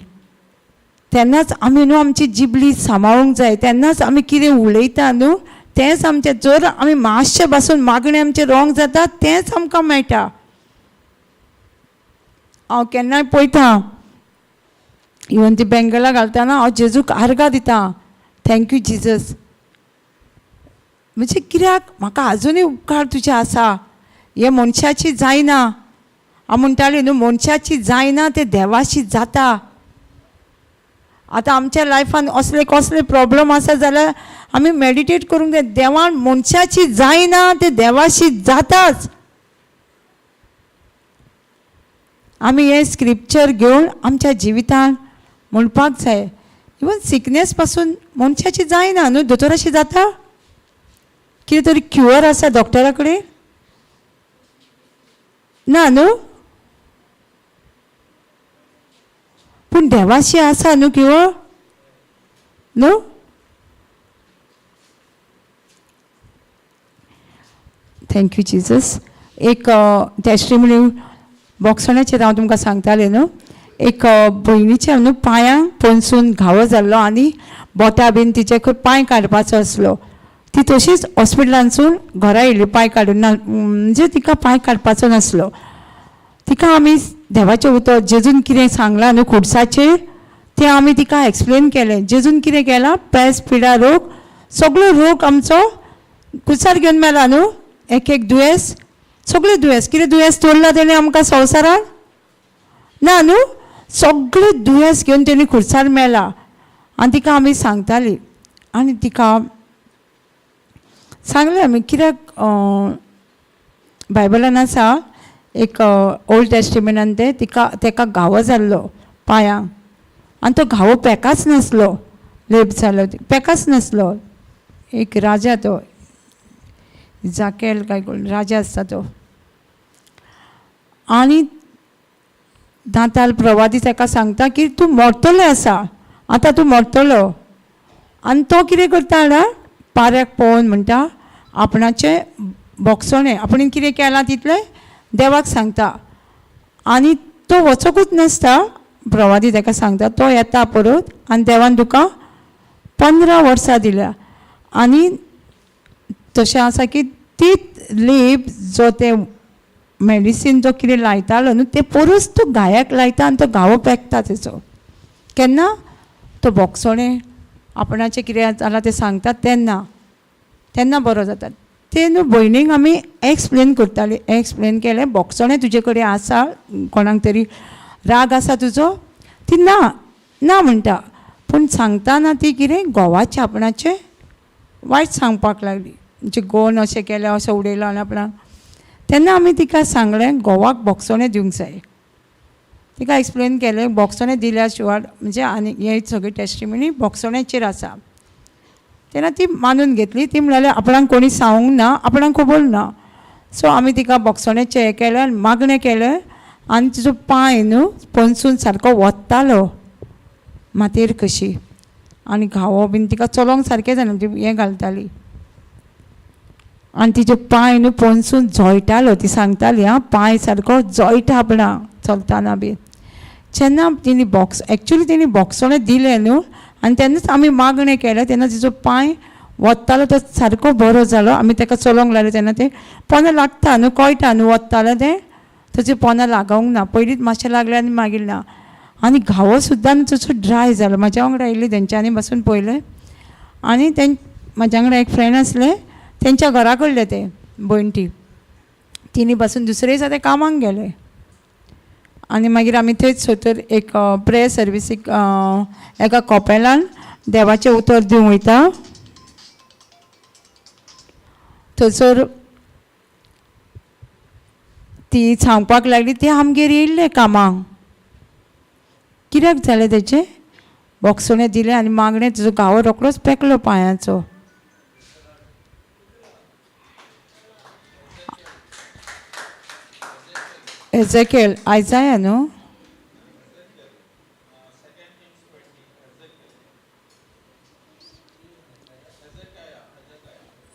तेन्नाच आमी न्हू आमची जिबली सांबाळूंक जाय, तेन्नाच आमी कितें उलयता न्हू तेंच आमचें. जर आमी मातशें पासून मागणें आमचें रोंग जाता तेंच आमकां मेळटा. हांव केन्नाय पळयता इवन ती बेंगलां घालतना हांव जेजूक आर्गां दिता, thank you Jesus. म्हणजे कित्याक म्हाका आजुनूय उपकार तुजे आसा, हे मनशाची जायना. हांव म्हणटालें न्हू मनशाची जायना तें देवाशी जाता. आतां आमच्या लायफान असले कसले प्रॉब्लम आसा जाल्यार आमी मेडिटेट करूंक जाय, देवान मनशाची जायना तें देवाशी जाताच. आमी हें स्क्रिप्चर घेवन आमच्या जिवितान म्हणपाक जाय. इवन सिकनेस पासून मनशाची जायना न्हू, दोतोराशी जाता, कितें तरी क्युअर आसा डॉक्टरा कडेन ना न्हू, पूण देवाशी आसा न्हू क्युअर न्हू. Thank you Jesus. एक टेस्टिमनी बॉक्सणाचेर हांव तुमकां सांगतालें न्हू, एक भयणीच्या न्हू पांयांक पोनसून घावो जाल्लो आनी बोटां बीन तिचे पांय काडपाचो आसलो. ती तशीच हॉस्पिटलांतसून घरा येयली पांय काडून ना, म्हणजे तिका पांय काडपाचो नासलो. तिका आमी देवाचें उतर जेजून कितें सांगलां न्हू खुर्साचेर तें आमी तिका एक्सप्लेन केलें. जेजून कितें केलां, पेस पिडा रोग सगळो रोग आमचो खुर्सार घेवन मेला न्हू, एक एक दुयेंस सगळें दुयेंस कितें दुयेंस दवरलां तेणें आमकां संवसारान ना न्हू, सगळें दुयेंस घेवन तेणी खुर्सार मेला. आनी तिका आमी सांगतालीं आनी तिका सांगलें आमी कित्याक बायबलान आसा एक ओल्ड टेस्टिमेंटान तें तिका तेका घावो जाल्लो पांयांक आनी तो घावो पेकाच नासलो, लेप जालो पेकाच नासलो. एक राजा तो जाकेल काय कोण राजा आसता तो, आनी दांताल प्रवादी ताका सांगता की तूं मरतलो आसा, आतां तूं मरतलो. आनी तो कितें करता जाणा, पाऱ्याक पळोवन म्हणटा आपणाचें बोगसणें आपणें कितें केलां तितलें देवाक सांगता. आनी तो वचकूच नासता, प्रवादी ताका सांगता, तो येता परत आनी देवान तुका 15 वर्सां दिल्या. आनी तशें आसा की तीच लेप जो ते मेडिसीन जो कितें लायतालो न्हू तें परस तो घायाक लायता आनी तो घावो पेकता तेचो. केन्ना तो बोगसणें आपणाचें कितें जालां तें सांगता तेन्ना तेन्ना बरो जाता. तें न्हू भयणीक आमी एक्सप्लेन करतालीं, एक्सप्लेन केलें बोगसणें तुजे कडेन आसा, कोणाक तरी राग आसा तुजो, ती ना ना म्हणटा, पूण सांगतना ती कितें घोवाचें आपणाचें वायट सांगपाक लागली, म्हणजे गोवन अशें केलें अशें उडयलां आनी आपणाक. तेन्ना आमी तिका सांगलें घोवाक बोगसणें दिवंक जाय. तिका एक्सप्लेन केलें बोगसणें दिल्या शिवाय म्हणजे आनी हे सगळी टेस्टिमनी बोगसण्याचेर आसा. तेन्ना ती मानून घेतली, ती म्हणल्यार आपणाक कोणी सांगूंक ना, आपणाक खबर ना. सो आमी तिका बोगसण्याचें हें केलें आनी मागणें केलें आनी तिजो पांय न्हू पोनसून सारको वत्तालो मातयेर कशी, आनी घावो बीन तिका चलोंक सारकें जायना, ती हें घालताली आनी तिजो पांय न्हू पोनसून जळटालो. ती सांगताली आं पांय सारको जळटा आपणाक चलतना बीन. जेन्ना तिणी बॉक्स एक्चुली तिणी बोगसणें दिलें न्हू आनी तेन्नाच आमी मागणें केलें, तेन्ना तिजो पांय वत्तालो तो सारको बरो जालो. आमी ताका चलोवंक लागले तेन्ना तें पोना लागता न्हू, कळटा न्हू, वत्तालें तें ताचें पोना लागोंक ना, पयलींच मातशें लागलें आनी मागीर ना. आनी घावो सुद्दां न्हू तसो ड्राय जालो. म्हाज्या वांगडा येयल्ली तेंच्यांनी बसून पळयलें आनी म्हाज्या वांगडा एक फ्रेंड आसलें तेंच्या घरा कडलें तें भयण ती, तिनी बसून दुसरे दिसा ते कामाक गेले. आनी मागीर आमी थंयच सोतर एक प्रेयर सर्विसीक एका कॉपेलान देवाचें उतर दिवंक वयता. थंयसर ती सांगपाक लागली ती आमगेर येयल्ले कामाक, कित्याक जालें तेचें बोगसणें दिलें आनी मागणें तुजो घावो रोकडोच पेकलो पांयाचो. एजेकेल आयजाया न्हू,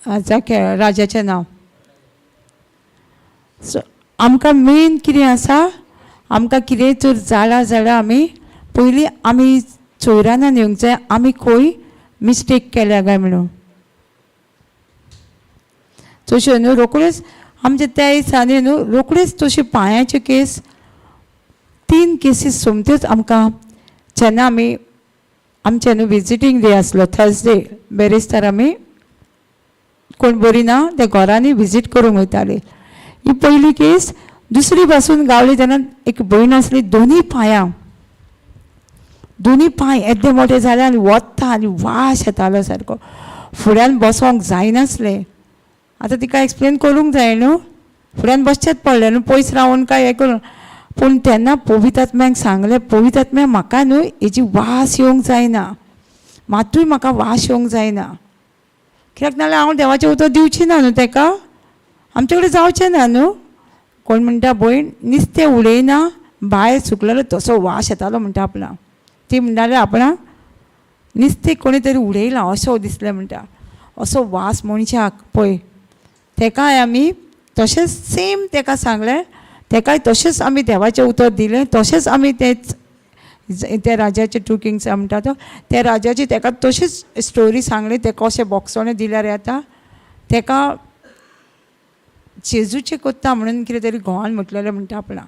आजाकेल राजाचें नांव. सो आमकां मेन कितें आसा, आमकां कितेंय जर जालां जाल्यार आमी पयलीं आमी चोयरानान येवंक जाय आमी खंय मिस्टेक केल्या काय म्हणून. तश्यो न्हू रोखड्योच आमच्या त्या दिसांनी न्हू रोखड्योच तश्यो पांयाच्यो केस 3 केसीस सोमत्योच आमकां जेन्ना आमी आमचें न्हू विजिटींग डे आसलो थर्सडे बेरेस्तार आमी कोण बरी ना ते घरांनी विजीट करूंक वयताले. ही पयली केस. दुसरी पासून गावली तेन्ना एक भयण आसली, दोनी पांयां दोनी पांय येदे मोठे जाले आनी वता आनी वास येतालो सारको, फुड्यान बसोंक जायनासलें. आतां तिका एक्सप्लेन करूंक जाय न्हू, फुड्यान बसचेंच पडलें न्हू, पयस रावन काय हें करून. पूण तेन्ना पवित्र आत्म्याक सांगलें, पवित्र आत्म्या म्हाका न्हू हेजी वास येवंक जायना, मातूय म्हाका वास येवंक जायना, कित्याक नाल्यार हांव देवाचें उतर दिवची ना न्हू तेका, आमचे कडेन जावचें ना न्हू. कोण म्हणटा भयण नुस्तें उडयना, भायर सुकलेलो तसो वास येतालो म्हणटा आपणाक. ती म्हणटाली आपणाक नुस्तें कोणी तरी उडयलां असो दिसलें म्हणटा, असो वास मनशाक पळय. तेकाय आमी तशेंच सेम तेका सांगलें, तेकाय तशेंच आमी देवाचें उतर दिलें, तशेंच आमी तेच त्या राजाचे 2 किंग्स म्हणटा तो त्या राजाची तेका तशीच स्टोरी सांगली, तेका कशें बोगसणें दिल्यार येता, तेका जेजूचें कोत्ता म्हणून कितें तरी घोवान म्हटलेलें म्हणटा आपणाक,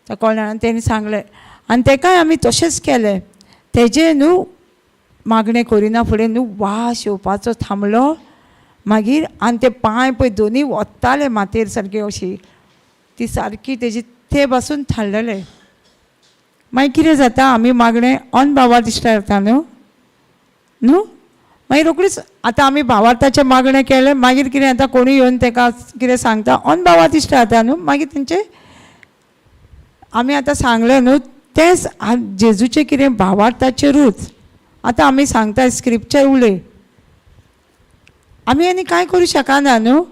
तो कोणा तेणी सांगलें आनी तेकाय आमी तशेंच केलें. तेजें न्हू मागणें करिना फुडें न्हू वास येवपाचो थांबलो मागीर, आनी ते पांय पळय दोनी वत्ताले मातयेर सारकी अशी ती सारकी तेजी ते पासून थारलेले. मागीर कितें जाता आमी मागणें ऑन भावार्थ दिश्टार येता न्हू न्हू, मागीर रोखडीच आतां आमी भावार्थाचें मागणें केलें, मागीर कितें जाता कोणूय येवन तेका कितें सांगता ऑन भावार्थ दिश्टार जाता न्हू, मागीर तेंचे आमी आतां सांगलें न्हू तेंच जेजूचें कितें भावार्थाचेरूच आतां आमी सांगता स्क्रिप्चर उलय, आमी आनी कांय करूं शकना न्हू.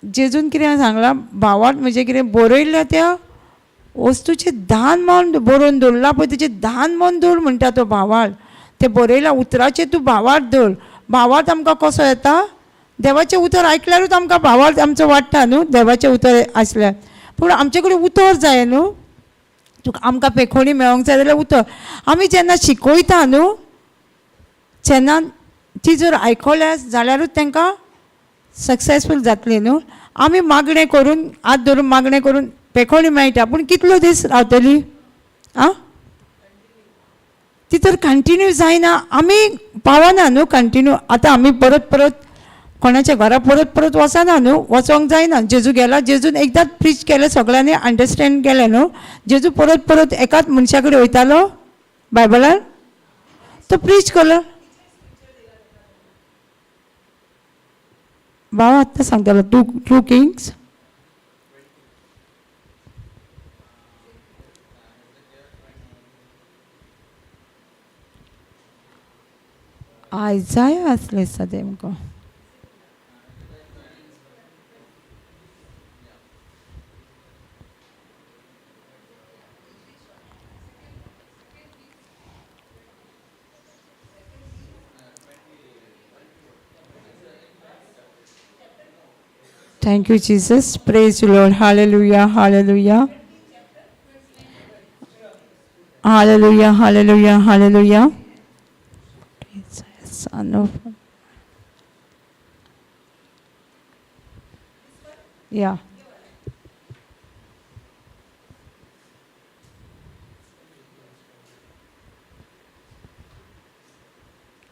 जेजून कितें सांगलां भावार्थ म्हणजे कितें बरयल्ल्या त्या वस्तूचें दान म्हूण बरोवन दवरलां पळय तेचें दान म्हूण दवर म्हणटा तो भावार्थ, तें बरयलां उतराचेर तूं भावार्थ दवर. भावार्थ आमकां कसो येता, देवाचें उतर आयकल्यारूच आमकां भावार्थ आमचो वाडटा न्हू, देवाचें उतर आसल्यार. पूण आमचे कडेन उतर जाय न्हू, तुका आमकां पेखोणी मेळोंक जाय जाल्यार उतर आमी जेन्ना शिकयता न्हू जेन्ना ती जर आयकल्या जाल्यारूच तांकां सक्सेसफूल जातली न्हू. आमी मागणें करून हात धरून मागणें करून पेखोणी मेळटा, पूण कितलो दीस रावतली आं, ती तर कंटिन्यू जायना, आमी पावना न्हू कंटिन्यू. आतां आमी परत परत कोणाच्या घरा परत परत वचना न्हू, वचोंक जायना. जेजू गेला, जेजून एकदांच प्रीच केलें सगळ्यांनी अंडरस्टँड केलें न्हू. जेजू परत परत एकाच मनशा कडेन वयतालो बायबलान तो प्रीच केलो. भाव आत्तां सांगतालो 2 किंग्स आयजाय आसलें दिसता तेमकां. Thank you, Jesus. Praise the Lord. Hallelujah. Hallelujah. Hallelujah. Hallelujah. Hallelujah. Son of, yeah.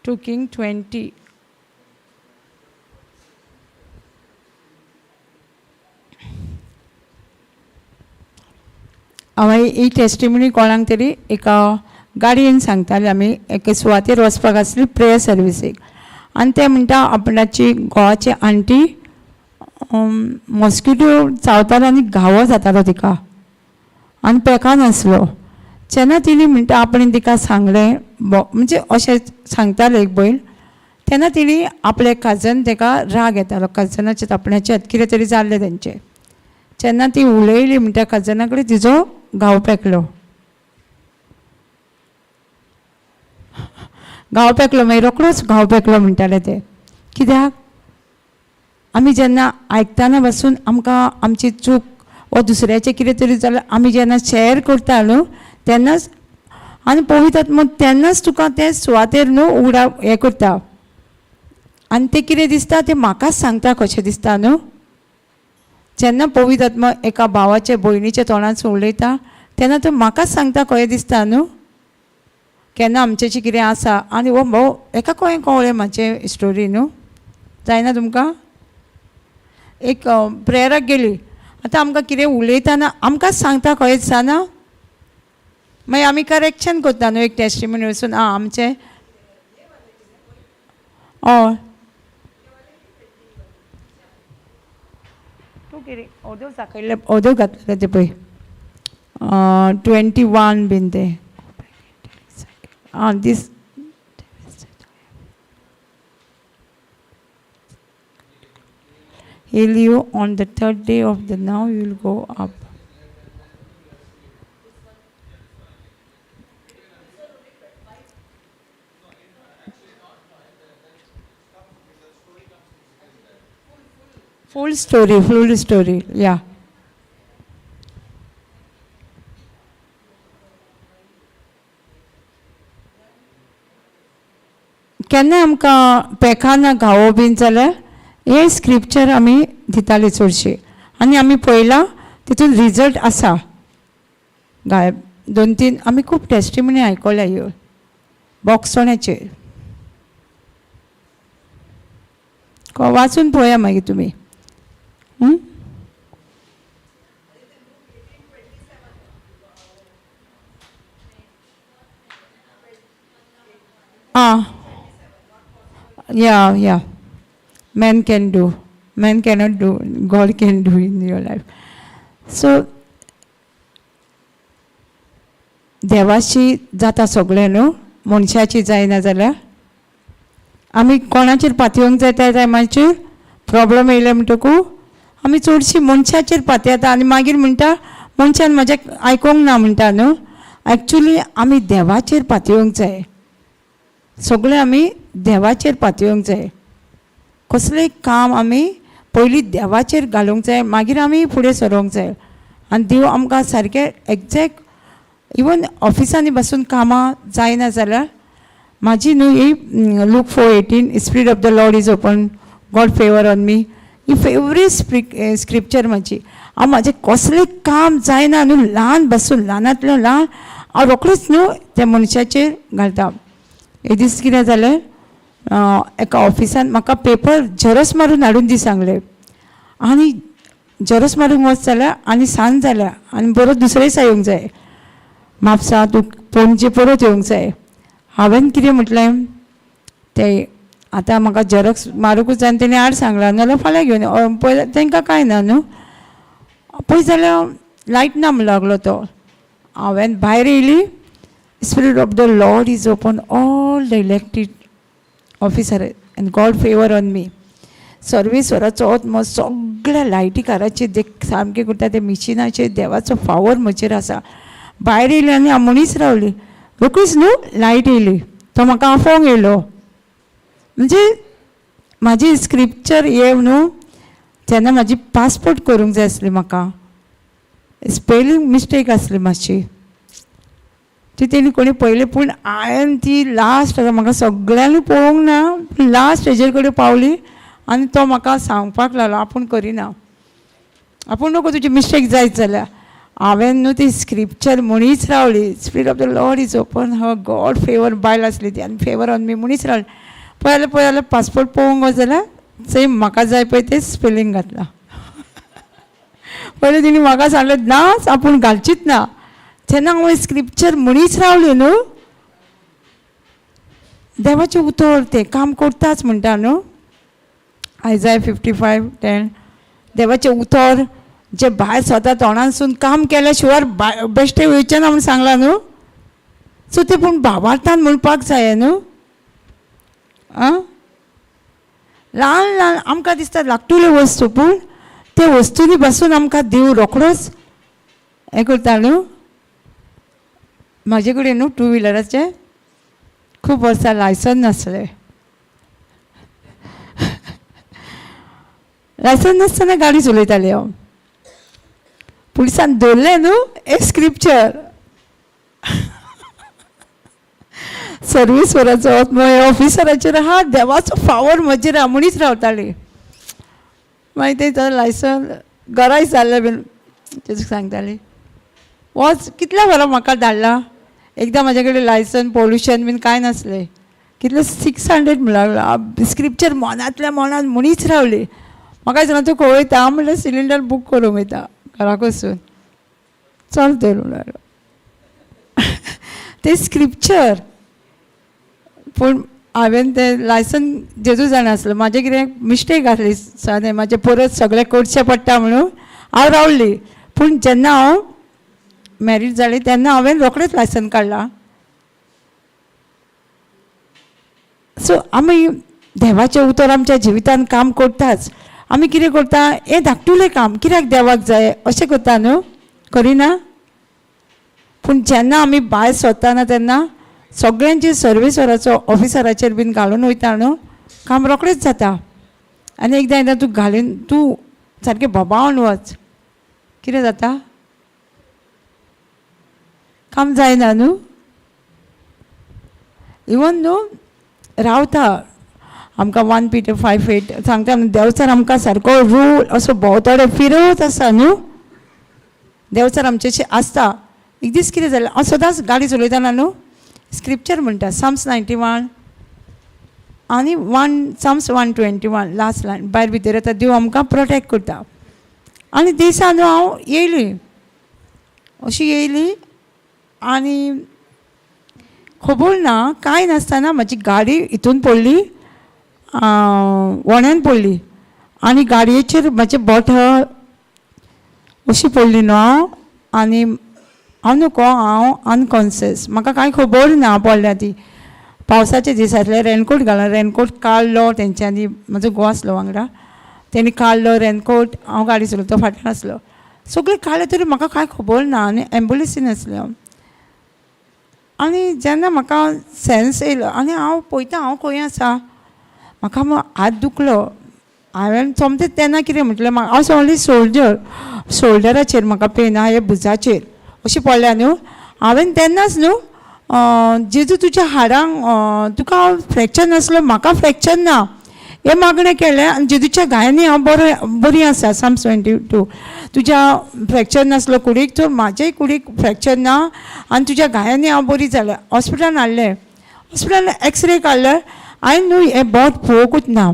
2 King 20. हांवें ही टेस्टिमनी कोणाक तरी एका गाडयेन सांगताले, आमी एके सुवातेर वचपाक आसली प्रेयर सर्विसीक, आनी ते म्हणटा आपणाची घोवाची आंटी मॉस्किटो चावतालो आनी घावो जातालो तिका आनी पेकान आसलो. जेन्ना तिणी म्हणटा आपणें तिका सांगलें, म्हणजे अशें सांगतालें एक भयण, तेन्ना तिणी आपले कजन ताका राग येतालो, कजनाचे आपणाचे कितें तरी जाल्लें तेंचें. जेन्ना ती उलयली म्हणटा कजना कडेन तिजो घाव पेकलो, घाव पेकलो, मागीर रोकडोच घाव पेकलो म्हणटाले ते. कित्याक आमी जेन्ना आयकतना पासून आमकां आमची चूक वा दुसऱ्याचें कितें तरी जाल्यार आमी जेन्ना शेअर करता न्हू तेन्नाच, आनी पवित्र मग तेन्नाच तुका ते सुवातेर न्हू उगडा हें करता, आनी तें कितें दिसता तें म्हाकाच सांगता कशें दिसता न्हू. जेन्ना पवित्र आत्मा एका भावाचे भयणीच्या तोंडांत उलयता तेन्ना तो म्हाकाच सांगता कशें दिसता न्हू, केन्ना आमचें कितें आसा. आनी हो भाव एका कशें कळ्ळें म्हाजें स्टोरी न्हू, जायना तुमकां? एक प्रेयराक गेली, आतां आमकां कितें उलयतना आमकांच सांगता कशें दिसता ना, मागीर आमी करेक्शन करता न्हू एक टेस्टिमनी वचून आं आमचें हय तूं कितें ओदोव दाखयल्लें, ओदोव घातलेलें तें पळय 21 बीन तें आं दीस. Heal you on the third day of the now you will go up. Full story, full story, yeah. केन्ना आमकां पेखाना घावो बीन जाल्यार हे स्क्रिप्चर आमी दिताले चडशे, आनी आमी पळयलां तितून रिजल्ट आसा. गाय 2-3 आमी खूब टेस्टिमनी आयकल्या ह्यो बोगसोण्याचेर, वाचून पळया मागीर तुमी. आं yeah yeah, man can do, man cannot do, God can do in your life. So देवाशी जाता सगळें न्हू, मनशाची जायना जाल्यार आमी कोणाचेर पातयेवंक जाय त्या टायमाचेर प्रॉब्लम येयले म्हणटकू आमी चडशी मनशाचेर पातयेता आनी मागीर म्हणटा मनशान म्हजें आयकोंक ना म्हणटा न्हू. एक्चुली आमी देवाचेर पातयेवंक जाय, सगळें आमी देवाचेर पातयेवंक जाय. कसलेंय काम आमी पयलीं देवाचेर घालूंक जाय, मागीर आमी फुडें सरोंक जाय. आनी देव आमकां सारकें एग्जॅक्ट इवन ऑफिसांनी बसून कामां जायना जाल्यार म्हाजी न्हू ही Luke 4:18 spirit of the Lord is upon God favour on me, he favourite scripture म्हाजी. हांव म्हाजें कसलें काम जायना न्हू, ल्हान बसून ल्हानांतलें ल्हान हांव रोखडोच न्हू त्या मनशाचेर घालता. एक दीस कितें जालें, एका ऑफिसान म्हाका पेपर झेरोक्स मारून हाडून दी सांगलें, आनी झेरोक्स मारूंक वच जाल्यार आनी सांज जाल्या आनी परत दुसरे दिसा येवंक जाय, म्हापसा तूं पणजे परत येवंक जाय. हांवें कितें म्हटलें तें आतां म्हाका झेरोक्स मारूंकूच जाय आनी तेणी आड सांगलां, नाजाल्यार फाल्यां घेवन पळय तांकां कांय ना न्हू. पळय जाल्यार लायट ना म्हणूंक लागलो तो. हांवें भायर येयली, Spirit of the Lord is upon all the elected officer and God favour on me. सर्वेस्वराचो आत्मो सगळ्या लायटीकाराचेर जे सामकें करता ते मिशिनाचेर देवाचो फावर म्हजेर आसा. भायर येयली आनी हांव मनीस रावली, रोखडीच न्हू लायट येयली, तो म्हाका आफोवंक येयलो. म्हणजे म्हाजी स्क्रिप्चर हे न्हू तेन्ना म्हाजी पासपोर्ट करूंक जाय आसली, म्हाका स्पेलींग मिस्टेक आसली मातशी. ती तेणी कोणी पळयली, पूण हांवें ती लास्ट म्हाका सगळ्यांनी पळोवंक ना, लास्ट हेजेर कडेन पावली आनी तो म्हाका सांगपाक लागलो आपूण करिना, आपूण नको तुजी मिस्टेक जायत जाल्यार. हांवें न्हू ती स्क्रिप्चर म्हणीच रावली, spirit of the Lord is open her, God favour बायल आसली ती आनी फेवर ऑन मी म्हणीच रावली. पळय जाल्यार पळय जाल्यार पासपोर्ट पळोवंक वच जाल्यार सेम म्हाका जाय पळय तें स्पेलिंग घातलां. पयलीं तिणी म्हाका सांगलें नाच आपूण घालचीच ना. जेन्ना हांव स्क्रिप्चर म्हणीच रावली न्हू, देवाचें उतर तें काम करताच म्हणटा न्हू. आयजाय 55:10, देवाचें उतर जे भायर स्वता तोंडांसून काम केल्या शिवाय बेश्टें वयचें ना म्हूण सांगलां न्हू. सो तें पूण भावार्थान म्हणपाक जाय न्हू. आं, ल्हान ल्हान आमकां दिसता धाकटुल्यो वस्तू, पूण ते वस्तूंनी बसून आमकां देव रोखडोच हें करता न्हू. म्हाजे कडेन न्हू टू व्हिलराचें खूब वर्सां लायसन नासलें. लायसन नासतना गाडी चलयताली हांव. पुलिसान धरलें न्हू, हें स्क्रिप्चर सर्वीसवराचो आत्मो ह्या ऑफिसराचेर आहा, देवाचो फावर म्हजेर आहा म्हणीच रावताली. मागीर ते लायसन घराय जाल्लें बीन तेच सांगताली, वच कितल्या बरो म्हाका धाडला. एकदां म्हाजे कडेन लायसन पोल्युशन बीन कांय नासलें, कितलें 600 म्हणल्यार स्क्रिप्चर मनांतल्या मनान म्हणीच रावली. म्हाका दिसना तूं खंय वयता म्हणल्यार सिलिंडर बूक करूंक वयता घरा कडसून, चल तर म्हणल्यार तें स्क्रिप्चर. पूण हांवें तें लायसन जेजू जाणा आसलो, म्हाजें कितें मिस्टेक आसली सादें, म्हाजें परत सगळें करचें पडटा म्हणून हांव रावली. पूण जेन्ना हांव मॅरीड जालें तेन्ना हांवें रोखडेंच लायसन काडलां. सो आमी देवाचें उतर आमच्या जिवितान काम करताच. आमी कितें करता, हें धाकटुलें काम कित्याक देवाक जाय अशें करता न्हू, करिना. पूण जेन्ना आमी भायर सरतना तेन्ना सगळ्यांचे सर्विसराचो ऑफिसराचेर बीन घालून वयता न्हू, काम रोखडेंच जाता. आनी एकदां एकदां तूं घालून तूं सारकें भोबावन वच, कितें जाता, काम जायना न्हू. इवन न्हू रावता आमकां 1 Peter 5:8 सांगता न्हू, देंवचार आमकां सारको रूल असो भोंवतडे फिरत आसा न्हू, देंवचार आमचेशी आसता. एक दीस कितें जालें, हांव सदांच गाडी चलयतना न्हू स्क्रिप्चर म्हणटा, Psalms 91 आनी Psalms 121 last line, भायर भितर येता देव आमकां प्रोटेक्ट करता. आनी दिसा न्हू हांव येयली, अशी येयली आनी खबर ना कांय नासतना म्हाजी गाडी हितून पडली, वण्यान पडली आनी गाडयेचेर म्हाजें बोट अशी पडली न्हू हांव. आनी हांव न्हू हांव अनकॉन्सियस, म्हाका कांय खबर ना पडल्या ती. पावसाचे दीस आसले, रेनकोट घालो, रेनकोट काडलो तेंच्यांनी, म्हजो घोव आसलो वांगडा, तेणी काडलो रेनकोट, हांव गाडी चलयता फाटल्यान आसलो, सगळें काडलें तरी म्हाका कांय खबर ना. आनी एम्बुलन्सीन आसलें हांव. आनी जेन्ना म्हाका सेन्स येयलो आनी हांव पळयता हांव खंय आसा, म्हाका हात दुखलो. हांवें सोमतें तेन्ना कितें म्हटलें, हांव सोडली शोल्डर, शोल्डराचेर म्हाका पेन आहा, हे भुजाचेर अशें पडल्या न्हू. हांवें तेन्नाच न्हू जेजू तुज्या हाडांक तुका फ्रॅक्चर नासलो, म्हाका फ्रॅक्चर ना हें मागणें केलें. आनी जेजूच्या घायांनी हांव बरो बरी आसा, Psalms 22, तुज्या फ्रॅक्चर नासलो कुडीक तर म्हाजेय कुडीक फ्रॅक्चर ना आनी तुज्या घायांनी हांव बरी जालें. हॉस्पिटलान हाडलें, हॉस्पिटलान एक्सरे काडले, हांवें न्हू हें बोट पळोवंकूच ना,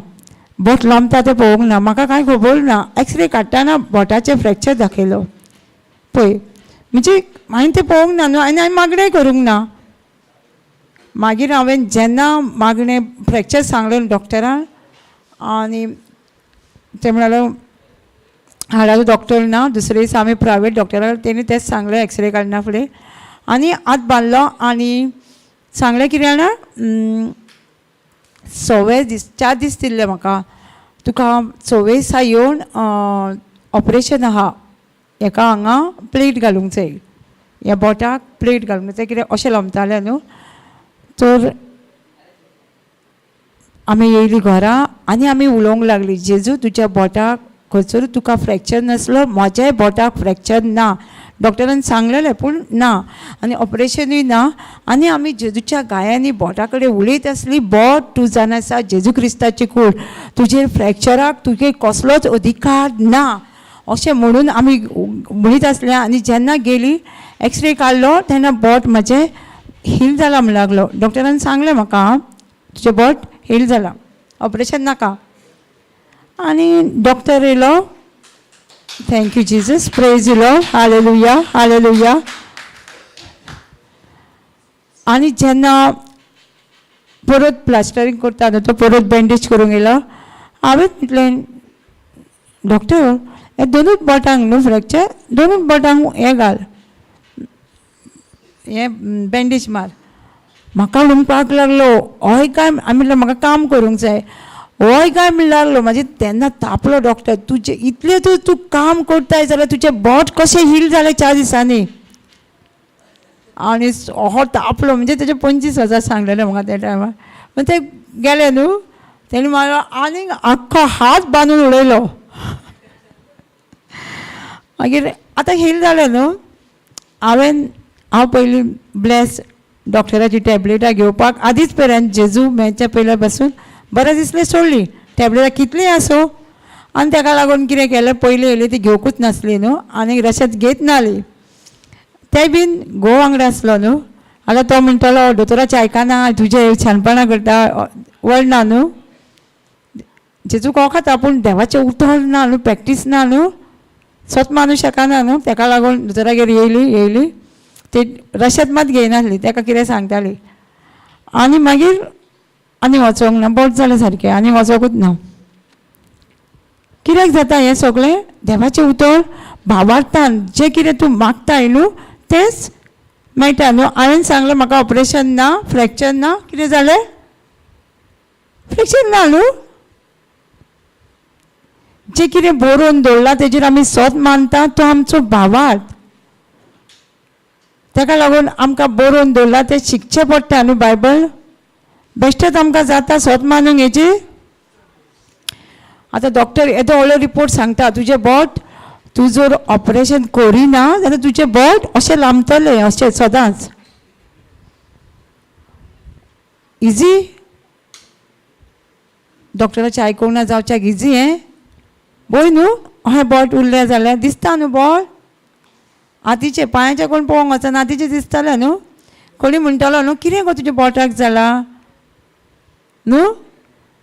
बोट लांबता तें पळोवंक ना, म्हाका कांय खबर ना. एक्सरे काडटना बोटाचें फ्रॅक्चर दाखयलो पळय, म्हणजे हांवें तें पळोवंक ना न्हू आनी हांवें मागणें करूंक ना. मागीर हांवें जेन्ना मागणें फ्रॅक्चर सांगलें डॉक्टरान, आनी ते म्हणाले हाडाचो डॉक्टर ना, दुसरे दीस आमी प्रायवेट डॉक्टराक तेणी तेंच सांगलें एक्सरे काडना फुडें आनी हात बांदलो आनी सांगलें कितें जाणा, 6 दीस 4 दीस दिल्ले म्हाका, तुका 6 दिसा येवन ऑपरेशन आहा, हेका हांगा प्लेट घालूंक जाय, ह्या बोटाक प्लेट घालूंक जाय, कितें अशें लोमतालें न्हू. तर आमी येयली घरा आनी आमी उलोवंक लागली, जेजू तुज्या बोटाक खंयसर तुका फ्रॅक्चर नासलो, म्हज्याय बोटाक फ्रॅक्चर ना, डॉक्टरान सांगलेलें पूण ना, आनी ऑपरेशनूय ना. आनी आमी जेजूच्या गायांनी बोटा कडेन उलयत आसली, बोट तूं जाण आसा जेजू क्रिस्ताची कूड, तुजेर फ्रॅक्चराक तुगे कसलोच अधिकार ना अशें म्हणून आमी म्हणीत आसलें. आनी जेन्ना गेली एक्सरे काडलो तेन्ना बोट म्हजें हील जाला म्हण लागलो. डॉक्टरान सांगलें म्हाका तुजें बोट हील जाला, ऑपरेशन नाका. आनी डॉक्टर येयलो, thank you Jesus, praise you Lord, hallelujah hallelujah. आनी जेन्ना परत प्लास्टरींग करता न्हू तो परत बँडेज करूंक येयलो, हांवें म्हटलें डॉक्टर हे दोनूच बोटांक न्हू फ्रॅक्चर, दोनूच बोटांक हें घाल, हें बँडेज मार. म्हाका म्हणपाक लागलो हय काय, हांवें म्हटलें म्हाका काम करूंक जाय, हय काय म्हण लागलो. म्हाजे तेन्ना तापलो डॉक्टर, तुजें इतलें तूं तूं काम करताय जाल्यार तुजें बोट कशें हील जालें 4 दिसांनी. आनी हो तापलो, म्हणजे तेजे 25,000 सांगलेलें म्हाका त्या टायमार. मागीर ते गेले न्हू, तेणी म्हाका आनीक आख्खो हात बांदून उडयलो. मागीर आतां हील जालें न्हू. हांव पयलीं ब्लॅस डॉक्टराची टॅबलेटां घेवपाक आदींच पर्यंत जेजू मेळच्या पयल्या पासून बरें दिसलें सोडली टॅबलेटां कितलीं आसूं. आनी ताका लागून कितें केलें, पयलीं येयली ती घेवकूच नासली न्हू, आनी रशेंच घेत नासली. तें बीन घोव वांगडा आसलो न्हू, आतां तो म्हणटलो दोतोराचें आयकना, तुजें शाणपणां करता, वळना न्हू. जेजूक वखता पूण देवाचें उतर ना न्हू, प्रॅक्टीस ना न्हू, स्वत मानू शकना न्हू. ताका लागून दोतोरागेर येयली येयली ती रशेद मात घेयनासली, ताका कितें सांगताली. आनी मागीर आनी वचोंक ना, बोट जालें सारकें, आनी वचोंकूच ना. कित्याक जाता हें सगळें? देवाचें उतर भावार्थान जें कितें तूं मागता न्हू तेंच मेळटा न्हू. हांवें सांगलें म्हाका ऑपरेशन ना, फ्रॅक्चर ना, कितें जालें? फ्रॅक्चर ना न्हू. जें कितें बरोवन दवरलां तेजेर आमी सोत मानता, तो आमचो भावार्थ. ताका लागून आमकां बरोवन दवरलां तें शिकचें पडटा न्हू. बायबल बेश्टेच आमकां जाता सोत मानूंक हेची. आतां डॉक्टर येदो व्हडलो रिपोर्ट सांगता, तुजें बोट तूं जर ऑपरेशन करिना जाल्यार तुजें बोट अशें लांबतलें अशें सदांच. इजी डॉक्टराचें आयकूंक ना जावच्याक इजी हें पळय न्हू. अहें बोट उरलें जाल्यार दिसता न्हू बोट, हातीचें पांयाचें कोण पळोवंक वचना, हातीचें दिसतालें न्हू. कोणी म्हणटलो न्हू कितें गो तुज्या बोटाक जालां न्हू.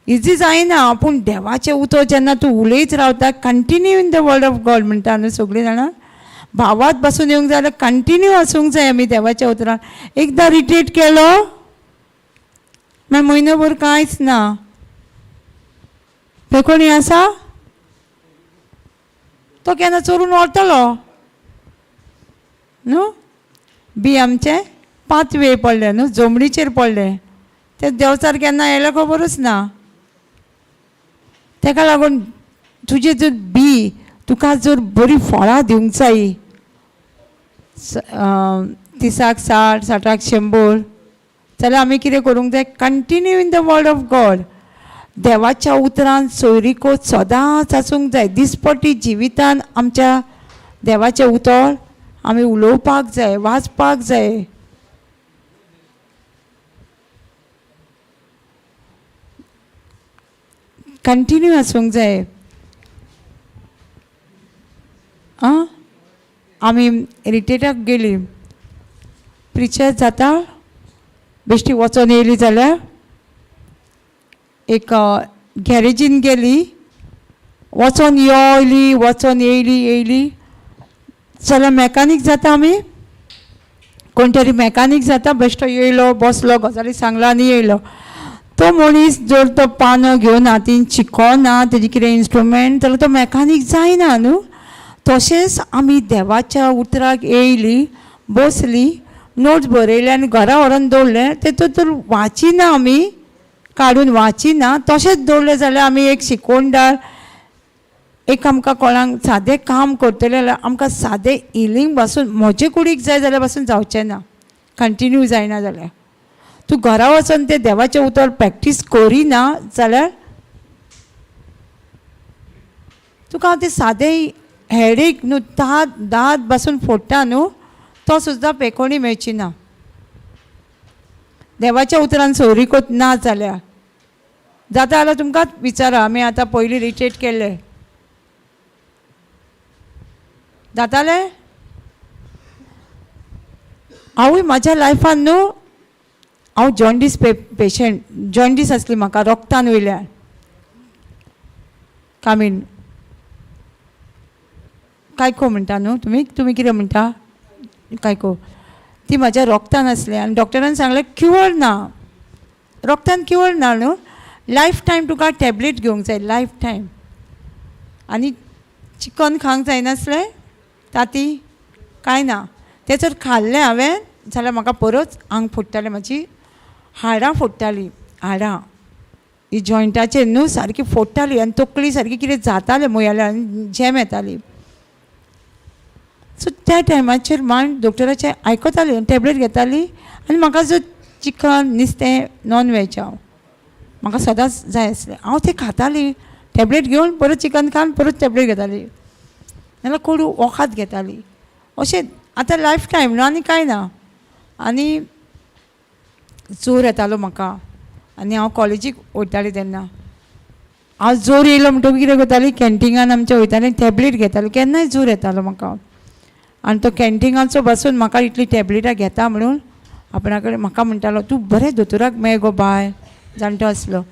इजी जायना, पूण देवाचें उतर जेन्ना तूं उलयत रावता, continue in the word of God म्हणटा न्हू सगळीं जाणां. भावात बसून येवंक जाय जाल्यार कंटिन्यू आसूंक जाय आमी देवाच्या उतरान. एकदां रिट्रीट केलो मागीर म्हयनोभर कांयच ना. थंय कोणी आसा तो केन्ना चोरून व्हरतलो न्हू. बी आमचें 5 वेळ पडलें न्हू, जमणीचेर पडलें, तें देंवचार केन्ना येयलें खबरूच ना. ताका लागून तुजें जर बी तुका जर बरी फळां दिवंक जाय, 30 60, 60 100, जाल्यार आमी कितें करूंक जाय? Continue in the word of God. देवाच्या उतरान सोयरिको सदांच आसूंक जाय. दिसपट्टी जिवितान आमच्या देवाचें उतर आमी उलोवपाक जाय, वाचपाक जाय. कंटिन्यू आसूंक जाय. आं आमी रिट्रीटाक गेली, प्रिचर जाता बेश्टी वचोन येयली जाल्यार एक गॅरेजीन गेली, वचोन येयली, वचोन येयली येयली जाल्यार मॅकानीक जाता. आमी कोण तरी मॅकानीक जाता, बेश्टो येयलो बसलो गजाली सांगला आनी येयलो. तो मनीस जर तो पानो घेवन हातीन शिकोना तेजे कितें इन्स्ट्रुमेंट जाल्यार तो मॅकानीक जायना न्हू. तशेंच आमी देवाच्या उतराक येयली, बसली, नोट्स बरयले आनी घरा व्हरोन दवरलें, तेतून तर वाचिना, आमी काडून वाचिना, तशेंच दवरलें जाल्यार आमी एक शिकोणदार, एक आमकां कोणाक सादें काम करतलें जाल्यार आमकां सादें हिलींग पासून म्हजे कुडीक जाय जाल्यार पासून जावचें ना, कंटिन्यू जायना जाल्यार. तूं घरा वचोन तें देवाचें उतर प्रॅक्टीस करिना जाल्यार तुका हांव तें सादें हेडेक न्हू दांत दांत बसून फोडटा न्हू तो सुद्दां पेकोणी मेळची ना. देवाच्या उतरान सोयरीकोत ना जाल्यार जाता जाल्यार तुमकां विचारा. आमी आतां पयलीं रिट्रीट केल्ले जातालें. हांवूय म्हाज्या लायफान न्हू हांव जॉन्डीस पेशंट, जॉन्डीस आसली म्हाका रोगतान वयल्यान कामीण कायको म्हणटा न्हू तुमी, तुमी कितें म्हणटा कायको, ती म्हाज्या रोगतान आसली आनी डॉक्टरान सांगलें क्युअर ना, रोगतान क्युअर ना न्हू, लायफ टायम तुका टॅबलेट घेवंक जाय, लायफ टायम. आनी चिकन खावंक जायनासलें, ताती कांय ना, तें जर खाल्लें हांवें जाल्यार म्हाका परत आंग फोडटालें, म्हाजी हाडां फोडटालीं, हाडां ही जॉयंटाचेर न्हू सारकी फोडटाली आनी तकली सारकी कितें जातालें मुयाल्या आनी झेम येताली. सो त्या टायमाचेर मान डॉक्टराचें आयकताली आनी टॅबलेट घेताली. आनी म्हाका जो चिकन नुस्तें नॉन वेज हांव म्हाका सदांच जाय आसलें, हांव तें खाताली, टॅबलेट घेवन परत चिकन खावन परत टॅबलेट घेताली, नाल्यार कोडू वखद घेताली. अशें आतां लायफ टायम न्हू आनी कांय ना. आनी जोर येतालो म्हाका आनी हांव कॉलेजीक वयतालें तेन्ना हांव जोर येयलो म्हणटकीर कितें करताली, कॅन्टिनान आमच्या वयतालें, टॅबलेट घेतालें, केन्नाय जोर येतालो म्हाका. आनी तो कॅन्टिनाचो बसून म्हाका इतली टॅबलेटां घेता म्हणून आपणा कडेन म्हाका म्हणटालो तूं बरें दोतोराक मेळ गो बाय, जाणटो आसलो.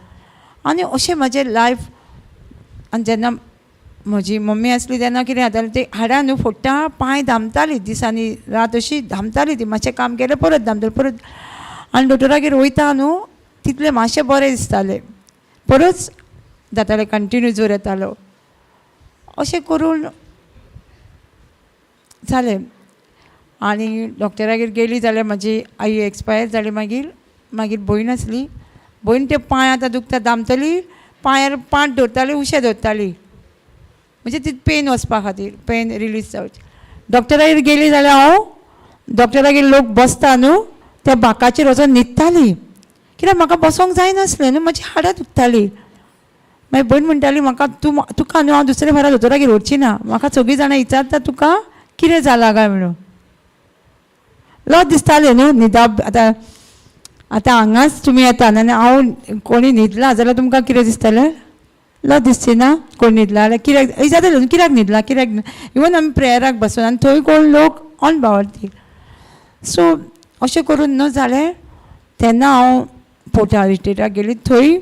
आनी अशें म्हाजें लायफ. आनी जेन्ना म्हजी मम्मी आसली तेन्ना कितें जातालें, ती हाडां न्हू फोडटा, पांय धांपताली दिसांनी रात अशी धांपताली ती, मातशें काम केलें परत धांपताली परत. आनी दोतोरागेर वयता न्हू तितलें मातशें बरें दिसतालें, परत जातालें कंटिन्यू जोर येतालो. अशें करून जालें. आनी डॉक्टरागेर गेली जाल्यार म्हाजी आई एक्सपायर जाली. मागीर मागीर भयण आसली, भयण ते पांय आतां दुखता दामतली, पांयार पांट दवरताली, उशें दवरताली, म्हणजे ती पेन वचपा खातीर, पेन रिलीज जावची. डॉक्टरागेर गेली जाल्यार हांव डॉक्टरागेर लोक बसता न्हू त्या बाकाचेर वचोन न्हिदताली, कित्याक म्हाका बसोंक जायनासलें न्हू, म्हजी हाडां दुखताली. मागीर भयण म्हणटाली म्हाका तूं तुका न्हू हांव दुसरे फारा दोतोरागेर व्हरची ना, म्हाका सगळीं जाणां विचारता तुका कितें जालां काय म्हणून. लज दिसतालें न्हू न्हिदप. आतां आतां हांगाच तुमी येता आनी हांव कोणी न्हिदला जाल्यार तुमकां कितें दिसतलें, लज दिसची ना. कोण न्हिदला जाल्यार कित्याक जातलें न्हू, कित्याक न्हिदला, कित्याक. इवन आमी प्रेयराक बसून आनी थंय कोण लोक ऑन बावरती. सो अशें करून न्हू जालें. तेन्ना हांव पोटा रिट्रीटाक गेली, थंय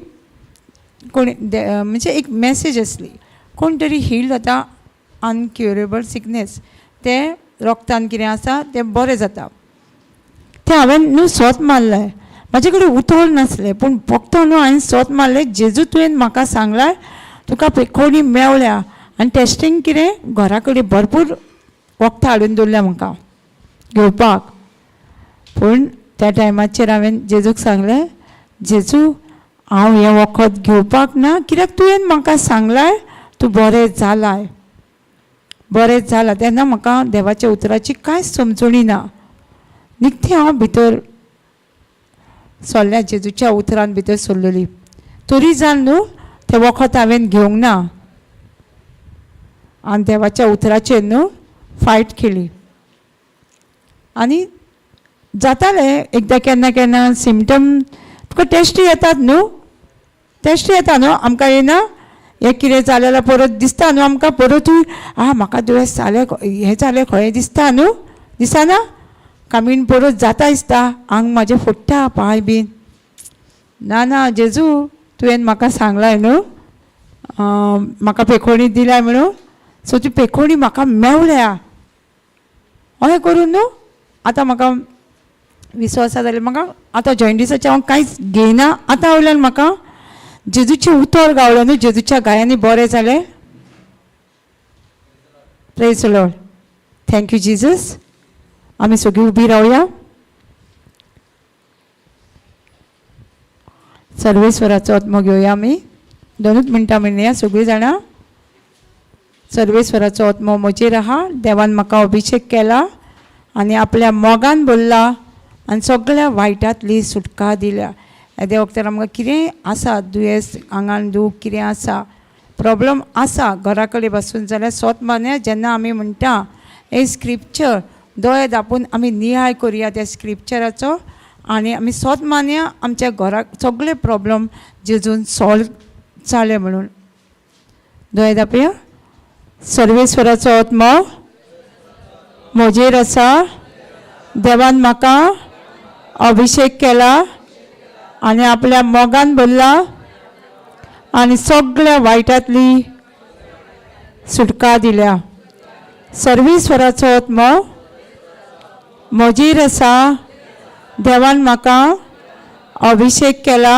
कोणी म्हणजे एक मॅसेज आसली, कोण तरी हील जाता अनक्युरेबल सिकनेस, तें रोगतान कितें आसा तें बरें जाता. तें हांवें न्हू सोत मारलें, म्हाजे कडेन उतर नासलें पूण फक्त न्हू हांवें सोत मारलें, जेजू तुवें म्हाका सांगलां तुका पेकोणी मेवल्या. आनी टेस्टींग कितें घरा कडेन भरपूर वखदां हाडून दवरल्या म्हाका घेवपाक. पूण त्या टायमाचेर हांवें जेजूक सांगलें, जेजू हांव हें वखद घेवपाक ना, कित्याक तुवें म्हाका सांगलां तूं बरें जालाय, बरें जालां. तेन्ना म्हाका देवाच्या उतराची कांयच समजणी ना, निकती हांव भितर सरल्या, जेजूच्या उतरान भितर सरलेली. तरी जावन न्हू तें वखद हांवें घेवंक ना आनी देवाच्या उतराचेर न्हू फायट केली. आनी जातालें एकदां केन्ना केन्ना सिमटम तुका टेस्टी येतात न्हू, टेस्टी येता न्हू, आमकां येना हें कितें जालें जाल्यार परत दिसता न्हू आमकां, परतूय आ म्हाका दुयेंस जालें, हें जालें खंय दिसता न्हू, दिसना कामीण परत जाता दिसता, आंग म्हाजें फोडटा पांय बीन. ना ना जेजू तुवें म्हाका सांगलां न्हू म्हाका पेखोणी दिल्या म्हणून, सो ती पेखोणी म्हाका मेवल्या. अशें करून न्हू आतां म्हाका विश्वास जालें. म्हाका आतां जॉयंडिसाचें हांव कांयच घेयना. आतां वयल्यान म्हाका जेजूचें उतर गावलें न्हू, जेजूच्या गायांनी बरें जालें. Praise Lord, thank you Jesus. आमी सगळीं उबी रावया. सर्वेश्वराचो आत्मो घेवया आमी, दोनूच मिनटां म्हणया सगळीं जाणां. सर्वेश्वराचो आत्मो म्हजेर आहा, देवान म्हाका अभिशेक केला आनी आपल्या मोगान भरला आनी सगळ्या वायटांतली सुटका दिल्या. ह्या देवाक तर आमकां कितें आसा दुयेंस, आंगान दूख कितें आसा प्रॉब्लम आसा घरा कडेन बसून जाल्यार सोत मान्या जेन्ना आमी म्हणटा हे स्क्रिप्चर दोळे दापून आमी नियाळ करुया त्या स्क्रिप्चराचो आनी आमी सोत मान्या आमच्या घराक सगळे प्रॉब्लम जेजून सॉल्व जाले म्हणून. दोळे दापया. सर्वेश्वराचो आत्मो म्हजेर आसा, देवान म्हाका अभिशेक केला आनी आपल्या मोगान भरला आनी सगळ्या वायटांतली सुटका दिल्या. सर्वेश्वराचो आत्मो म्हजेर आसा, देवान म्हाका अभिशेक केला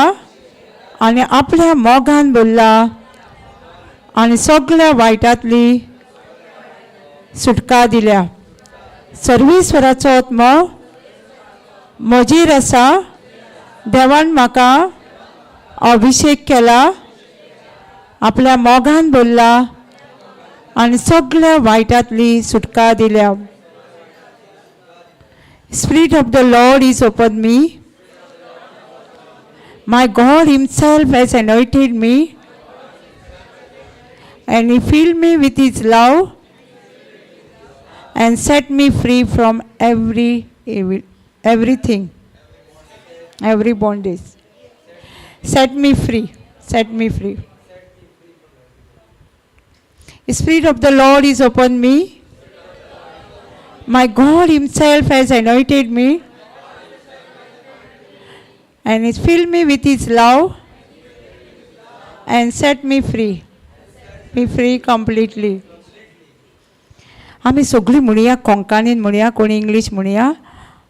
आनी आपल्या मोगान भरला आनी सगळ्या वायटांतली सुटका दिल्या. सर्वेश्वराचो आत्मो म्हजेर आसा, देवान म्हाका अभिशेक केला, आपल्या मोगान भरला आनी सगळ्या वायटांतली सुटका दिल्या. Spirit of the Lord is upon me. My God Himself has anointed me, and He filled me with His love and set me free from every evil, everything, every bondage. Set me free, set me free. Spirit of the Lord is upon me. My God Himself has anointed me and He filled me with His love and set me free, me free completely. आमी सगळीं म्हणया, कोंकणीन म्हणया, कोणी English म्हणया.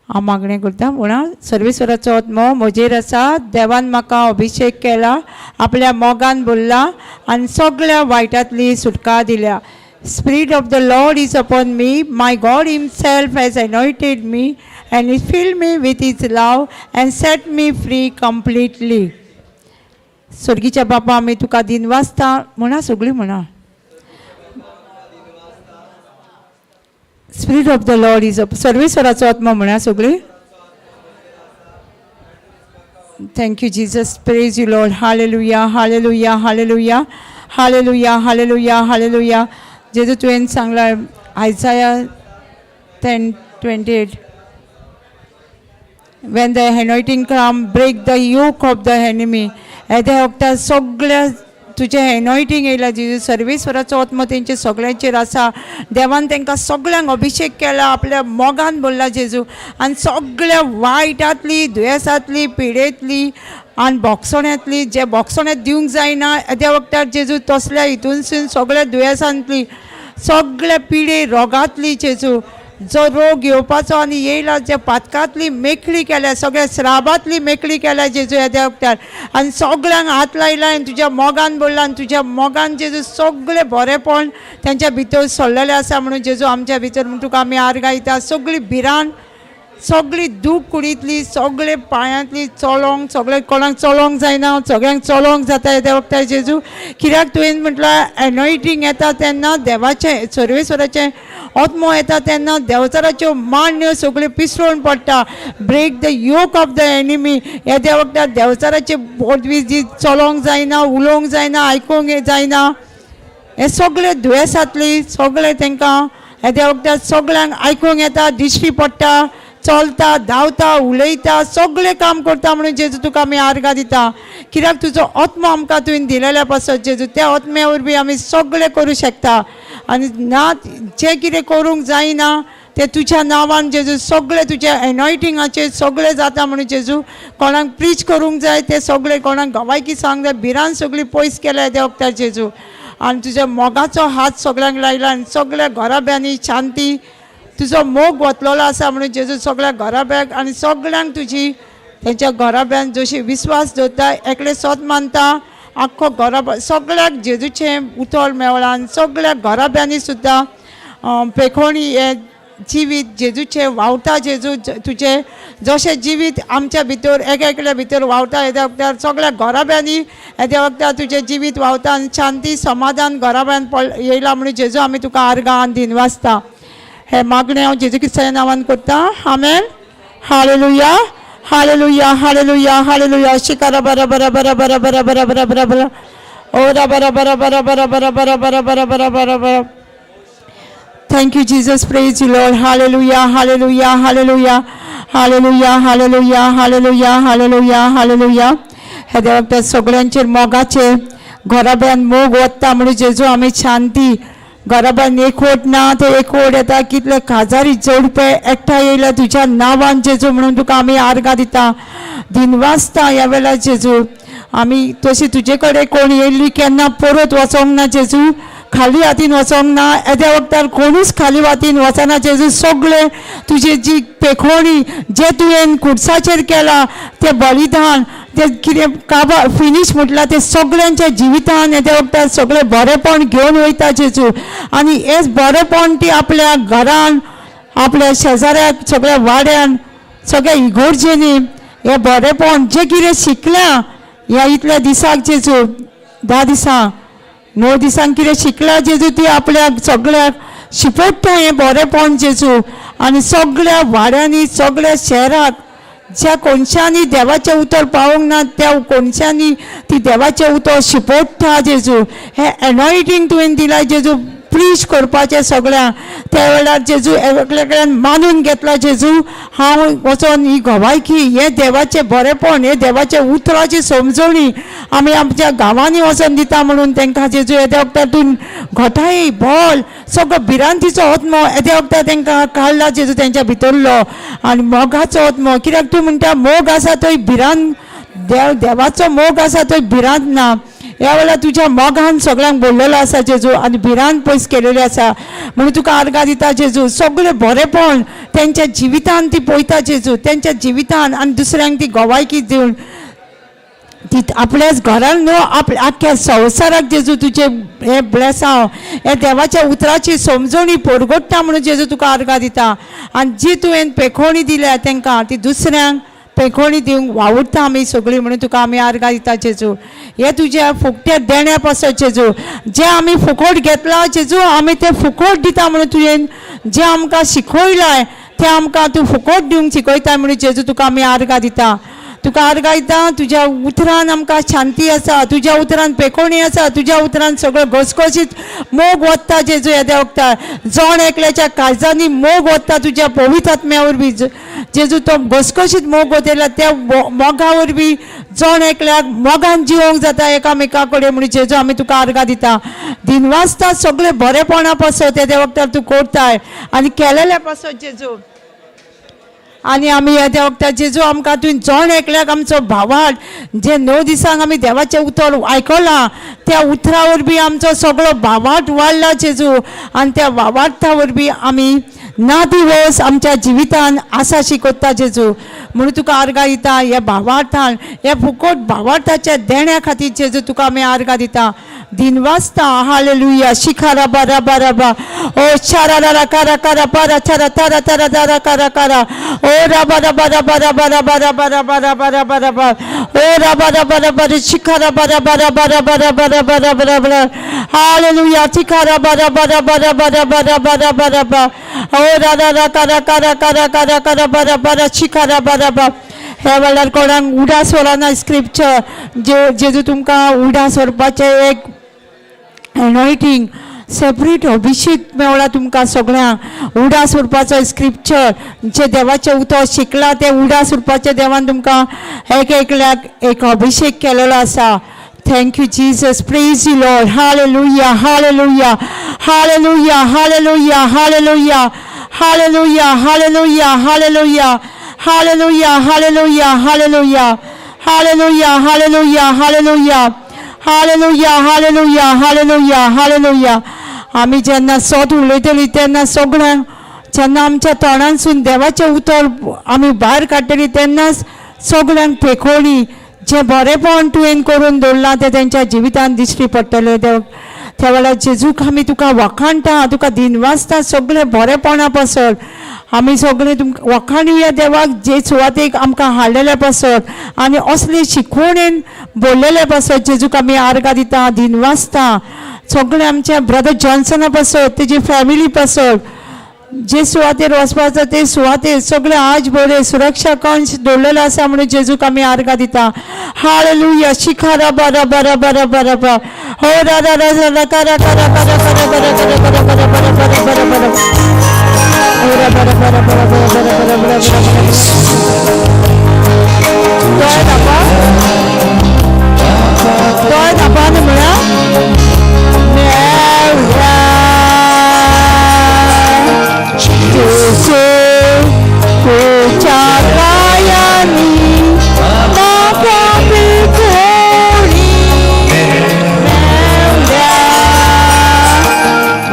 हांव मागणें करता. म्हणा, सर्वेश्वराचो आत्मो म्हजेर आसा, देवान म्हाका अभिशेक केला, आपल्या मोगान भरला आनी सगळ्या वायटांतली सुटका दिल्या. Spirit of the Lord is upon me. My God Himself has anointed me and He filled me with His love and set me free completely. स्वर्गीच्या बापा, आमी तुका दिनवासता. म्हणा, सगळीं म्हणा. Spirit of the Lord is up, सर्वेश्वराचो आत्मा म्हणा सगळी. Thank you Jesus, praise you Lord. Hallelujah, hallelujah, hallelujah, hallelujah, hallelujah, hallelujah. जेजू, तुवें सांगला Isaiah 10:28, "When the anointing come, break the yoke of the enemy." येद्या वखदार सगळ्या तुजें एनॉयटींग येयला जेजू. सर्वेश्वराचो आत्मो तेंचे सगळ्यांचेर आसा. देवान तांकां सगळ्यांक अभिशेक केला, आपल्या मोगान भरला जेजू आनी सगळ्या वायटांतली, दुयेंसांतली, पिडेंतली आनी बोगसोण्यांतली, जे बोगसोण्यांत दिवंक जायना येद्या वखदार जेजू, तसल्या हितूनसून सगळ्या दुयेंसांतली, सगळ्या पिडे रोगांतली जेजू, जो रोग येवपाचो आनी येयला, जे पातकांतली मेकळी केल्या, सगळ्या श्राबांतली मेकळी केल्या जेजू येद्या वखदार. आनी सगळ्यांक हात लायला आनी तुज्या मोगान भरला आनी तुज्या मोगान जेजू सगळें बरेंपण तेंच्या भितर सोडलेलें आसा म्हणून जेजू आमच्या भितर म्हणून तुका आमी आर्गां दिता. सगळी भिरांत, सगळी दूख कुडींतली, सगळे पांयांतली, चलोंक सगळे कोणाक चलोंक जायना, सगळ्यांक चलोंक जाता येद्या वखदार जेजू. कित्याक तुवें म्हटलां, एनॉयटींग येता तेन्ना, देवाचें सर्वेश्वराचें आत्मो येता तेन्ना देंवचाराच्यो मांडण्यो सगळ्यो पिसडून पडटा. Break the yoke of the enemy. येद्या वखदार देंवचाराचे पोटवीज जी चलोंक जायना, उलोवंक जायना, आयकूंक जायना, हे सगळे दुयेंसांतली सगळे तांकां येद्या वखदार सगळ्यांक आयकूंक येता, दिश्टी पडटा, चलता, धांवता, उलयता, सगळें काम करता म्हणून जेजू तुका आमी आर्गां दिता. कित्याक तुजो आत्मो आमकां तुवें दिलेल्या पासत जेजू, त्या आत्म्या वरवीं आमी सगळें करूं शकता आनी ना जें कितें करूंक जायना तें तुज्या नांवान जेजू सगळें तुज्या एनॉयटिंगाचेर सगळें जाता म्हणून जेजू. कोणाक प्रीच करूंक जाय तें सगळें, कोणाक गवायकी सांग जाय, भिरांत सगळी पयस केल्या त्या वखदार जेजू. आनी तुज्या मोगाचो हात सगळ्यांक लायला आनी सगळ्या घराब्यांनी शांती, तुजो मोग वतलेलो आसा म्हणून जेजू. सगळ्या घराब्याक आनी सगळ्यांक तुजी तेंच्या घराब्यान जशी विस्वास दवरता, एकले सोत मानता, आख्खो घराबो सगळ्याक जेजूचें उतर मेवळा आनी सगळ्या घराब्यांनी सुद्दां पेखोणी हें जिवीत जेजूचें व्हांवता जेजू. तुजें जशें जिवीत आमच्या भितर एक एकल्या भितर व्हांवता येद्या वखदार, सगळ्या घराब्यांनी येद्या वखदार तुजें जिवीत व्हांवता आनी शांती समाधान घराब्यान पड येयला म्हणून जेजू आमी तुका आर्गां आनी दिनवासता. हे मागणें हांव जेजू क्रिस्ताच्या नांवान करता. आमेन. Hallelujah, hallelujah, hallelujah, hallelujah. Shikara बरा बरा बरा बरा बरा बरा बरा बरा बरा. ओ रबा रबा रबा रबा रबा रबा रबा रबा रबा रबा रबा. Thank you, Jesus. Praise you, Lord. Hallelujah, hallelujah, hallelujah, hallelujah, hallelujah, hallelujah, hallelujah, hallelujah. हे देवाक त्या सगळ्यांचेर मोगाचे घराब्यान मोग वता म्हणून जेजू आमी शांती घराब्यान एकवट ना ते एकवट येता. कितले काजारी जोडपे एकठांय येयले तुज्या नांवान जेजू म्हणून तुका आमी आर्गां दिता, दिनवासता. ह्या वेळार जेजू आमी तशी तुजे कडेन कोण येयल्ली केन्ना परत वचोंक ना जेजू, खाली हातीन वचोंक ना. येद्या वखदार कोणूच खाली हातीन वचना जेजू. सगळे तुजी जी पेखोणी जे तुवें खुर्साचेर केला तें बलिदान, तें कितें काबा फिनीश म्हटलां तें सगळ्यांच्या जिवितान येद्या वखदार सगळें बरेंपण घेवन वयता जेजू. आनी हेच बरेंपण ती आपल्या घरान, आपल्या शेजाऱ्याक, सगळ्या वाड्यान, सगळ्या इगोर्जेनी हें बरेंपण जें कितें शिकलां ह्या इतल्या दिसाक जेजू, 10 दिसां 9 दिसांक कितें शिकला जेजू, ती आपल्याक सगळ्याक शिपडटा हें बरेंपण जेजू. आनी सगळ्या वाड्यांनी, सगळ्या शहराक ज्या कोनशांनी देवाचें उतर पावोंक ना त्या कोनशांनी ती देवाचें उतर शिपडटा जेजू. हें एनॉयटींग तुवें दिलां जेजू प्रीच करपाचें सगळ्यांक. त्या वेळार जेजू एकल्या कडल्यान मानून घेतला जेजू, हांव वचोन ही गवायकी, हें देवाचें बरेंपण, हें देवाचें उतराची समजणी आमी आमच्या गांवांनी वचोन दिता म्हणून तांकां जेजू येद्या वखदार तूं घटाय बोल सगळो भिरांतीचो आत्मो येद्या वखदार तांकां काडला जेजू तेंच्या भितरलो आनी मोगाचो आत्मो. कित्याक तूं म्हणटा मोग आसा थंय भिरांत, देव देवाचो मोग आसा थंय भिरांत ना. ह्या वेळार तुज्या मोगान सगळ्यांक बोल्लेलो आसा जेजू आनी भिरांत पयस केलेली आसा म्हणून तुका आर्गां दिता जेजू. सगळें बरेंपण तेंच्या जिवितान ती पळयता जेजू, तेंच्या जिवितान आनी दुसऱ्यांक ती गवायकी दिवन ती आपल्याच घरान न्हू आपल्या आख्ख्या संवसाराक जेजू तुजें हें ब्लेसांव, हे देवाच्या उतराची समजणी परगट्टा म्हणून जेजू तुका आर्गां दिता. आनी जी तुवें पेखोणी दिल्या तांकां ती दुसऱ्यांक पेखोणी दिवंक वावुरता आमी सगळीं म्हणून तुका आमी आर्गां दिता जेजू. हे तुज्या फुकट्या देण्या पासत जेजू, जें आमी फुकट घेतलां जेजू आमी तें फुकट दिता म्हणून तुवें जें आमकां शिकयलां तें आमकां तूं फुकट दिवंक शिकयता म्हणून जेजू तुका आमी आर्गां दिता. तुका आर्गां दिता. तुज्या उतरान आमकां शांती आसा, तुज्या उतरान पेखोणी आसा, तुज्या उतरान सगळो घसघशीत मोग वता जेजू. येद्या वखदार जण एकल्याच्या काळजांनी मोग वता तुज्या पवित्र आत्म्या वरवीं जेजू, तो घसघशीत मोग वतला त्या मोगा वरवीं जण एकल्याक मोगान जिवोंक जाता एकामेका कडेन म्हणून जेजू आमी तुका आर्गां दिता. दिनवासता सगळे बरेपणा पासत येद्या वखदार तूं करताय आनी केलेल्या पासत जेजू. आनी आमी येद्या वखदार जेजू आमकां तुवें जण एकल्याक आमचो भावार्थ जे 9 दिसांक आमी देवाचें उतर आयकलां त्या उतरा वरवीं आमचो सगळो भावार्थ वाडला जेजू. आनी त्या भावार्था वरवीं आमी ना दिवस आमच्या जिवितान आसा शिकता जेजू म्हणून तुका आर्गां दिता. ह्या भावार्थान, ह्या फुकट भावार्थाच्या देण्या खातीर जेजू तुका आमी आर्गां दिता, दिनवासता. हालेलुया. शिखारा बारा बारा बा ओ शारा रा कारा कारा पारा छारा तारा तारा तारा कारा कारा ओ राबा राबा राबा राबा राबा राबा राबा राबा राबा राबा ओ राबा राबा राबा शिखारा बारा बारा बारा बारा बारा बारा बारा बारा. हालेलुया. शिखारा बारा बारा बारा बारा बारा बारा बारा बा ओ रा रा रा कारा कारा कारा कारा कारा बारा बारा शिखारा बारा बा. ह्या वेळार कोणाक उडास व्हरना स्क्रिप्चर जे जेजू तुमकां उडास व्हरपाचें एक एनॉयटींग सेपरेट अभिशेक मेवला तुमकां सगळ्यांक. उडास उरपाचो स्क्रिप्चर जे देवाचें उतर शिकलां तें उडास उरपाचें देवान तुमकां एक एकल्याक एक अभिशेक केलेलो आसा. Thank you Jesus. Praise you Lord. Hallelujah, hallelujah, hallelujah, hallelujah, hallelujah, hallelujah, hallelujah, hallelujah, hallelujah, hallelujah, hallelujah, hallelujah, hallelujah, hallelujah, hallelujah, hallelujah, hallelujah, hallelujah. आमी जेन्ना सोद उलयतली तेन्ना सगळ्यांक जेन्ना आमच्या तोंडांसून देवाचें उतर आमी भायर काडटली तेन्नाच सगळ्यांक पेखोणी जें बरेंपण तुवें करून दवरलां तें तेंच्या जिवितान दिश्टी पडटलें देव. त्या वेळार जेजूक आमी तुका वखाणटा, तुका दिनवासता सगळें बरेंपणा पासत. आमी सगळें तुमकां वखाणुया देवाक जे सुवातेक आमकां हाडलेले पासत आनी असले शिकवणेन बोल्लेले पासत जेजूक आमी आर्गां दिता, दिनवासता. सगळें आमच्या ब्रदर जॉन्सना पासत, तेजी फॅमिली पासत. जे सुवातेर वचपाचो ते सुवातेर सगळे आज बरे सुरक्षा कंश दवरलेलो आसा म्हणून जेजूक आमी आर्गां दिता. हालेलुया. शिखारा बरा बरा बरा बरा बरा हो रा रा रा रा रा करा करा करा करा करा करा करा करा बरा बरा बरा बरा हो रा बरा बरा बरा बरा बरा बरा बरा बरा बरा. दोळे धापा, दोळे धापा न्ही म्हळ्यार मेवल्या जेजू तुज्या पायांनी म्हाका पिकोणी मेवल्या.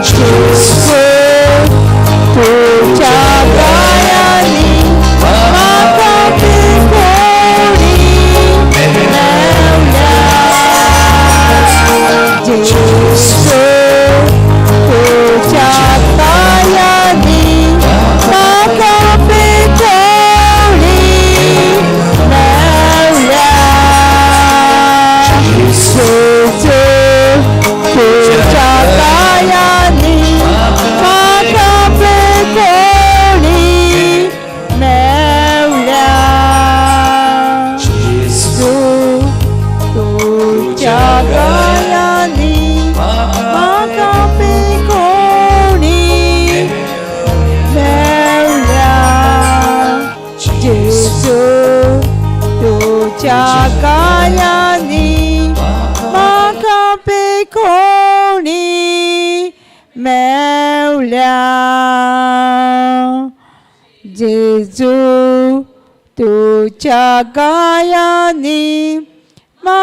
जेजू तुज्या पायांनी म्हाका पिकोणी मेवल्या. जेजू तुज्या पायांनी म्हाका पिकोणी मेवल्या. जेजू तुज्या पायांनी म्हाका पिकोणी मेवल्या. जेजू तुज्या गायांनी म्हाका पिकोणी मेवल्या. जेजू तुज्या गायांनी म्हाका पिकोणी मेवल्या. जेजू तुज्या गायांनी